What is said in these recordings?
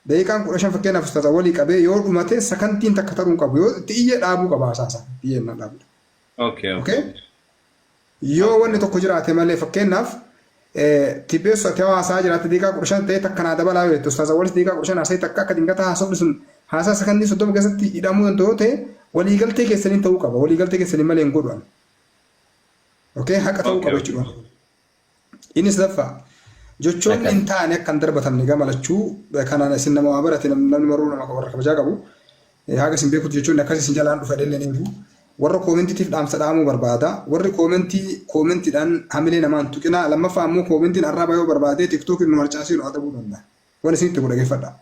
Daqiiqaan 15 fakkeenyaaf Ustaaz Awwalii qabee yoo dhumate sakantiin takka taruu hin qabu. Yoo itti iyye dhaabuu qaba haasaa isaa. Itti iyye jennaan dhaabudha. Okay, okay. Okay? Yoo wanni tokko jiraate malee fakkeenyaaf Tibbeessu ati hawaasaa jiraatte daqiiqaa 15 ta'ee takka naa dabalaa yoo jette Ustaaz Awwalis daqiiqaa 15 haasa'ee takka akka dingata haasofni sun haasaa sakandii 30 keessatti hidhamuu danda'u yoo ta'e waliigaltee keessaniin ta'uu qaba. Waliigaltee keessaniin malee hin godhu ani. Okay? Haqa ta'uu Okay, qaba okay. jechuudha. Inni sadaffaa jechoonni hin taane akka hin darbatamne gama lachuu kanaan isin nama waa barate namni maruu nama warra kabajaa qabu haga isin beekutti jechoonni akkas isin jalaan dhufa illee ni eegu. Warra koomentiitiif dhaamsa dhaamuu barbaada. Warri koomentii koomentiidhaan hamilee namaa hin tuqinaa. Lammaffaa ammoo koomentiin arraba yoo barbaade tiktookiin nu harcaasee nu adabuu danda'a. Waan isinitti himu dhageeffadhaa.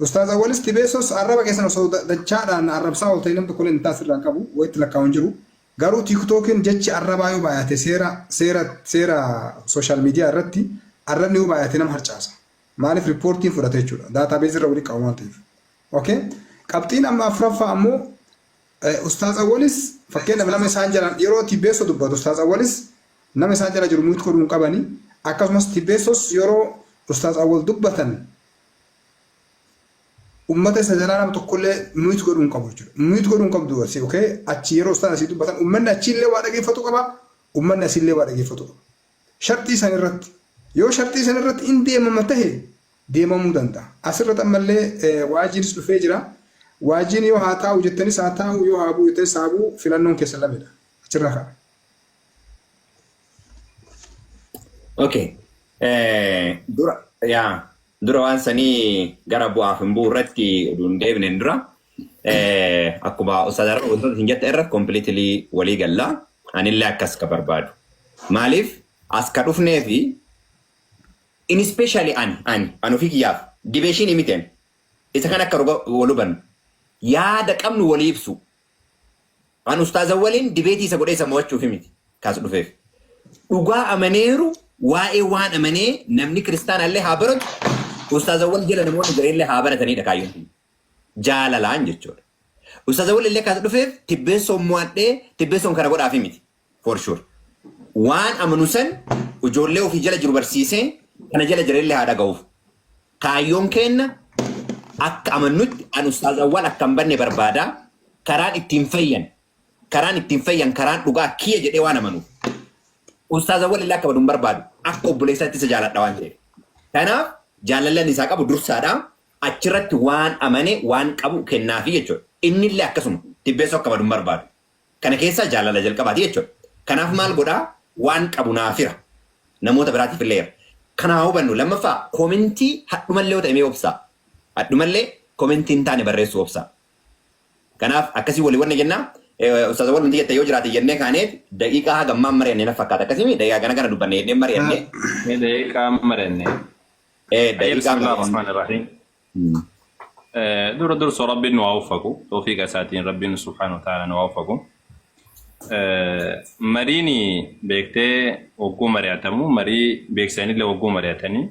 Ustaaz Awwalis Tibeessos arraba keessan osoo dachaadhaan arrabsaa ooltanii namni tokkollee hin taasirraa hin qabu. Wayitti lakkaa'u hin jiru. Garuu TikTok'n jechi arrabaa yoo baay'ate seera seera seera social media irratti arrabni yoo baay'ate nama harcaasa. Maaliif riippoortiin fudhata jechuudha. Database irra walitti qabama waan ta'eef. Okay? Qabxiin amma afuraffaa ammoo Ustaaz Awwalis fakkeenyaaf nama isaan jalaan yeroo Tibbeesso dubbatu Ustaaz Awwalis nama isaan jala jiru mute godhuu hin qabani. Akkasumas Tibbeessos yeroo Ustaaz Awwal dubbatan Ummata isa jalaa nama tokkollee mute godhuu hin qabu jechuudha. Mute godhuu hin qabdu asii okay? Achi yeroo ustaan asii dubbatan ummanni achiillee waa dhageeffatu qaba, ummanni asiillee waa dhageeffatu qaba. Sharxii san irratti yoo sharxii san irratti in deemama tahe deemamuu danda'a. Asirratti ammallee waajiinis dhufee jira. Waajiin yoo haa taa'u jettanis haa taa'u yoo haa bu'u jettanis haa bu'u filannoon keessan lamedha. Achirraa ka'a. Okay. Dura yaa dura waan sanii gara bu'aaf hin bu'u irratti oduu hin deebineen dura akkuma Ustaaz Araba wantoota isin jette irra completely walii galla. Anillee akkas ka barbaadu. Maaliif as ka dhufnee fi in especially ani ani ani ofii kiyyaaf dibeeshiin himiteen isa kan akka ruga wal hubannu yaada qabnu walii ibsu. An Ustaaz Awwaliin dibeetii isa godhee isa mo'achuuf miti kaas dhufeef. Dhugaa amaneeru waa'ee waan amanee namni kiristaanaallee haa baratu Ustaaz Awwal jala namoonni jiranillee haa baratanidha kaayyoon kiyya. Jaalalaan jechuudha. Ustaaz Awwal illee kaas dhufeef tibbeessoon mo'adhee tibbeessoon kana godhaafi miti. For sure. Waan amanu san ijoollee ofii jala jiru barsiisee kana jala jiranillee haa dhaga'uuf. Kaayyoon keenna akka amannutti an Ustaaz Awwal akka hin banne barbaada. Karaan ittiin fayyan karaan ittiin fayyan karaan dhugaa kiyya jedhee waan amanuuf. Ustaaz Awwal illee akka badu hin barbaadu. Akka obboleessaatti isa jaaladha waan ta'eef. Kanaaf jaalalli ani isaa qabu dursaadha. Achirratti waan amane waan qabu kennaafi jechuudha. Inni illee akkasuma tibbeessoo akka badu hin barbaadu. Kana keessaa jaalala jalqabaati jechuudha. Kanaaf maal godhaa? Waan qabu naaf hira. Namoota biraatiif illee hira. Kana haa hubannu. Lammaffaa komentii hadhumallee yoo ta'e mee obsaa. Hadhumallee komentii hin taane barreessuu obsaa. Kanaaf akkasii walii wanna jennaa. Ustaaz Awwal wanti jette yoo jiraate jennee kaaneet daqiiqaa haga ammaan mari'anne na fakkaata. Akkasii mi daqiiqaa gana kana dubbanne jennee mari'anne. Daqiiqaa mari'anne. Daqiiqaa Bismillah mari'anne. ar-Rahmaan ar-Rahiim. Dura dursa Rabbiin nu haa waffaqu. Tawfiiqa isaatiin Rabbiin subhaanahu wa ta'ala nu haa waffaqu. Mariin beektee hogguu mari'atamu marii beeksisanillee hogguu mari'atanii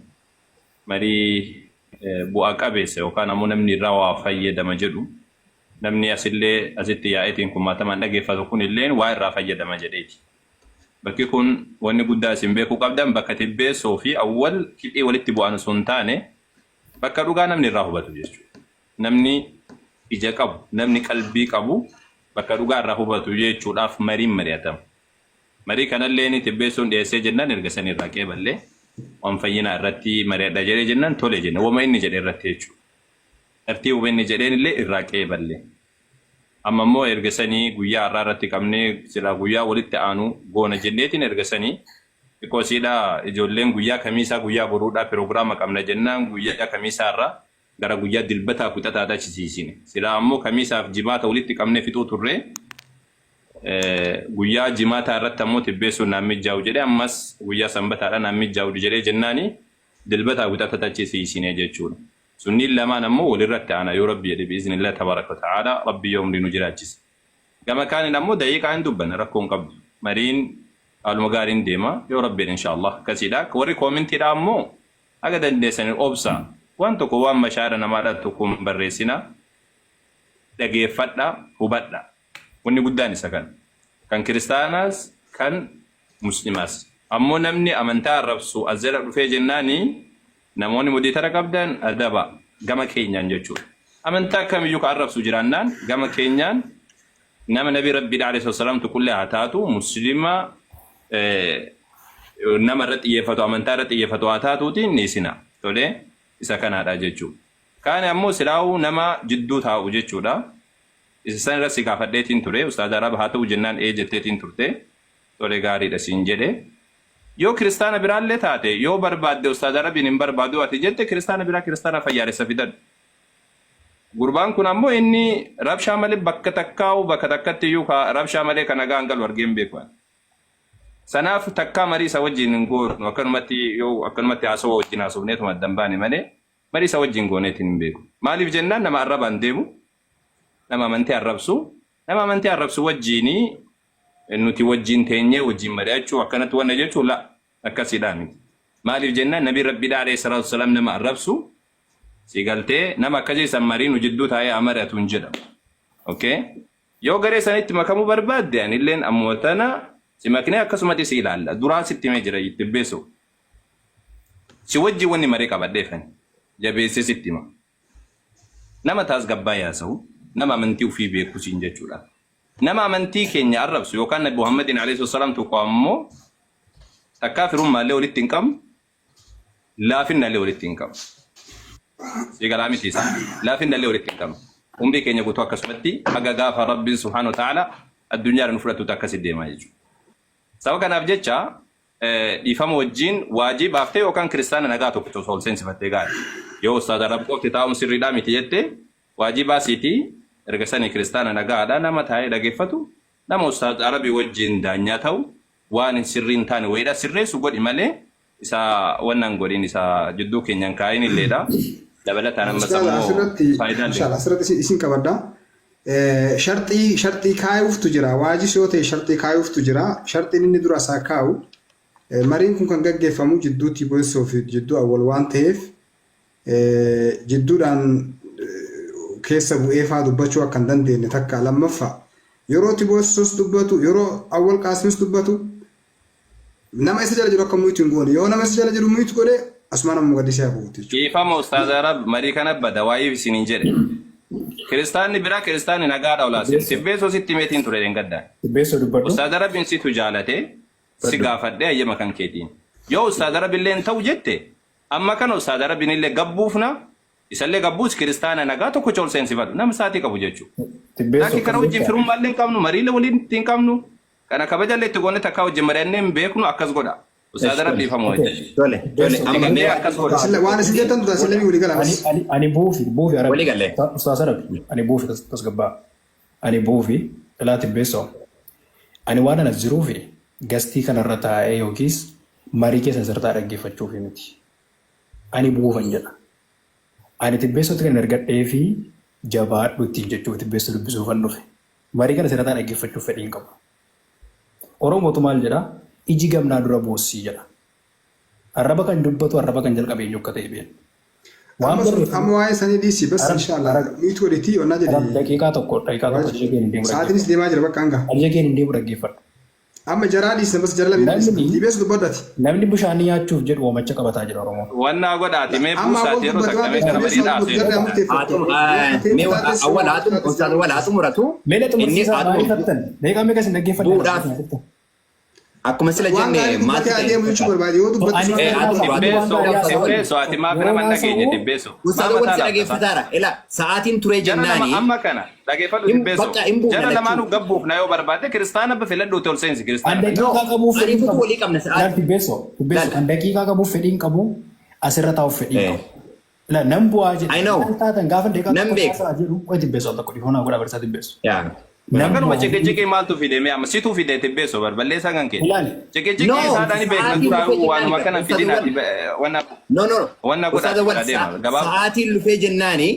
marii bu'aa qabeessa yookaan ammoo namni irraa waa fayyadama jedhu namni asillee asitti yaa'eetiin kumaatamaan dhageeffatu kunilleen waa irraa fayyadama jedheeti. Bakki kun wanni guddaa isin beekuu qabdan bakka tibbeessoo fi awwal kidhii walitti bu'an osoo hin taane Bakka dhugaa namni irraa hubatu jechuudha. Namni ija qabu, namni qalbii qabu bakka dhugaa irraa hubatu jechuudhaaf mariin mari'atama. Marii kanalleen Tibbeessoon dhiyeessee jennaan erga sanii irraa qeeballee waan fayyinaa irratti mari'adha jedhee jennaan tole jenne. Wama inni jedhe irratti jechuudha. Tartiibuma inni jedheen illee irraa qeeballe. Amma immoo erga sanii guyyaa har'aa irratti qabnee silaa guyyaa walitti aanu goona jenneetiin erga sanii xiqqoo isiidha ijoolleen guyyaa kamiisaa guyyaa boruudhaa piroogiraama qabna jennaan guyyaa kamiisaa irraa gara guyyaa dilbataaf wixataatti achi siisine. Silaa ammoo kamiisaaf jimaata walitti qabnee fixuu turre guyyaa jimaataa irratti ammoo tibbeessuun naan mijjaa'u jedhee ammas guyyaa sanbataadha naan mijjaa'u jedhee jennaani dilbataaf wixatatti achi siisine jechuudha. Sunniin lamaan ammoo walirratti aana yoo Rabbi jedhe bi'iznillah tabaaraka wa ta'aalaa Rabbi yoo umrii nu jiraachise. Gama kaaniin ammoo daqiiqaa hin dubbanna rakkoo hin qabdu. Mariin haaluma gaariin deema yoo Rabbi jedhe inshaallah akkasiidha. Warri koomentiidhaa ammoo haga dandeessaniin obsaa. Waan tokko waan mashaara namaadhaa tokko hin barreessinaa. Dhageeffadhaa, hubadhaa. Wanni guddaan isa kana. Kan kiristaanaas kan muslimaas. Ammoo namni amantaa arrabsu as jala dhufee jennaani Namoonni modiitara qabdan adaba. gama keenyaan jechuudha. Amantaa kamiyyuu ka arrabsu jiraannaan gama keenyaan nama nabi Rabbiidha alayhi salaam tuqullee haa taatu, muslima nama irratti xiyyeeffatu, amantaa irratti xiyyeeffatu haa taatuuti ni isina. Tolee, isa kanaadha jechuudha. Kaan ammoo silaa'uu nama jidduu taa'u jechuudha. Isa san irra si gaafadheetiin ture. Ustaaz Arab haa ta'u jennaan ee jetteetiin turte. Tole, gaariidha siin jedhe. Yoo kiristaana biraallee taate, yoo barbaadde, Ustaaz Arabiin hin barbaadu ati jette, kiristaana biraa, kiristaana fayyaalessa fidadhu. Gurbaan kun ammoo inni rabshaa malee bakka takkaa'u, bakka takkatti iyyuu rabshaa malee kan nagaa hin galu argee hin beeku. Sanaaf takkaa marii isa wajjin hin goonu, akkanumatti yoo akkanumatti haasawaa wajjin haasofneetuma addan baane malee marii isa wajjin gooneetiin hin beeku. Maaliif jennaan nama arrabaan deemu, nama amantii arrabsu, nama amantii arrabsu wajjin nuti wajjin teenyee wajjin mari'achuu, akkanatti wanna jechuu la akkasiidhaa miti. Maaliif jennaan nabi Rabbiidhaa alayhi salaatu wasalaam nama arrabsu si galtee nama akkasii san marii nu jidduu taa'ee haa mari'atu hin jedhamu. Okay? Yoo garee sanitti makamuu barbaadde, anilleen ammuma tana si maknee akkasumatti si ilaalla. Duraan sitti himee jira itti beesu. Si wajjin wanni marii qabadheefani. Jabeessee sitti hima. Nama taasgabbaa yaasa'u, nama amantii ofii beeku siin jechuudha. Nama amantii keenya arrabsu yookaan Nabi Muhammadin alayhi salaam tokko ammoo takkaa firummaallee walitti hin qabnu, laafinnallee walitti hin qabnu. Si galaa miti isaa. Laafinnallee walitti hin qabnu. Umrii keenya guutuu akkasumatti haga gaafa Rabbiin subhaanahu wa ta'ala addunyaarra nu fudhatutti akkasi deemaa jechuudha. Sababa kanaaf jecha dhiifama wajjin waajii baaftee yookaan kiristaana nagaa tokko osoo ol seensifattee gaarii. Yoo ustaaz Arab qofti taa'uun sirriidhaa miti jette, waajii baasiitii erga sanii kiristaana nagaadha nama taa'ee dhageeffatu, nama ustaaz Arabii wajjin daanyaa ta'u, waan sirrii hin taane wayiidha sirreessu godhi malee isa wannan godhin, isa jidduu keenyan kaa'in illeedha. Dabalataan ammas Ustaaz ammoo asirratti faayidaan inshallah asirratti isin qabadha. Sharxii kaayuuftu jira. Waajis yoo ta'e sharxii kaayuuftu jira. Sharxiin inni dura isaa kaa'u, mariin kun kan gaggeeffamu jidduu Tiboessoo fi jidduu Awwal waan ta'eef, jidduudhaan keessa bu'ee faa dubbachuu akka hin dandeenye takka. Lammaffaa, yeroo Tiboessoos dubbatu, yeroo Awwal Qaasimis dubbatu, nama isa jala jiru akka mute hin goone. Yoo nama isa jala jiru mute godhe, asumaan ammoo gadisee hafuuti jechuudha. Dhiifama ustaaz Arab, marii kana bada waa'ee isiniin jedhe. Kiristaanni biraa kiristaanni nagaadha olaasin. Tibbeessoo sitti himeetiin ture dheengaddaa. Tibbeessoo, dubbadhu. Ustaaz Arabiin situ jaalate si gaafadhee hayyama kan keetiin. Yoo ustaaz Arabillee hin ta'u jette, amma kana ustaaz Arabiin illee gabbuufna, isallee gabbuus, kiristaana nagaa tokko ol seensifadhu nama saatii qabu jechuudha. Tibbeessoo Lakki, kana kan wajjin beektaa? firummaallee hin qabnu, mariilee waliin hin qabnu, kana kabajallee itti goone takkaa wajjin mari'annee hin beeknu, akkas godha. Ustaaz Arab, dhiifama wajjin. Tole, tole. Amma mee Sigaltee akkas godha. Waan isin jettan tuta isin lamii walii galaa Ani bas. ani buufi Arabi. Walii galee. Ustaaz Arabi, ani buufi tasgabbaa. Ani buufi ilaa Tibbeessoo. Ani waan anas jiruufi gastii kanarra taa'ee yookiis marii keessan sirtaa dhaggeeffachuufi miti. Ani buufan jedha. Ani Tibbeessootti kan ergadhee fi jabaadhu ittiin jechuuf Tibbeessoo dubbisuufan dhufe. Marii kana sirraa dhaggeeffachuuf fedhii hin qabu. Oromootu maal jedhaa? Iji gamnaa dura boossii jedha. Arraba kan dubbatu, arraba kan jalqabe eenyu akka ta'e beekna. Waan Amma barreeffame amma waa'ee sanii dhiisi bas Arab inshallah Arab mute godhiti onnaa Arab jedhi. Daqiiqaa tokko ajaja keen hin deemu Sa'aatiinis dhaggeeffadhu. deemaa jira bakka hanga. Ajaja keen hin deemu dhaggeeffadhu. Amma jaraa dhiisna bas, jara lamii dhiisna. Namni Dhibeessu dubbadhu ati. Namni bishaan nyaachuuf jedhu oomacha qabataa jira Oromoon. Wannaa godhaati mee Amma awwal buusaati yeroo dubbatu takka waan mee kana ta'eef marii dhibeessu dubbatu, jarri haa murteeffattu. Mee awwal haa xumuru, ustaaz awwal haa xumuratu. Mee na Inni xumursiisaa haa maaliif xumuru. hattan? Meeqa meeqa isin dhaggeeffadhe? Bu'uudhaaf akkuma sila Waan jenne gaarii maaltu dubbatee ta'e? adeemu jechuu barbaade yoo dubbatu Ani sun Eh, haa xumuru, haa xumuru. Tibbeessoo, Ustaaz awwal. Tibbeessoo, ati maaf Yeroo nama hin dhageenye, haasa'u Tibbeessoo? Ustaaz Maa awwal mataa si laafta? dhaggeeffataara. Ila sa'aatiin turee Jara lama jennaani amma kana dhaggeeffadhu hin Tibbeessoo. bakka hin buufna Jara lamaanuu lachuu. gabbuufna yoo barbaadde, kiristaana filadhuuti ol seensi An kiristaana nagaa. daqiiqaa No, qabuuf fedhii hin ariifutu qabu. walii qabna Laal sa'aatii. Tibbeessoo, Tibbeessoo, Laal. an daqiiqaa qabuuf fedhii hin qabu, asirra taa'uuf fedhii hin Eh. qabu. La nan bu'aa jedhe I know. maal taatan gaafa daqiiqaa Nan tokko beeka. haasa'a jedhu qoy Tibbeessoo, al tokko dhiifama naa godhaa barsiisaa Tibbeessoo. Yaa. Nan Akkanuma bu'aa ciqiciqii maaltu fide mee amma situ fide, Tibbeessoo, barballeessaa kan kee. Ilaali. Ciqiciqii No, isaadhaan beekna sa'aatiin duraa dhufee waanuma jennaani kana ustaaz fidin ati awwal. wanna No, no, no. wanna Ustaaz godhaati awwal bira deema gabaab. sa'aatiin dhufee jennaani,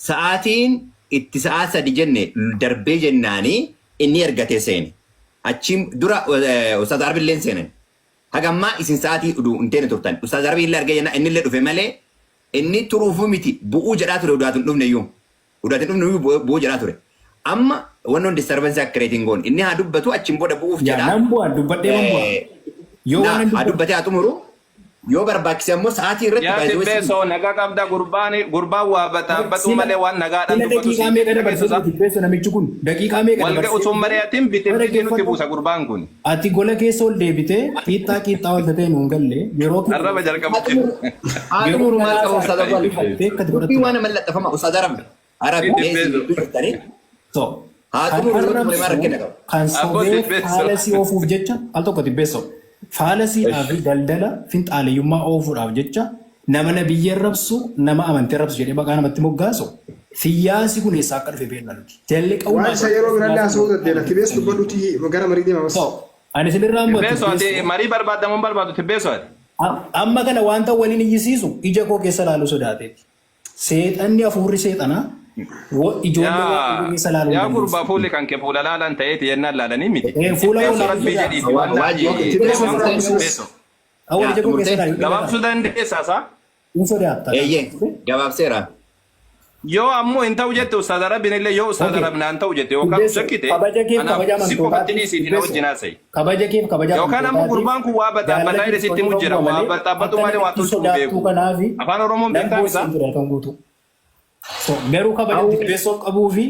sa'aatiin itti sa'aa 3 jenne darbee jennaani inni ergatee seene. Achiin dura Ustaaz Arbi illee seenan. Haga ammaa isin sa'aatii uduu hin teene turtan. Ustaaz Arbi illee argee jennaan inni illee dhufe malee inni turuufuu miti, bu'uu jedhaa ture udaatu hin dhufne iyyuu. Udaatu hin dhufne iyyuu bu'uu jedhaa ture. Amma wannoon disturbance akka creating goon inni haa dubbatu, achiin booda bu'uuf Yaa jedhaa. nan bu'aa, dubbadhee nan bu'aa. Yoo Na waan haa dubbatee haa xumuru. Yoo barbaachise ammoo sa'aatii irratti Yaa baay'ee Tibbeessoo, nagaa qabda. Gurbaan gurbaan waa baxaabbatu Sila malee waan nagaadhaan sila dubbatu daqiiqaa si meeqa dabarsee dhageessisa. Tibbeessoo namichi kun daqiiqaa meeqa Walga dabarsee osoo mari'atiin bitee Bara bitee nutti dhaggeeffadhu. buusa gurbaan kun. Ati gola keessa ol deebitee qiixxaa qiixxaa ol ta'ee nuun galle yeroo Arraba jalqabu Haa yeroo xumuru maal qabu Ustaaz Awwal? Ifattee akkati Dubbii godhattu. waan mallattafama Ustaaz Arab. Arab mee isin gidduu jirtanii So, haa kan xumuru yoo xumure maal arrabsu rakkina qaba? kan Abboo sobee Tibbeessoo. faalasii oofuuf jecha al tokko Tibbeessoo faalasiidhaa fi daldala finxaaleyyummaa oofuudhaaf jecha nama nabiyyi arrabsu, nama amantii arrabsu jedhee maqaa namatti moggaasu siyaasi kun eessaa akka dhufe beekna nuti. Jalli Waan qawwaa isa yeroo biraallee haasa'uu dandeenya. Tibees dubbadhuuti gara marii deema bas. So, ani isinirraa amma Tibbeessoo, ati Tibbeessoo marii barbaadamuun barbaadu Tibbeessoo ati. Amma kana wanta waliin iyyisiisu ija koo keessa ilaaluu sodaateeti. Seexanni hafuurri seexanaa ijoollee waan ija keessa ilaaluu hin Yaa gurbaa, dandeessu. fuulli kan kee fuula laalan ta'eeti jennaan laalanii miti. Fuula koo Tibbeessoo, ilaaluu rabbii sodaata. jedhiiti waan Waajjii Tibbeessoo waan irraa buusus. Tibbeessoo. Awwal Yaa ija koo keessa xumurtee? ilaaluu Gabaabsuu dandeessaa isaa? hin sodaata. Eeyyee, gabaabseera. Yoo ammoo hin ta'u jette, Ustaaz Arabin illee yoo Ustaaz Okay. Arabin naan ta'u jette yookaan Tibbeessoo, shakkite, kabaja keef anaaf kabaja si qofatti amantootaatiif dhiisiiti na Tibbeessoo wajjin haasa'i. Kabaja keef kabaja Yookaan ammoo amantootaatiif gurbaan kun waa jaalala baxaabbataa jedhe keef sitti himu tola jira. Waa malee baxaabbatu akka malee waa namitti tolchuu sodaattuu beeku. kanaafi Afaan Oromoon nan beektaa isaa? boossin ture halkan guutuu. So, garuu kabaja Tibbeessoof qabuu fi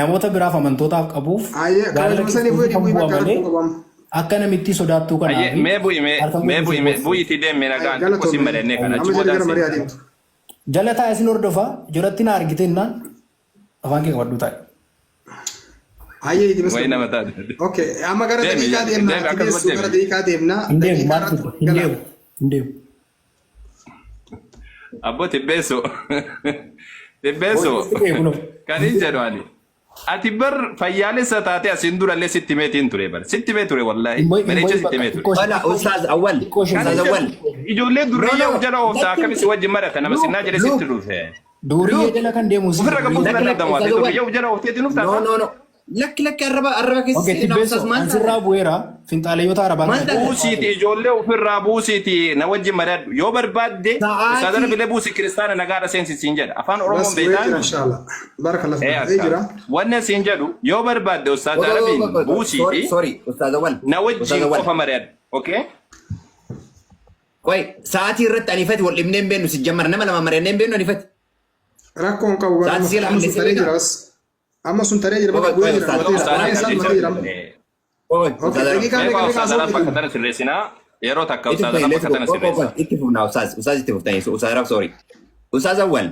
namoota biraaf amantootaaf qabuuf Ayyee jaalala kabajuma sanii kiristoosii bu'ee kan bu'ii bu'a bakka malee rakkoo qabamu. akka namitti sodaattuu Ayyee, kanaafi mee bu'i mee halkan mee guutuu bu'i si mee boossin. bu'iitii deemee nagaan xiqqoo si Galatoomne. mari'annee kana achi Amma jala boodaan gara marii seena. adeemtu. Jala taa'e isin hordofaa jalatti na argite innaan afaan kee qabadhuu taa'e. Ayyee itti Wayi nama taate. Okay, amma gara Deemi daqiiqaa deemna. deemi, akkasuma Tibeessuu gara deemi. daqiiqaa deemna. Hin deemu Daqiiqaa maal irratti fide hin gala. deemu hin deemu. Abboo Tibbeessoo. Tibbeessoo. Booyyee ta'e kunoo. Kan hin jedhu ani. Ati bar fayyaalessa taate asiin durallee sitti meetiin ture bar. Sitti mee ture wallaahi. Hin Bareecha boyi sitti bakka mee ture. xiqqoo Wala Ustaaz Awwal. xiqqoo ishee Kan Ustaaz hin Awwal. jedhu ijoollee No durriyyee no. jala ooftaa Lakki akkami si wajjin marata nama look sinnaa jedhe sitti look dhufe. Duuriyyee look. jala kan deemu si Ofirra qabuus duuriyyee. Lakki na lakki daddamu ati Ustaaz Awwal. durriyyee jala oofteetiin No dhuftaa? no no. Lakki lakki, arraba arraba keessa Okay, seenaa Ustaaz Tibbeessoo maal an taate? sirraa bu'eera finxaaleeyyoota arabaa Maal kana taate? Buusiiti ijoollee ofirraa buusiiti na wajjin mari'adhu. Yoo barbaadde Ustaaz Sa'aatii Arabilee buusi, kiristaana nagaadha seensi siin jedha. Afaan Oromoon Bas bu'ee beektaa? jira inshallah. Barakallahu Ee fiik. Bu'ee akka. jira. Wanni siin jedhu, yoo barbaadde Ustaaz Arabiin Sorry buusiiti sorry Ustaaz Awwal. na Ustaaz wajjin Awwal. qofa mari'adhu. Okay? Qoy, sa'aatii irratti anifati wal dhibnee hin beennu si jammar nama lama mari'annee hin beennu anifati. Rakkoon qabu bara Sa'aatii si amma sun lama taree jira beekaa? bas. Amma sun taree jira bakka Qoy bu'ee qoy jira Ustaaz. dhumateera. Ustaaz Waa'ee isaa akka dhumateera. Qoy Okay, Ustaaz Arab. daqiiqaa Mee meeqa qaa meeqa Ustaaz haasa'uu Arab bakka feetu? tana sirreessinaa. Yeroo takka Itti Ustaaz fuftanii Arab let's bakka go. tana Qoy qoy sirreessa. qoy itti fufnaa Ustaaz. Ustaaz itti fuftanii Ustaaz Arab, sorry. Ustaaz Awwal.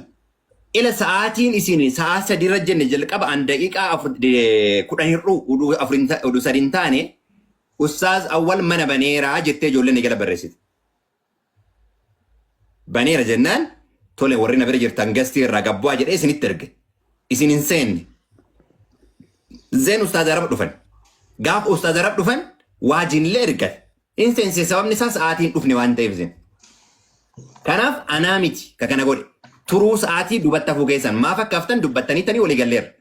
Ila sa'aatiin isin sa'a 3 irra jenne jalqaba an daqiiqaa 10 hir'uu uduu afur uduu sadi hin taane Ustaaz Awwal mana baneeraa jettee ijoolleen jala barreessite. Baneera jennaan tole warri na bira jirtan gastii irraa gabbu'aa jedhee isinitti erge. Isin hin seenne. Zeen Ustaaz Arab dhufan. Gaafa Ustaaz Arab dhufan waajinillee ergate. Hin seense, sababni isaa sa'aatiin dhufne waan ta'eef isin. Kanaaf anaa miti ka kana godhe. Turuu sa'aatii duubatti hafuu keessan maaf akka haftan dubbattanii tanii walii galleerra.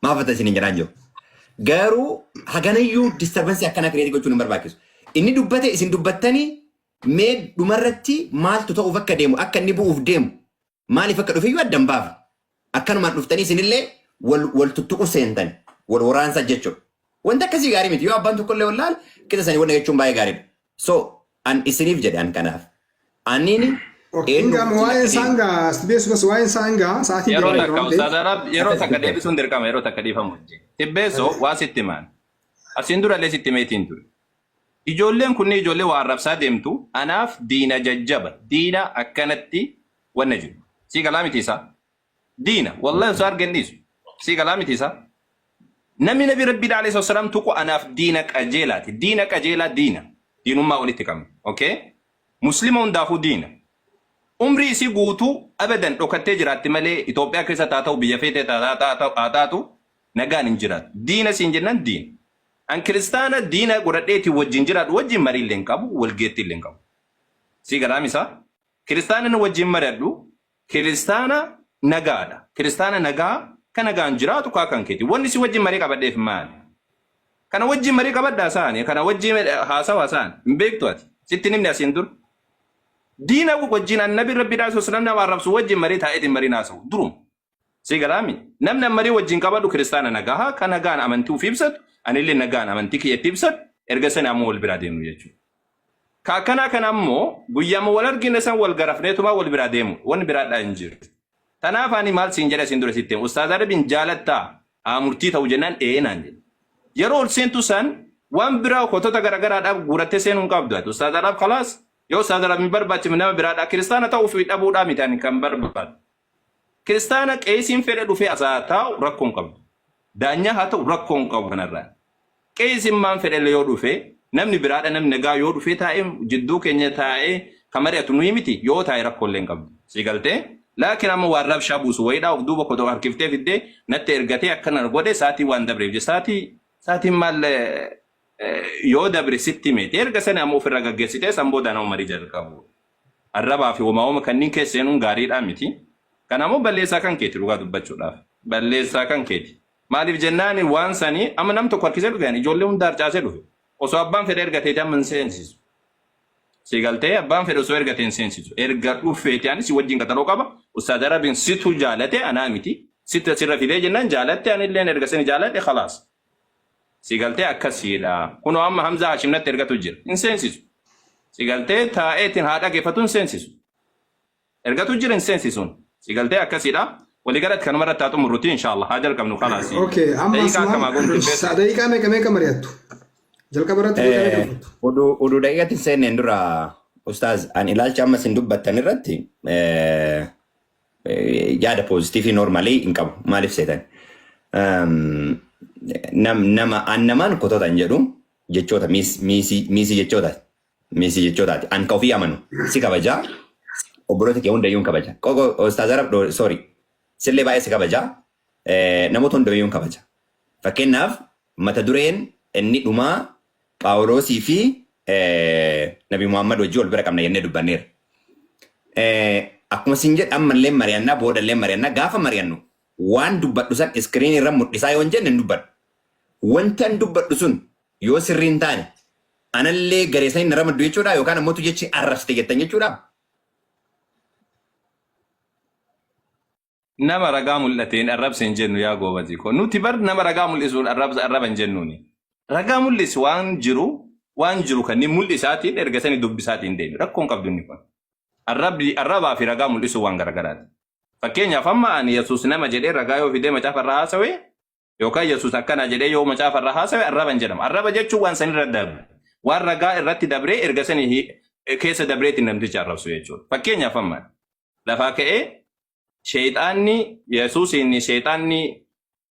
Maaf haftan isin hin jedhaan jiru. Garuu haganayyuu disturbance akkana create gochuun hin barbaachisu. Inni dubbate, isin dubbattanii mee dhumarratti maaltu ta'uuf akka deemu, akka inni bu'uuf deemu, maaliif akka dhufeyyuu adda hin baafne. Akkanumaan dhuftanii isinillee wal wal tuttuqu seentan wal waraansa jechuudha. Wanti akkasii gaarii miti. Yoo abbaan tokkollee wallaal qixa sanii wanna jechuun baay'ee gaariidha. So an isiniif jedhe an kanaaf. Aniin Inga waa'een isaa hangaa Tibbeessu bas waa'een isaa hangaa sa'aatiin Yeroo deemaa jira takka waan ta'eef. Ustaaz Arab yeroo takka deebisuun dirqama, yeroo takka dhiifamu wajjin. Tibbeessoo, waa sitti himaan. Asiin durallee sitti himeetiin ture. Ijoolleen kunniin ijoollee waa arrabsaa deemtu anaaf diina jajjaba. Diina akkanatti wanna jiru. Sii galaa miti isaa? Diina wallahi osoo argan dhiisu. Sii galaa miti isaa? Namni Nabi Rabbii alayhi salaam tuqu anaaf diina qajeelaati. Diina qajeelaa, diina. Diinummaa walitti qabna. Okay? Muslima hundaafuu diina. Umrii isii guutuu abadan dhokattee jiraatti malee Itoophiyaa keessa haa ta'u, biyya feetee haa taatu, nagaan hin jiraatu. Diina siin jennaan diina. An kiristaana diina godhadheetiin wajjin jiraadhu wajjin marii illee hin qabu, walgeettii illee hin qabu. Sii galaam isaa? Kiristaana inni wajjin mari'adhu kiristaana nagaadha. Kiristaana nagaa kan nagaan jiraatu kaa kan keeti. Wanni si wajjin marii qabadheef maali? Kana wajjin marii qabadhaa saani. Kana wajjin haasawaa saani. Hin beektu ati. Sitti nimni asiin dur. Diina wajjin annabi Rabbi dhaa sallam nama arrabsu wajjin marii taa'eetiin marii haasa'u. Durum. Si galaami. Namni marii wajjin qabadhu kiristaana nagahaa kan nagaan amantii ofii ibsatu, anillee nagaan amantii kiyyatti ibsatu, erga sana ammoo wal biraa deemnu jechuudha. Ka akkanaa kana ammoo guyyaama wal argine san wal garafneetuma wal biraa deemu. Wanni biraadhaa hin jiru. Tanaaf ani maal siin jedha siin dura sitti himu. Ustaaz Arabiin jaalattaa haa murtii ta'u jennaan ee naan jedhe. Yeroo ol seentu san waan biraa kotota garagaraadhaaf guurattee seenuu hin qabdu ati. Ustaaz Arab kalaas yoo Ustaaz Arab hin barbaachifne nama biraadhaa kiristaana ta'uu fi dhabuudhaa miti ani kan barbaadu. Kiristaana qeesiin fedhe dhufee as haa taa'u rakkoo hin qabdu. Daanyaa haa ta'u rakkoo hin qabu kanarraa. Qeesiin maan fedhellee yoo dhufe namni biraadha namni nagaa yoo dhufee taa'ee jidduu keenya taa'ee kan mari'atu nuyi miti yoo taa'e rakkoo illee hin qabdu. Si galtee? Laakiin amma waan rabshaa buusu wayiidhaa of duuba kotoo harkiftee fiddee natti ergatee akkana godhe sa'aatii waan dabreef je sa'aatii sa'aatiin maal yoo dabre sitti himeeti erga sani amma ofirra gaggeessitee san booda nama marii jalqabu. Arrabaa fi homaa homa kanneen keessa seenuun gaariidhaa miti. Kanaammoo balleessaa kan keeti dhugaa dubbachuudhaaf. Balleessaa kan keeti. Maaliif jennaani waan sani amma nam tokko harkisee dhufe ani ijoollee hunda harcaasee dhufe. Osoo abbaan fedhe ergateeti amma hin seensisu. Si galtee abbaan fedhe osoo ergatee hin seensisu. Erga dhufeeti ani si wajjin qaxaroo qaba. Ustaaz Arabiin situ jaalate anaa miti. Sitti sirra fidee jennaan jaalatte anilleen erga sani jaaladhe khalaas. Si galtee akkasiidha. Kunoo amma Hamzaa Hashim natti ergatu jira. Hin seensisu. Si galtee taa'eetiin haa dhageeffatu hin seensisu. Ergatu jira hin seensisuun. Si galtee akkasiidha. Waliigalatti kanuma irratti haa xumurruti inshallah. Haa jalqabnu khalaas. Okay, amma Daqiiqaa akkamaa asumaan goonu qopheessa. daqiiqaa meeqa meeqa mari'attu? Jalqaba irratti daqiiqaa meeqa dubbattu? Oduu daqiiqatti hin seenneen dura ustaaz an ilaalcha amma isin dubbattan irratti yaada poozitiivii noormaalii hin qabu. Maaliif seetan? Nama an namaan kotota hin jedhu jechoota miisii jechoota miisii jechootaati. An ka ofii amanu si kabajaa obboloota kee hundayyuu hin kabaja. Qoqo ustaaz Arab sorry sillee baay'ee si kabajaa namoota hundayyuu hin kabaja. Fakkeenyaaf mata dureen inni dhumaa Phaawulosii fi Nabi Muhammad wajjin wal bira qabna jennee dubbanneerra. Akkuma isin jedhe ammallee mari'annaa boodallee mari'annaa gaafa mari'annu waan dubbadhu san iskiriinii irra mul'isaa yoo hin jenne hin dubbadhu. Wanta hin dubbadhu sun yoo sirrii hin taane anallee garee saniin na ramaddu jechuudha yookaan ammoo jechi arrabsite jettan jechuudha. Nama ragaa mul'ateen arrabse hin jennu yaa goobazii koo. Nuti bar nama ragaa mul'isuun arrabsa arraba hin jennuuni. Ragaa mul'isi waan jiru waan jiru kanneen mul'isaatiin erga sani dubbisaatiin deemi. Rakkoon qabdu inni kun. Arrabbi arrabaa fi ragaa mul'isuu waan garagaraati. Fakkeenyaaf amma ani Yesuus nama jedhee ragaa yoo fidee macaafa irraa haasawe yookaan Yesuus akkana jedhee yoo macaafa irraa haasawe arraba hin jedhamu. Arraba jechuun waan sanirra dabre. Waan ragaa irratti dabree erga sani keessa dabreetiin namticha arrabsu jechuudha. Fakkeenyaaf amma lafaa ka'ee Sheexaanni Yesuusiin sheexaanni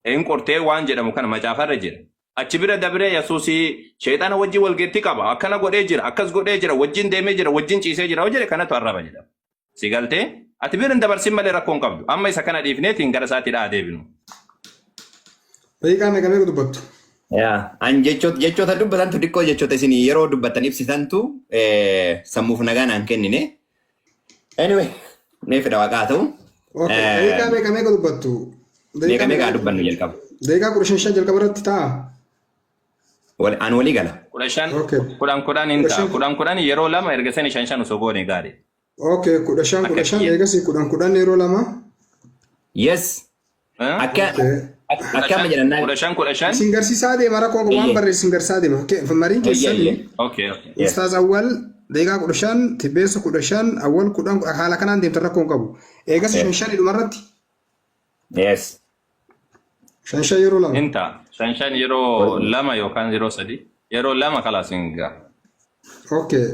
hin qortee waan jedhamu kana macaafarra jira. Achi bira dabree Yesuusii sheexaana wajjin walgeettii qaba. Akkana godhee jira, akkas godhee jira, wajjin deemee jira, wajjin ciisee jira yoo jedhe kanatu arraba jedhama. Si galtee? Ati bira hin dabarsin malee rakkoo hin qabdu. Amma isa kana dhiifneetiin gara isaatti dhaa deebinu. Daqiiqaa meeqa meeqa dubbattu? Yaa, an jechoota dubbatantu xiqqoo jechoota isin yeroo dubbattan ibsitantu sammuuf nagaa naan kennine. Anyway, mee fedha waaqaa haa ta'u. Okay, daqiiqaa meeqa meeqa dubbattu? Meeqa meeqa dubbannu jalqaba? Daqiiqaa 15 5 jalqaba irratti ta'a. An walii gala. 15 Okay. 10 10 hin ta'a. 15. 10 10 yeroo lama erga sani 5 5 osoo goone gaarii. Okay, 15 Akka 15 kiyya. eegasii 10 10 yeroo lama. Yes. Eh? Akka Okay. akka amma jedhan naa 15 15. Isin garsiisaa deema rakkoo waan Eeyyee. barreessu isin garsiisaa deema. Okay, mariin Eeyyee keessanii eeyyee. Okay. Okay. Yes. Ustaaz Awwal daqiiqaa 15, Tibbeessa 15, Awwal 10 haala kanaan deemtan rakkoo hin qabu. Eegas Yes. 5 5 dhumarratti Yes. 5 5 yeroo lama. Hin ta'a. 5 5 yeroo lama yookaan yeroo sadi. Yeroo lama kalaas hin ga'a. Okay.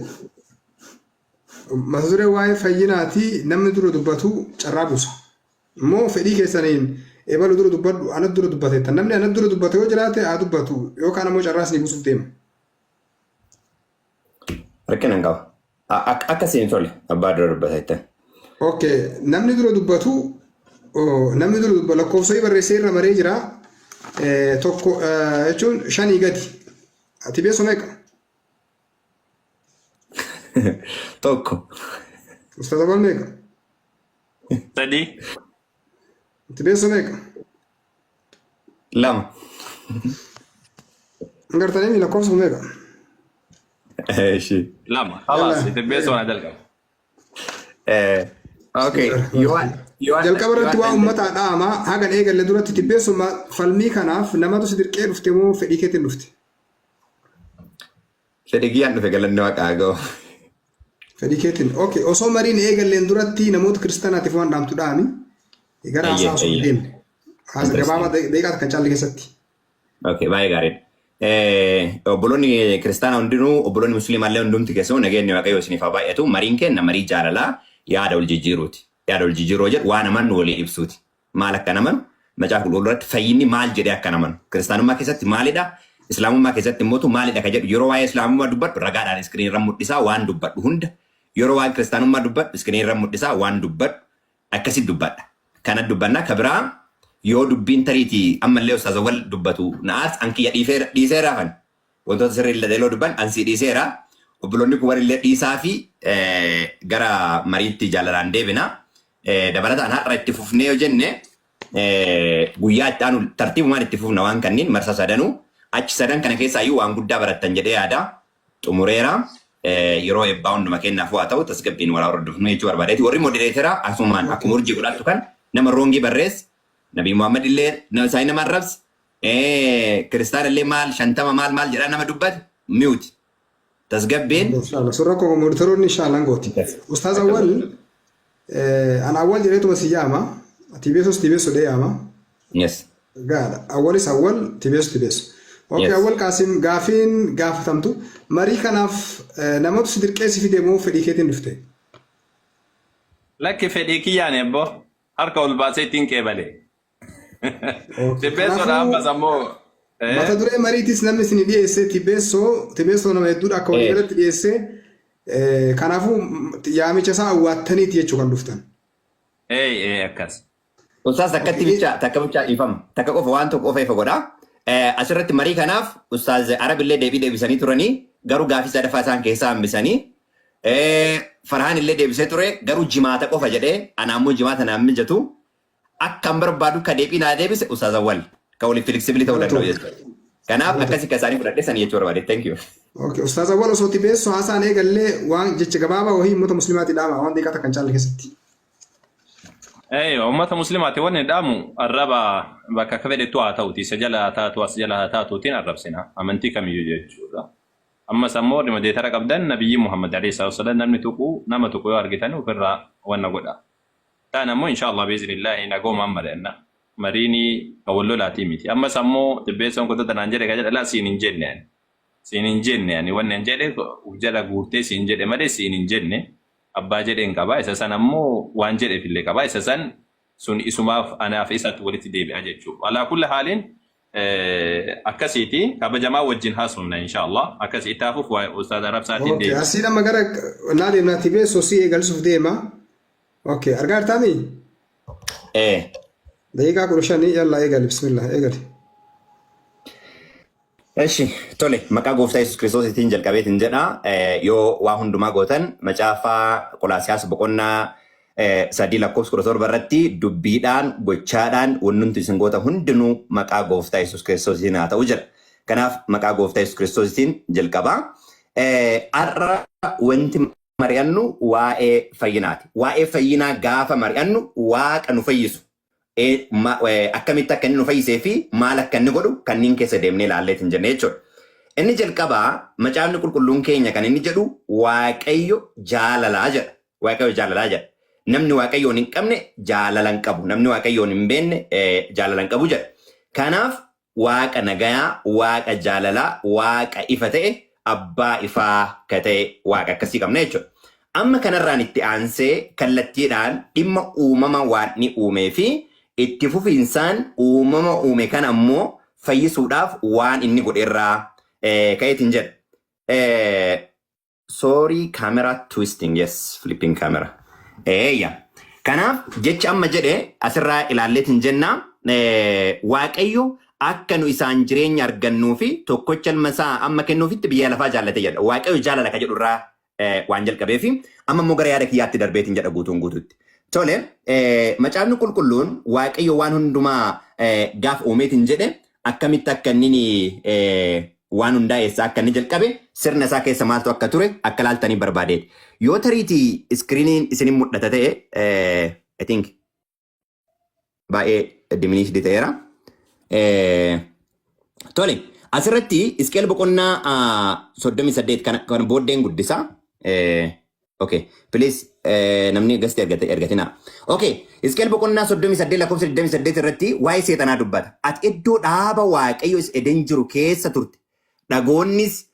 Mata duree waa'ee fayyinaati namni dura dubbatu carraa buusa. Immoo fedhii keessaniin ebalu dura dubbadhu anatu dura dubbateetta. Namni anatu dura dubbate yoo jiraate haa dubbatu yookaan ammoo carraa isinii buusuuf deema. Rakkina hin qabu. Akka isin tole abbaa dura dubbata jettan. Okay, namni dura dubbatu namni dura dubbatu lakkoofsa barreessee irra maree jira. Tokko jechuun shanii gadi. Ati beesu meeqa? Tokko. Ustaz Abal meeqa? Sadii. Ati beesu meeqa? Lama. Gartanii lakkoofsa meeqa? Eshi. Lama. Khalaas Yalla. itti beesoo na jalqaba. Okay. Yoo yoo Jalqaba irratti waa uummataa dhaama hagan eegalle duratti tibbeessuma falmii kanaaf namatu si dirqee dhufte moo fedhii keetiin dhufte? Fedhii kiyyaan dhufe galanni waaqaa ga'u. Fedhii keetiin. Okay, osoo mariin eegalleen duratti namoota kiristaanaatiif waan dhaamtu dhaami. Gara haasaa osoo hin deemne. Haasa gabaabaa daqiiqaa kan caalle keessatti. Okay, baay'ee gaariidha. Obboloonni kiristaanaa hundinuu, obboloonni musliimaa illee hundumti keessanuu nageenyi Waaqayyoo isiniif haa baay'atu. Mariin kenna marii jaalalaa yaada wal jijjiiruuti. Yaada wal jijjiiruu jedhu waan amannu walii ibsuuti. Maal akka namanu Macaafa Qulqulluu irratti fayyinni maal jedhee akka namanu, kiristaanummaa keessatti maalidha, islaamummaa keessatti immoo maalidha ka jedhu, yeroo waa'ee islaamummaa dubbadhu ragaadhaan screen irra mul'isaa waan dubbadhu hunda, yeroo waa'ee kiristaanummaa dubbadhu screen irra mul'isaa waan dubbadhu akkasitti dubbadha. Kana dubbannaa ka biraa yoo dubbiin tariitii ammallee ustaaz Awwal dubbatu na'aas an kiyya dhiiseera hafan. Wantoota sirrii illee yeroo dubban an sii dhiiseera. Obboloonni kun warri illee dhiisaa fi gara mariitti jaalalaan deebina. Dabalataan har'a itti fufnee yoo jenne, guyyaa itti aanu tartiibumaan itti fufna waan kanniin marsa sadanuu. Achi sadan kana keessaa iyyuu waan guddaa barattan jedhee yaada. Xumureera. Yeroo eebbaa hunduma kennaaf haa ta'u, tasgabbiin walaa hordofnu jechuu barbaadeeti. Warri moderator asumaan akkuma urjii godhattu kan nama wrong barreesse, Nabii Muhammad illee isaanii nama arrabse, kiristaana illee maal 50 maal maal jedhaa nama dubbate mute. Tasgabbiin. Inshallah. Surra koo moderatoroonni inshallah gooti. Ustaaz Awwal, ana Awwal jedheetuma si yaama. Tibeesos Tibeeso dhee yaama. Yes. Gaadha. Awwalis Awwal, Tibeeso Tibeeso. Okay, Awwal Qaasim, gaafiin gaafatamtu marii kanaaf namatu si dirqee si fide moo fedhii keetiin dhufte? Lakki, fedhii kiyyaan ebboo harka ol baasee ittiin qeebale. Tibbeessoodha ammas ammoo. Mata duree mariitis namni isin dhiyeesse Tibeessoo. Tibeessoo nama hedduudha akka walii galatti dhiyeesse. Kanaafuu yaamicha isaa awwaattaniiti jechuu kan dhuftan. Ee, akkas. Ustaaz, takkatti bicha takka bicha ifama takka qofa waan tokko qofa ifa godha. Asirratti marii kanaaf Ustaaz Arab illee deebii deebisanii turanii, garuu gaafii sadaffaa isaan keessaa hambisanii. Farhaan illee deebisee ture, garuu Jimaata qofa jedhee, ana ammoo Jimaata naan mijatu. Akkan barbaadu ka deebii naa deebise Ustaaz Awwal ka waliif flexible ta'uu danda'u jechuudha. Kanaaf akkasii ka isaanii fudhadhe sanii jechuu barbaade. Thank you. Okay, Ustaaz Awwal, osoo Tibeessoo haasaan eegallee waan jecha gabaabaa wahii uummata musliimaatti dhaama waan daqiiqaa takka hin caalle keessatti. Uummata musliimaati wanni dhaamu, arraba bakka akka fedhettu haa ta'uti, isa jala haa taatu, as jala haa taatuutiin arrabsina amantii kamiyyuu jechuudha. Ammas ammoo warri moderator qabdan, Nabiyyi Muhammad alayhi salaatu wasalaam namni tuqu, nama tuqu yoo argitan ofirraa wanna godha. Taan ammoo inshallah biiznillaahi nagoomaan mari'anna. Mariini kan wal lolaatii miti. Ammas ammoo Tibbeessoon kotota naan jedhe ka jedha, laa, siin hin jenne ani. Siin hin jenne ani, wanni an jedhe uf jala guurtee siin jedhe malee siin hin jenne. Abbaa jedheen qaba. Isa san ammoo waan jedheef illee qaba. Isa san sun isumaaf anaaf isatti walitti deebi'a jechuudha. Alaa kulli haaliin akkasiiti kabajamaa wajjin haasofna inshallah. Akkasii itti hafuuf waa'ee Ustaaz Arabsaatiin Okay, deema. Asii amma gara naa deemnaa, Tibeessoo si eegalsuuf deema. Okay, argaa jirtaami? Ee. Daqiiqaa 15, yalla eegali, bismillah eegali. Eshi, tole, maqaa Gooftaa Yesuus Kiristoosiitiin jalqabeetiin jedha. Yoo waa hundumaa gootan, Macaafaa Qolaasiyaas boqonnaa 3 lakkoofsa 17 irratti, dubbiidhaan, gochaadhaan wannumti isin gootan hundinuu maqaa Gooftaa Yesuus Kiristoosiitiin haa ta'u jedha. Kanaaf maqaa Gooftaa Yesuus Kiristoosiitiin jalqabaa. Har'a wanti mari'annu waa'ee fayyinaati. Waa'ee fayyinaa gaafa mari'annu, Waaqa nu fayyisu akkamitti akka inni nu fayyisee fi maal akka inni godhu kanneen keessa deemnee ilaalleetiin jenne jechuudha. Inni jalqabaa, Macaafni Qulqulluun keenya kan inni jedhu, Waaqayyo jaalalaa jedha. Waaqayyo jaalalaa jedha. Namni Waaqayyoon hin qabne jaalala hin qabu. Namni Waaqayyoon hin beekne jaalala hin qabu jedha. Kanaaf Waaqa nagayaa, Waaqa jaalalaa, Waaqa ifa ta'e, abbaa ifaa ka ta'e Waaqa akkasii qabna jechuudha. Amma kanarraan itti aansee kallattiidhaan dhimma uumama Waaqni uumee fi itti fufiinsaan uumama uume kana ammoo fayyisuudhaaf waan inni godhe irraa ka'eetiin jedha. Sorry, camera twisting, yes, flipping camera. Eeyya. Kanaaf jecha amma jedhe asirraa ilaalleetiin jenna, Waaqayyo akka nu isaan jireenya argannuu fi tokkocha ilma isaa amma kennuufitti biyya lafaa jaallate jedha. Waaqayyo jaalala ka jedhu irraa waan jalqabeefi amma immoo gara yaada kiyyaatti darbeetiin jedha guutuun guututti. Tole, Macaafni Qulqulluun Waaqayyo waan hundumaa gaafa uumeetiin jedhe, akkamitti akka inni waan hundaa eessaa akka inni jalqabe, sirna isaa keessa maaltu akka ture akka laaltanii barbaadeeti. Yoo tariitii screeniin isinin mul'ata ta'e, I think baay'ee diminished ta'eera. Tole, asirratti Hisqeel boqonnaa 38 kan booddeen guddisa. Okay. Please, namni guest argate argatina. Okay. Hisqeel boqonnaa 38 lakkoofsa 28 irratti waa'ee seexanaa dubbata. Ati iddoo dhaaba Waaqayyo isa Eden jiru keessa turte. Dhagoonnis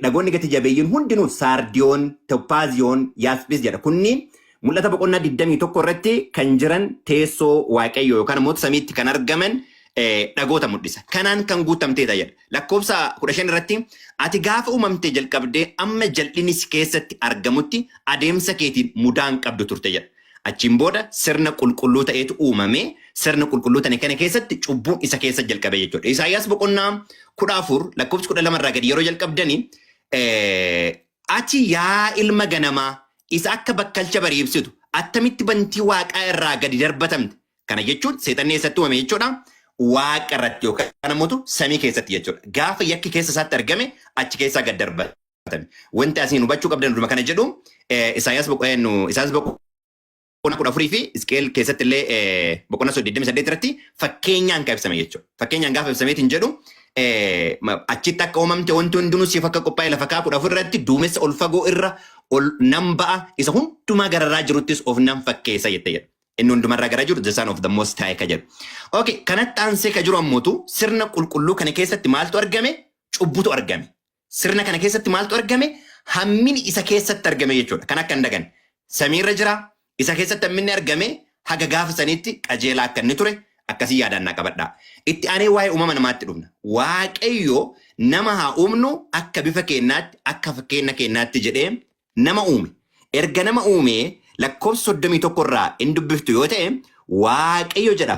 dhagoonni gati jabeeyyiin hundinuu saardiyoon, tophaaziyoon, yaaspis jedha. Kunniin mul'ata boqonnaa 21 irratti kan jiran teessoo Waaqayyo yookaan immoo samiitti kan argaman dhagoota mul'isa. Kanaan kan guutamteedha jedha. Lakkoofsa 15 irratti, ati gaafa uumamte jalqabdee amma jal'inni si keessatti argamutti adeemsa keetiin mudaan qabdu turte jedha. Achiin booda sirna qulqulluu ta'etu uumame. Sirna qulqulluu ta'e kana keessatti cubbuun isa keessa jalqabe jechuudha. Isaayyaas boqonnaa 14 lakkoofsa 12 irraa gadi yeroo jalqabdanii, ati yaa ilma ganamaa isa akka bakkalcha barii ibsitu, attamitti bantii waaqaa irraa gadi darbatamte? Kana jechuun seexanni eessatti uumame jechuudha? Waaqa irratti yookaan ammoo samii keessatti jechuudha. Gaafa yakki keessa isaatti argame achi keessaa gad darbatame. Wanti asiin hubachuu qabdan dhuma kana jedhu, Isaayyaas boqonnaa 14 fi Hisqeel keessatti illee boqonnaa 28 irratti fakkeenyaan kan ibsame jechuudha. Fakkeenyaan gaafa ibsameetiin jedhu, achitti akka uumamte, wanti hundinuu siif akka qophaa'e lafa kaa 14 irratti, duumessa ol fagoo irra ol nan ba'a, isa hundumaa gararraa jiruttis of nan fakkeessa jette jedha. Inni hundumarraa gara jiru the son of the most high ka jedhu. Okay, kanatti aansee ka jiru ammoo sirna qulqulluu kana keessatti maaltu argame? Cubbutu argame. Sirna kana keessatti maaltu argame? Hammini isa keessatti argame jechuudha. Kan akka hin dagan. Samiirra jira, isa keessatti hamminni argame, haga gaafa saniitti qajeelaa akka inni ture akkasii yaadannaa qabadhaa. Itti aanee waa'ee uumama namaatti dhufna. Waaqayyo nama haa uumnu akka bifa keenyaatti, akka fakkeenya keenyaatti jedhee nama uume. Erga nama uume, lakkoofsa 31 irraa hin dubbiftu yoo ta'e, Waaqayyo jedha.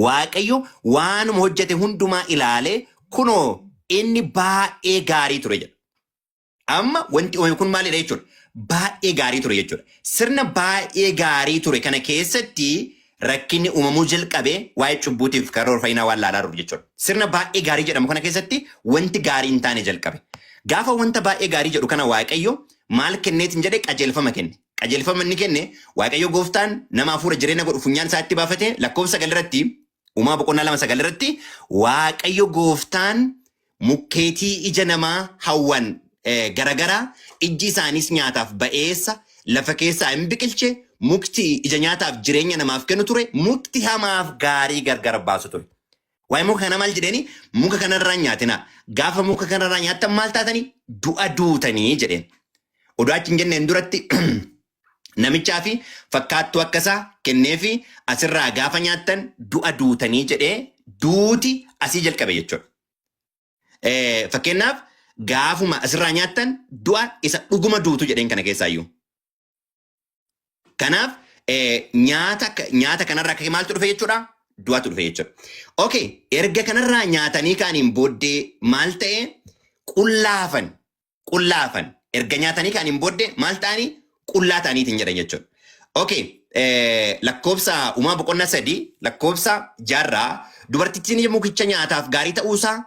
Waaqayyo waanuma hojjete hundumaa ilaalee, kunoo inni baay'ee gaarii ture jedha. Amma wanti uumame kun maalidha jechuudha? Baay'ee gaarii ture jechuudha. Sirna baay'ee gaarii ture kana keessatti rakkinni uumamuu jalqabe, waa'ee cubbuutiif karoora fayyinaa waan laalaa jiru jechuudha. Sirna baay'ee gaarii jedhamu kana keessatti wanti gaarii hin taane jalqabe. Gaafa wanta baay'ee gaarii jedhu kana, Waaqayyo maal kenneetiin jedhe? Qajeelfama kenne. Qajeelfama inni kenne, Waaqayyo gooftaan nama hafuura jireenya godhu funyaan isaatti baafate. Lakkoofsa 9 irratti, Uumaa boqonnaa 2:9 irratti, Waaqayyo gooftaan mukkeetii ija namaa hawwan garagaraa, ijji isaaniis nyaataaf ba'eessa, lafa keessaa hin biqilche. Mukti ija nyaataaf jireenya namaaf kennu ture, mukti hamaaf gaarii gargar baasu ture. Waa'ee muka kana maal jedheeni? Muka kanarraa hin nyaatinaa. Gaafa muka kanarraa nyaattan maal taatanii? Du'a duutanii jedheen. Oduu achi hin jenneen duratti namichaa fi fakkaattuu akkasaa kenneefi, asirraa gaafa nyaattan du'a duutanii jedhee, duuti asii jalqabe jechuudha. Fakkeenyaaf, gaafuma asirraa nyaattan du'a isa dhuguma duutu jedheen kana keessaayyuu. Kanaaf nyaata kanarraa akka maaltu dhufe jechuudha? Du'atu dhufe jechuudha. Okay, erga kanarraa nyaatanii kaaniin booddee maal ta'e? Qullaafan. Qullaafan. Erga nyaatanii kaaniin booddee maal ta'anii? Qullaa ta'aniitiin jedhan jechuudha. Okay, lakkoofsa Uumaa boqonnaa 3 lakkoofsa 6rraa, dubartittiin mukicha nyaataaf gaarii ta'uusaa,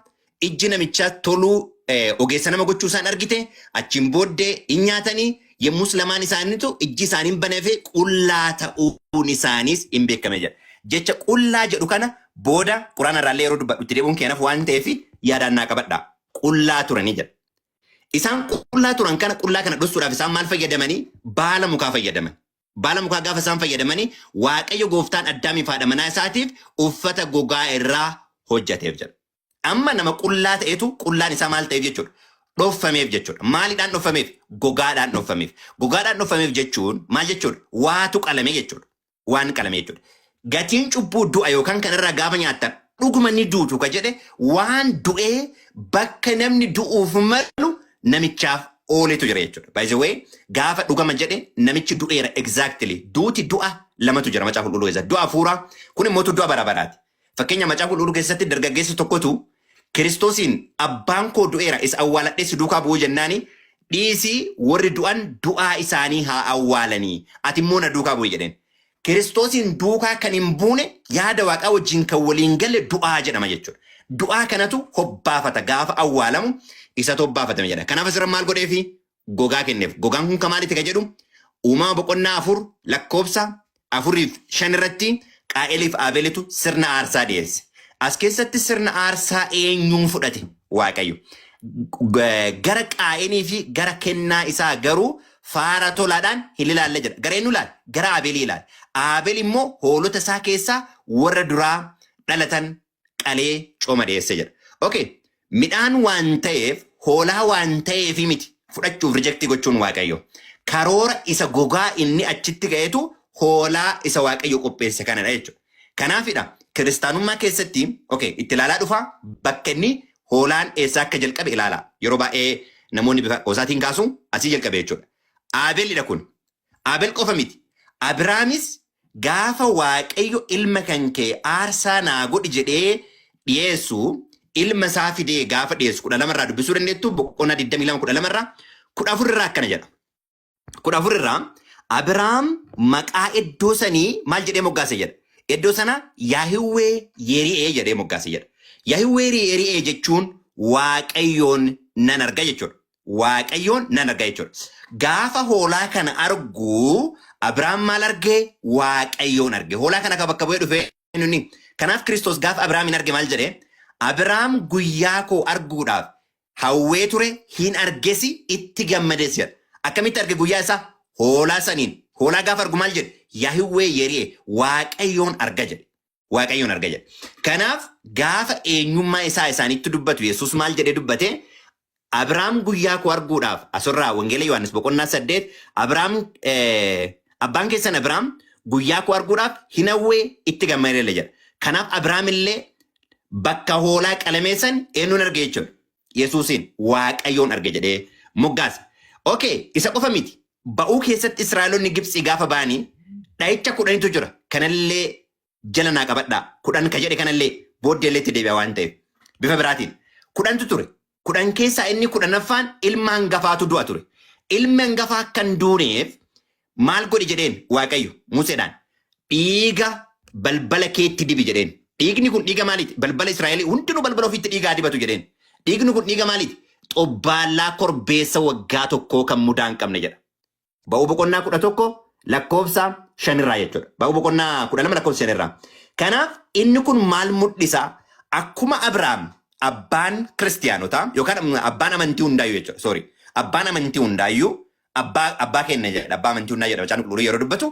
ijji namichaa toluu, ogeessa nama gochuu isaan argite. Achiin booddee hin nyaatanii, yommus lamaan isaaniitu ijji isaanii baneefee qullaa ta'uun isaaniis hin beekame jedha. Jecha qullaa jedhu kana booda quraana irraallee yeroo dubbadhu itti deebi'uun keenyaaf waan ta'eef yaadaan naa qabadha. Qullaa turanii jedha. Isaan qullaa turan kana, qullaa kana dhossuudhaaf isaan maal fayyadamanii? Baala mukaa fayyadaman. Baala mukaa gaafa isaan fayyadamanii, Waaqayyo gooftaan Addaamiif haadha manaa isaatiif uffata gogaa irraa hojjateef jedha. Amma nama qullaa ta'etu qullaan isaa maal ta'eef jechuudha? Dhoffameef jechuudha. Maaliidhaan dhoffameef? Gogaadhaan dhoffameef. Gogaadhaan dhoffameef jechuun maal jechuudha? Waatu qalame jechuudha. Waan qalame jechuudha. Gatiin cubbuu du'a yookaan kanarraa gaafa nyaattan dhuguma ni duutu ka jedhe, waan du'ee bakka namni du'uuf malu namichaaf ooletu jira jechuudha. By the way, gaafa dhugama jedhe namichi du'eera exactly. Duuti du'a lamatu jira Macaafa Qulqulluu keessa. Du'a hafuuraa kun immoo du'a bara baraati. Fakkeenya, Macaafa Qulqulluu keessatti dargaggeessi tokkotu Kiristoosiin, "Abbaan koo du'eera, isa awwaaladhee si duukaa bu'uu" jennaani, "Dhiisii, warri du'an du'aa isaanii haa awwaalanii, ati immoo na duukaa bu'i" jedheen. Kiristoosiin duukaa kan hin buune, yaada waaqaa wajjin kan waliin galle du'aa jedhama jechuudha. Du'aa kanatu hobbaafata, gaafa awwaalamu isatu hobbaafatame jedha. Kanaaf asirra maal godheefi? Gogaa kenneef. Gogaan kun kan maaliiti ka jedhu, Uumama boqonnaa 4 lakkoofsa 4f 5 irratti Qaa'eliif Abeelitu sirna aarsaa dhiyeesse. As keessatti sirna aarsaa eenyuun fudhate Waaqayyo? Gara Qaa'enii fi gara kennaa isaa garuu Faara tolaadhaan hin ilaalle jedha. Gara eenyu ilaala? Gara Abeelii ilaala. Abeel immoo hoolota isaa keessaa warra duraa dhalatan qalee cooma dhiyeesse jedha. Okay. Midhaan waan ta'eef, hoolaa waan ta'eef miti fudhachuuf reject gochuun Waaqayyo. Karoora isa gogaa inni achitti ga'etu hoolaa isa Waaqayyo qopheesse kanadha jechuudha. Kanaafidha kiristaanummaa keessatti, okay, itti ilaalaa dhufa, bakka inni hoolaan eessaa akka jalqabe ilaalaa. Yeroo baay'ee namoonni bifa qosaatiin kaasu, asii jalqabe jechuudha. Abeelidha kun. Abeel qofa miti. Abiraamis gaafa Waaqayyo ilma kan kee aarsaa naa godhi jedhee dhiyeessu, ilma isaa fidee gaafa dhiyeessu, 12 irraa dubbisuu dandeettu, boqonnaa 22 12 irraa, 14 irraa akkana jedha. 14 irraa Abiraam maqaa iddoo sanii maal jedhee moggaase jedha. Iddoo sana Yaahiwwee Yeri'ee jedhee moggaase jedha. Yaahiwwee Yeri'ee jechuun Waaqayyoon nan arga jechuudha. Waaqayyoon nan arga jechuudha. Gaafa hoolaa kana argu Abiraam maal argee? Waaqayyoon arge. Hoolaa kana akka bakka bu'ee dhufee nuni. Kanaaf Kiristoos gaafa Abiraamin arge maal jedhee? "Abiraam guyyaa koo arguudhaaf hawwee ture, hin argesi, itti gammades" jedha. Akkamitti arge guyyaa isaa? Hoolaa saniin. Hoolaa gaafa argu maal jedhe? "Yaahiwwee Yeri'ee, Waaqayyoon arga" jedhe. Waaqayyoon arga jedhe. Kanaaf gaafa eenyummaa isaa isaanitti dubbatu Yesuus maal jedhee dubbate? Abiraam guyyaa koo arguudhaaf, asirraa Wangeela Yohaannis boqonnaa 8, Abiraam, abbaan keessan Abiraam guyyaa koo arguudhaaf hin hawwee, itti gammadeera jedha. Kanaaf Abiraam illee bakka hoolaa qalameessan eenyuun arge jechuudha? Yesuusiin, Waaqayyoon arge jedhee moggaase. Okay, isa qofa miti. Ba'uu keessatti Israa'eloonni Gibxii gaafa ba'anii dha'icha 10tu jira. Kanallee jala naa qabadhaa. 10 ka jedhe kanallee booddee illee itti deebi'a waan ta'eef. Bifa biraatiin. 10tu ture. 10 keessaa inni 10ffaan ilma hangafaatu du'a ture. Ilmi hangafaa kan duuneef maal godhi jedheen Waaqayyo Museedhaan? "Dhiiga balbala keetti dibi" jedheen. Dhiigni kun dhiiga maaliiti? Balbala Israa'elii hundinuu balbala ofiitti dhiigaa dibatu jedheen. Dhiigni kun dhiiga maaliiti? Xobbaallaa korbeessa waggaa tokkoo kan mudaa hin qabne jedha. Ba'uu boqonnaa 11 lakkoofsa 5rraa jechuudha. Ba'uu boqonnaa 12 lakkoofsa 5rraa. Kanaaf inni kun maal mul'isa? Akkuma Abiraam abbaan kiristiyaanotaa yookaan abbaan amantii hundaayyuu jechuudha. Sorry. Abbaan amantii hundaayyuu abbaa keenya jedha. Abbaa amantii hundaa jedha Macaafni Qulqulluu yeroo dubbatu.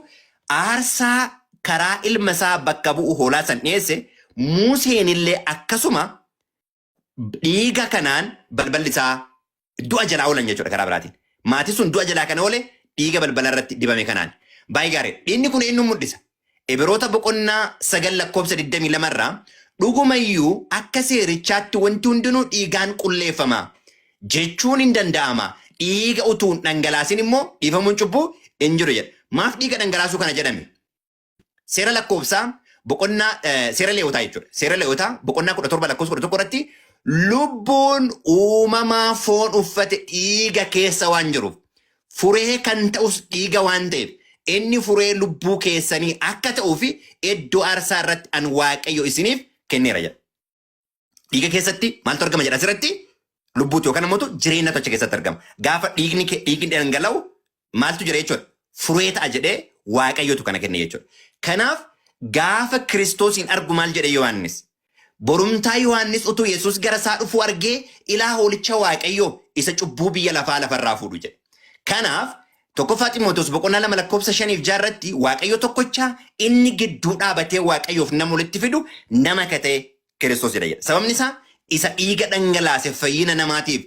Aarsaa karaa ilma isaa bakka bu'u hoolaa san dhiyeesse, Museen illee akkasuma dhiiga kanaan balballi isaa du'a jalaa oolan jechuudha karaa biraatiin. Maatii sun du'a jalaa kan oole dhiiga balbala irratti dibame kanaan. Baay'ee gaarii. Dhiigni kun eenyuun mul'isa? Ibiroota boqonnaa 9 lakkoofsa 22 irraa, "Dhugumayyuu akka seerichaatti wanti hundinuu dhiigaan qulleeffama jechuun hin danda'ama. Dhiiga utuu hin dhangalaasin immoo dhiifamuun cubbuu hin jiru" jedha. Maaf dhiiga dhangalaasuu kana jedhame? Seera lakkoofsaa boqonnaa, seera Leewotaa jechuudha. Seera Leewotaa boqonnaa 17 lakkoofsa 11 irratti, lubbuun uumamaa foon uffate dhiiga keessa waan jiruuf, furee kan ta'us dhiiga waan ta'eef, inni furee lubbuu keessanii akka ta'uu fi iddoo aarsaa irratti an Waaqayyo isiniif kenneera jedha. Dhiiga keessatti maaltu argama jedha asirratti? Lubbuutu yookaan immoo jireenyatu achi keessatti argama. Gaafa dhiigni dhangala'u maaltu jira jechuudha? Furee ta'a jedhee Waaqayyotu kana kenne jechuudha. Kanaaf gaafa Kiristoosiin argu maal jedhe Yohaannis? Borumtaa Yohaannis utuu Yesuus gara isaa dhufuu argee, "Ilaa hoolicha Waaqayyoo isa cubbuu biyya lafaa lafarraa fuudhu" jedhe. Kanaaf 1ffaa Ximootos boqonnaa 2 lakkoofsa 5 fi 6 irratti, Waaqayyo tokkocha, inni gidduu dhaabatee Waaqayyoof nama walitti fidu nama akka ta'e Kiristoos jedha. Sababni isaa isa dhiiga dhangalaase fayyina namaatiif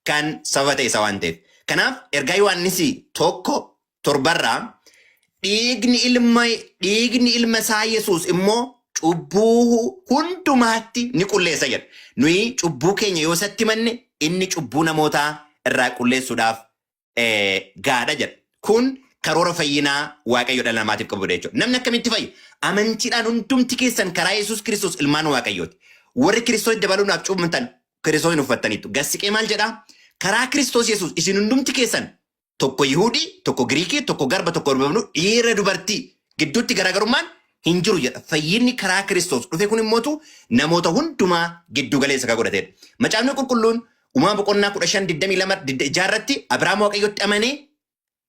kan sababa ta'e isa waan ta'eef. Kanaaf ergaa Yohaannis 1:7rraa, dhiigni ilma isaa Yesuus immoo cubbuu hundumaatti ni qulleessa" jedha. Nuyi cubbuu keenya yoo isatti manne inni cubbuu namootaa irraa qulleessuudhaaf gaadha jedha. Kun karoora fayyinaa Waaqayyo dhala namaatiif qabudha jechuudha. Namni akkamitti fayya? Amantiidhaan hundumti keessan karaa Yesuus Kiristoos ilmaan Waaqayyooti. Warri Kiristoos dabaluudhaaf cuuphamtan Kiristoos hin uffattaniittu. Gassiqee maal jedhaa? Karaa Kiristoos Yesuus isin hundumti keessan, tokko Yihudii, tokko Giriikii, tokko garba, tokko Oromoo, dhiira dubartii gidduutti garaagarummaan hin jiru jedha. Fayyinni karaa Kiristoos dhufe kun immootu namoota hundumaa giddu galeessa kan godhatedha. Macaafni Qulqulluun Uumaa boqonnaa 15 22 jaarratti Abiraam Waaqayyotti amanee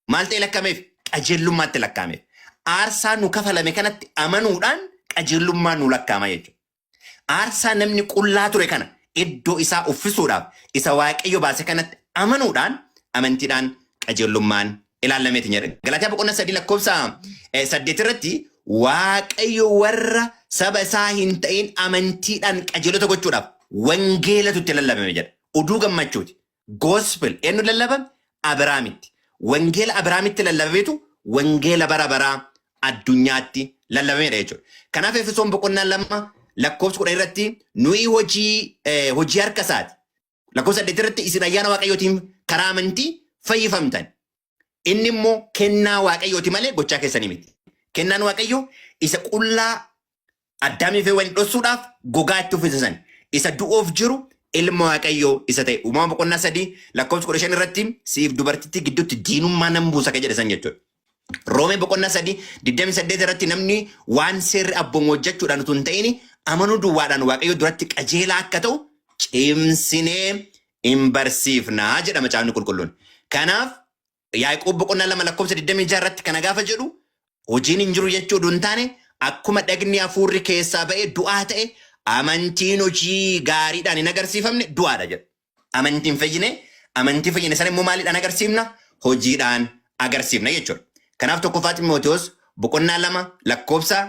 maal ta'e lakkaa'ameef? Qajeelummaatti lakkaa'ameef. Aarsaa nu kafalame kanatti amanuudhaan qajeelummaan nu lakkaa'ama jechuudha. Aarsaa namni qullaa ture kana iddoo isaa uffisuudhaaf isa Waaqayyo baase kanatti amanuudhaan, amantiidhaan qajeelummaan Ilaallameetiin jedha. Galaatiyaa boqonnaa 3 lakkoofsa 8 irratti Waaqayyo warra saba isaa hin ta'in amantiidhaan qajeelota gochuudhaaf wangeelatu itti lallabame jedha. Oduu gammachuuti. Gospel eenyu lallabame? Abiraamitti. Wangeela Abiraamitti lallabametu wangeela bara baraa addunyaatti lallabamedha jechuudha. Kanaaf Efesoon boqonnaa 2 lakkoofsa 10 irratti nuyi hojii harka isaati. Lakkoofsa 8 irratti isin ayyaana Waaqayyootiin karaa amantii fayyifamtan. Inni immoo kennaa Waaqayyooti malee gochaa keessanii miti. Kennaan Waaqayyoo isa qullaa Addaamii fi Hewwan dhossuudhaaf gogaa itti uffisan. Isa du'uuf jiru ilma Waaqayyoo isa ta'e. Uumama boqonnaa 3 lakkoofsa 15 irratti siif dubartittii gidduutti diinummaa nan buusa kan jedhe san jechuudha. Roomee boqonnaa 3 28 irratti namni waan seerri abboomu hojjechuudhaan utuu hin ta'in amanuu duwwaadhaan Waaqayyo duratti qajeelaa akka ta'u cimsinee in barsiifna jedha macaafni qulqulluun. Kanaaf Yaaqoob boqonnaa 2 lakkoofsa 26 irratti kana gaafa jedhu hojiin hin jiru jechuu utuu hin taane akkuma dhagni hafuurri keessaa ba'ee du'aa ta'e amantiin hojii gaariidhaan hin agarsiifamne du'aadha jedha. Amantiin fayyine, amantii fayyine sana immoo maaliidhaan agarsiifna? Hojiidhaan agarsiifna jechuudha. Kanaaf tokkoffaa Ximootiyoos boqonnaa 2 lakkoofsa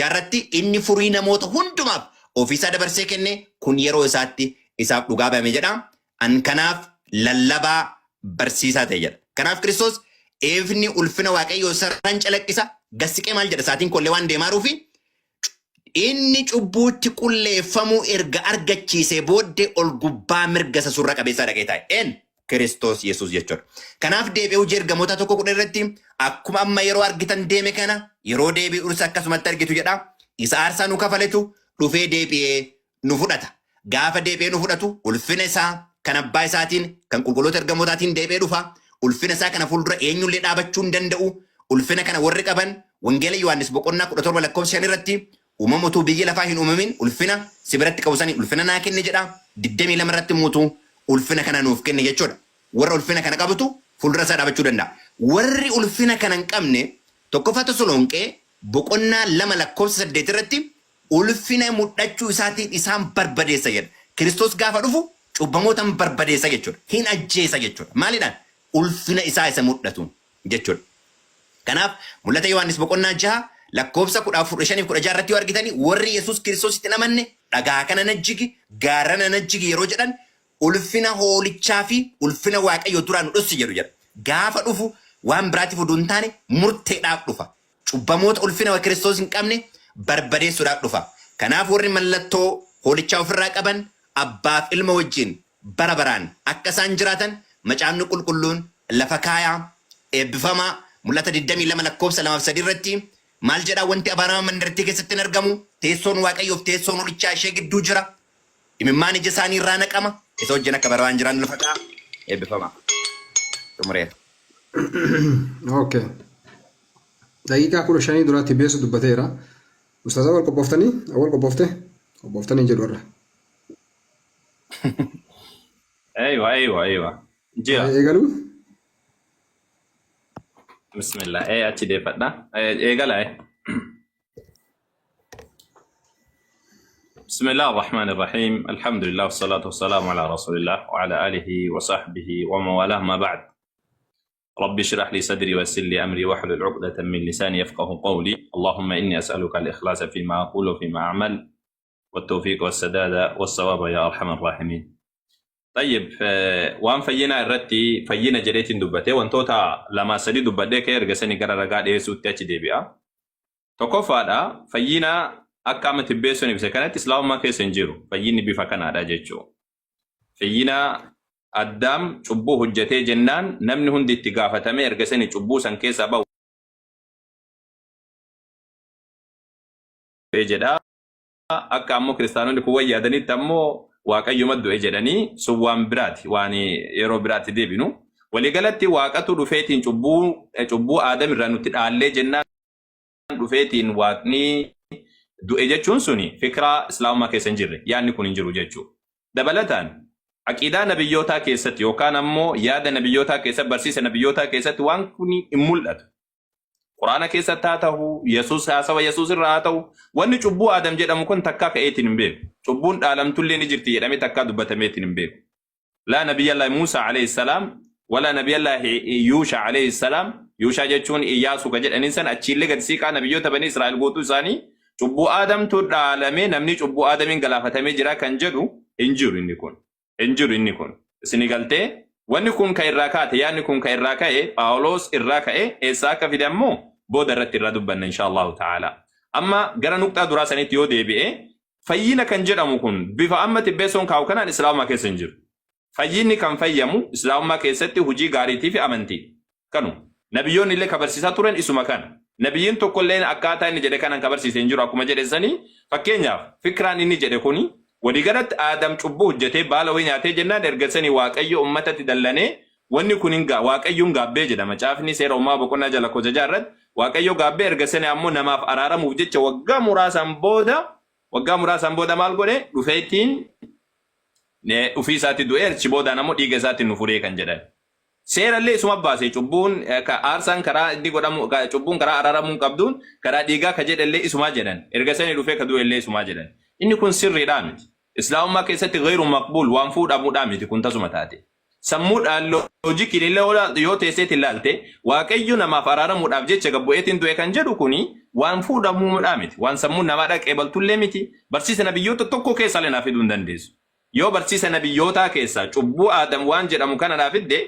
jaarratti inni furii namoota hundumaaf ofiisaa dabarsee kenne kun yeroo isaatti isaaf dhugaa ba'ame jedha. An kanaaf lallabaa barsiisaa ta'e jedha. Kanaaf Kiristoos ifni ulfina Waaqayyoo sararaan calaqqisa. Gassiqee maal jedha? Saatiin kollee waan deemaaruufi inni cubbuutti qulleeffamuu erga argachiisee booddee ol gubbaa mirga isa surra qabeessaa dhaqee taa'e. Een Kiristoos Yesuus jechuudha. Kanaaf deebi'ee hojii ergamoota 1:10 irratti akkuma amma yeroo argitan deeme kana yeroo deebi'us akkasumatti argitu jedha. Isa aarsaa nu kafaletu dhufee deebi'ee nu fudhata. Gaafa deebi'ee nu fudhatu ulfina isaa kan abbaa isaatiin kan qulqulloota ergamootaatiin deebi'ee dhufa. Ulfina isaa kana fuuldura eenyullee dhaabachuu hin danda'u. Ulfina kana warri qaban Wangeela Yohaannis boqonnaa 17 lakkoofsa 5 irratti uumama utuu biyyi lafaa hin uumamin ulfina si biratti qabu sanii ulfina naa kenne jedha. 22 irratti immoo utuu ulfina kana nuuf kenne jechuudha. Warra ulfina kana qabutu fuuldura isaa dhaabachuu danda'a. Warri ulfina kana hin qabne tokkoffaa Tasolonqee boqonnaa 2 lakkoofsa 8 irratti ulfina mudhachuu isaatiin isaan barbadeessa jedha. Kiristoos gaafa dhufu cubbamoota hin barbadeessa jechuudha. Hin ajjeesa jechuudha. Maaliidhaan? Ulfina isaa isa mudhatuun jechuudha. Kanaaf mul'ata Yohaannis boqonnaa 6 lakkoofsa 14, 15 fi 16 irratti yoo argitani warri Yesuus Kiristoositti hin amanne dhagaa kana najjigi, gaara na najjigi yeroo jedhan ulfina hoolichaa fi ulfina Waaqayyoo duraa nu dhossi jedhu jedha. Gaafa dhufu waan biraatiif oduu hin taane murteedhaaf dhufa. Cubbamoota ulfina Kiristoos hin qabne barbadeessuudhaaf dhufa. Kanaaf warri mallattoo hoolichaa ofirraa qaban abbaaf ilma wajjin bara baraan akka isaan jiraatan Macaafni Qulqulluun lafa kaaya. Eebbifamaa. Mul'ata 22 lakkoofsa 2 fi 3 irratti maal jedhaa? Wanti abaaramaan mandarattii keessatti hin argamu. Teessoon Waaqayyoof teessoon hoolichaa ishee gidduu jira. Imimmaan ija isaanii irraa naqama. Isa wajjin akka bara baraan jiraannu lafa kaa'a. Eebbifamaa. Xumureera. Okay. Daqiiqaa 15 duraatti beessu dubbateera. Ustaaz Awwal qophooftanii? Awwal qophoofte? Qophooftanii jedhu irra. Aywa, aywa, aywa. Jira. Eegaluu? Bismillah. Achi deeffadha. Eegala. بسم الله الرحمن الرحيم الحمد لله والصلاة والسلام على رسول الله وعلى آله وصحبه ومن والاه ما بعد رب اشرح لي صدري ويسر لي أمري واحلل عقدة من لساني يفقه قولي اللهم إني أسألك الإخلاص فيما أقول وفيما أعمل والتوفيق والسداد والصواب يا أرحم الراحمين طيب waan fayyinaa irratti fayyina jedheetiin dubbate wantoota lamaa sadi dubbadhee ka'ee erga sanii gara ragaa dhiyeessuutti achi deebi'a. Tokkoffaadha fayyina akka amma tibbeessuun ibse kanatti islaamummaa keessa hin jiru. Fayyinni bifa kanaadha jechuudha. Fayyina Addaam cubbuu hojjetee jennaan namni hundi itti gaafatamee erga sanii cubbuu san keessaa bahu jedha. Akka ammoo kiristaanonni kun wayyaadanitti ammoo Waaqayyuma du'e jedhanii sun waan biraati waan yeroo biraatti deebinu. Waliigalatti Waaqatu dhufeetiin cubbuu cubbuu Aadam irraa nutti dhaallee jennaan dhufeetiin Waaqni du'e jechuun suni fikiraa Islaamummaa keessa hin jirre yaadni kun hin jiru jechuudha. Dabalataan aqiidaa nabiyyootaa keessatti yookaan ammoo yaada nabiyyootaa keessatti barsiisa nabiyyootaa keessatti waan kun hin mul'atu. Quraana keessatti haa ta'u, Yesuus haasawa Yesuus irraa haa ta'u, wanni cubbuu Aadam jedhamu kun takkaa ka'eetiin hin beeku. Cubbuun dhaalamtullee ni jirti jedhamee takkaa dubbatameetiin hin beeku. Laa Nabiyyallaahi Muusaa alayhi salaam Wala Nabiyallaahi Yuusha alayhi salaam, Yuushaa jechuun Iyyaasuu ka jedhaniin san, achiillee gad siiqaa nabiyyoota Banii Israa'el guutuu isaanii cubbuu Aadamtu dhaalame, namni cubbuu Aadamiin galaafatamee jira kan jedhu hin jiru inni kun. Hin jiru inni kun. Isinii galtee? Wanni kun ka irraa kaate, yaadni kun ka irraa ka'e Phaawulos irraa ka'e, eessaa akka fide ammoo booda irratti irraa dubbanna inshaa Allahu ta'ala. Amma gara nuqxaa duraa sanitti yoo deebi'e, fayyina kan jedhamu kun bifa amma Tibbeessoon kaa'u kanaan Islaamummaa keessa hin jiru. Fayyinni kan fayyamu Islaamummaa keessatti hujii gaariitii fi amantiidha. Kanuma. Nabiyyoonni illee ka barsiisaa turan isuma kana. Nabiyyiin tokko illeen akkaataa inni jedhe kanaan ka barsiise hin jiru akkuma jedhe sanii. Fakkeenyaaf, fikraan inni jedhe kuni waliigalatti Aadam cubbuu hojjetee baala wayii nyaatee jennaan erga sanii Waaqayyo ummatatti dallanee wanni kun hin Waaqayyo hin gaabbee jedha macaafni Seera Uumamaa boqonnaa 6 lakkoofsa 6 irratti. Waaqayyo gaabbee erga sanii ammoo namaaf araaramuuf jecha waggaa muraasaan booda maal godhe? Dhufeetiin ufii isaatti du'ee achi boodaan ammoo dhiiga isaatiin nu furee kan jedhan. Seerallee isuma baase, cubbuun ka aarsaan karaa inni godhamu, cubbuun karaa araaramuu hin qabduun karaa dhiigaa ka jedhellee isumaa jedhan. Erga sanii dhufee ka du'ellee isumaa jedhan. Inni kun sirriidhaa miti. Islaamummaa keessatti ghayru maqbuul, waan fuudhamuudhaa miti kun tasuma taate. Sammuudhaan loojikiin illee yoo teesseetiin ilaalte, Waaqayyo namaaf araaramuudhaaf jecha gad bu'eetiin du'e kan jedhu kuni waan fuudhamuudhaa miti. Waan sammuun namaa dhaqeebaltullee miti. Barsiisa nabiyyoota tokko keessaallee naa fiduu hin dandeessu. Yoo barsiisa nabiyyootaa keessaa cubbuu Aadam waan jedhamu kana naa fidde,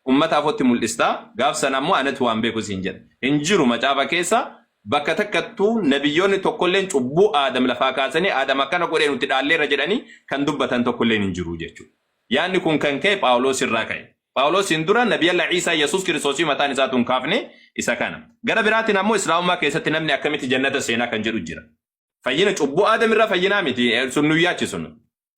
ummata afotti mul'ista, gaaf sana ammoo anatu waan beeku siin jedha. Hin jiru macaafa keessa bakka takkattuu nabiyyoonni tokkolleen cubbuu Aadam lafaa kaasanii Aadam akkana godhee nuti dhaalleerra jedhanii kan dubbatan tokkolleen hin jiru jechuudha. Yaadni kun kan ka'e Phaawulos irraa ka'e. Phaawulosiin dura Nabiyallah Iisaa Yesuus Kiristoosii mataan isaatu hin kaafne isa kana. Gara biraatiin ammoo Islaamummaa keessatti namni akkamitti jannata seenaa kan jedhu jira. Fayyina cubbuu Aadam irraa fayyinaa miti, sun nu yaachisu nu.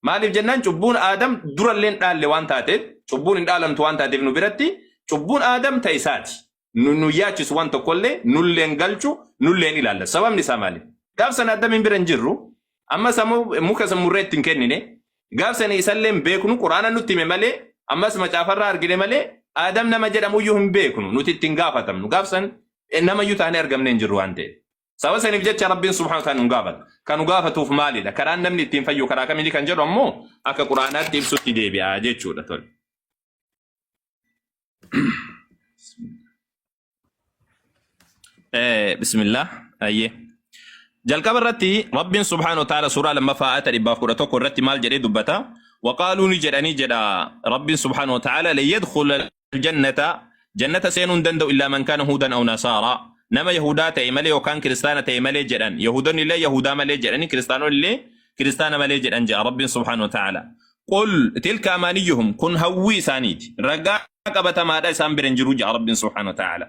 Maaliif jennaan, cubbuun Aadam durallee hin dhaalle waan taateef, cubbuun hin dhaalamtu waan taateef, nu biratti cubbuun Aadam ta isaati. Nu nu yaachisu waan tokkollee nullee hin galchu, nullee hin ilaalla. Sababni isaa maali? Gaaf sana Addamiin bira hin jirru. Ammas ammoo muka san murree itti hin kennine. Gaaf sana isallee hin beeknu, Quraana nutti hime malee, ammas macaafarraa argine malee, Aadam nama jedhamuyyuu hin beeknu, nuti itti hin gaafatamnu. Gaaf san namayyuu taanee argamnee hin jirru waan ta'eef. Sababa saniif jecha Rabbiin subhaanahu wa ta'ala nu gaafata. Kan nu gaafatuuf maalidha? Karaan namni ittiin fayyu karaa kamiini kan jedhu ammoo akka Quraanaatti ibsutti deebi'a jechuudha. Tole. Bismillah. Ayyee. Jalqaba irratti Rabbiin subhaanahu wa ta'ala suuraa lammaffaa ayata 111 irratti maal jedhee dubbata? Waqaaluu, ni jedhanii jedha Rabbiin subhaanahu wa ta'ala, lan yadkhula aljannata, jannata seenuu hin danda'u, illaa man kaana huudan aw nasaaraa, nama yahudaa ta'e malee yookaan kiristaana ta'e malee jedhan. Yahudonni illee yahudaa malee jedhanii, kiristaanonni illee kiristaana malee jedhan jedha Rabbiin subhaanahu wa ta'ala. Qul tilka amaaniyyuhum, kun hawwii isaaniiti, ragaa qabatamaadha isaan bira hin jiru jedha Rabbiin subhaanahu wa ta'ala.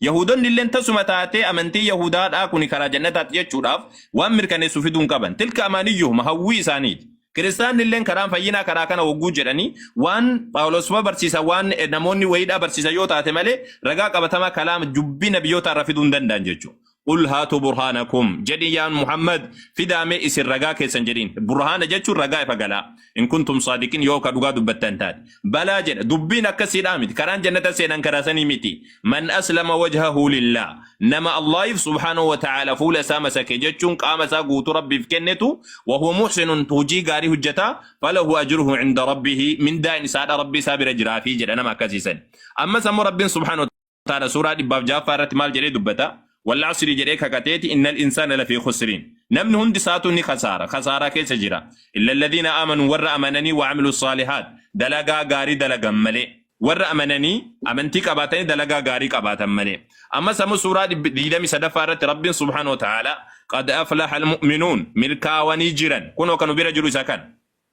Yahudonni illeen tasuma taatee amantii Yahudaadhaa kuni karaa jannataati jechuudhaaf waan mirkaneessu fiduu hin qaban. Tilka amaaniyyuhum, hawwii isaaniiti. Kiristaanni illeen karaan fayyinaa karaa kana hogguu jedhanii waan Phaawulos fa barsiisa, waan namoonni wayiidhaa barsiisa yoo taate malee, ragaa qabatamaa kalaama dubbii nabiyyootaa irraa fiduu hin danda'an jechuudha. Qul haatu burhaanakum jedhiin, yaa Muhammad, fidaamee isin ragaa keessan jedhiin. Burhaana jechuun ragaa ifa galaa. In kuntum saadiqin, yoo ka dhugaa dubbattan taate. Balaa jedha, dubbiin akkasiidhaa miti, karaan jannata seenan karaa sanii miti. Man aslama wajhahu lillah, nama Allahiif subhaanahu wa ta'ala fuula isaa masake jechuun qaama isaa guutuu Rabbiif kennetu, wa huwa muhsinun, hojii gaarii hojjeta, falahu ajruhu inda rabbihi, mindaan isaadha Rabbi isaa bira jiraafi jedha nama akkasiisan. Ammas ammoo Rabbiin subhaanahu ta'ala suuraa 106ffaa irratti maal jedhee dubbata? Wal asri jedhee kakateeti, innal insaana lafii khusriin. Namni hundi isaatu ni kasaara. Kasaaraa keessa jira. Illa alladhiina aamanu, warra amananii, wa amilu saalihaat, dalagaa gaarii dalagan malee. Warra amananii, amantii qabaatanii dalagaa gaarii qabaatan malee. Ammas ammoo suuraa 23ffaa irratti Rabbiin subhaanahu wa ta'ala qad aflaha almu'minuun, milkaawanii jiran. Kunoo kanu bira jiru isa kana.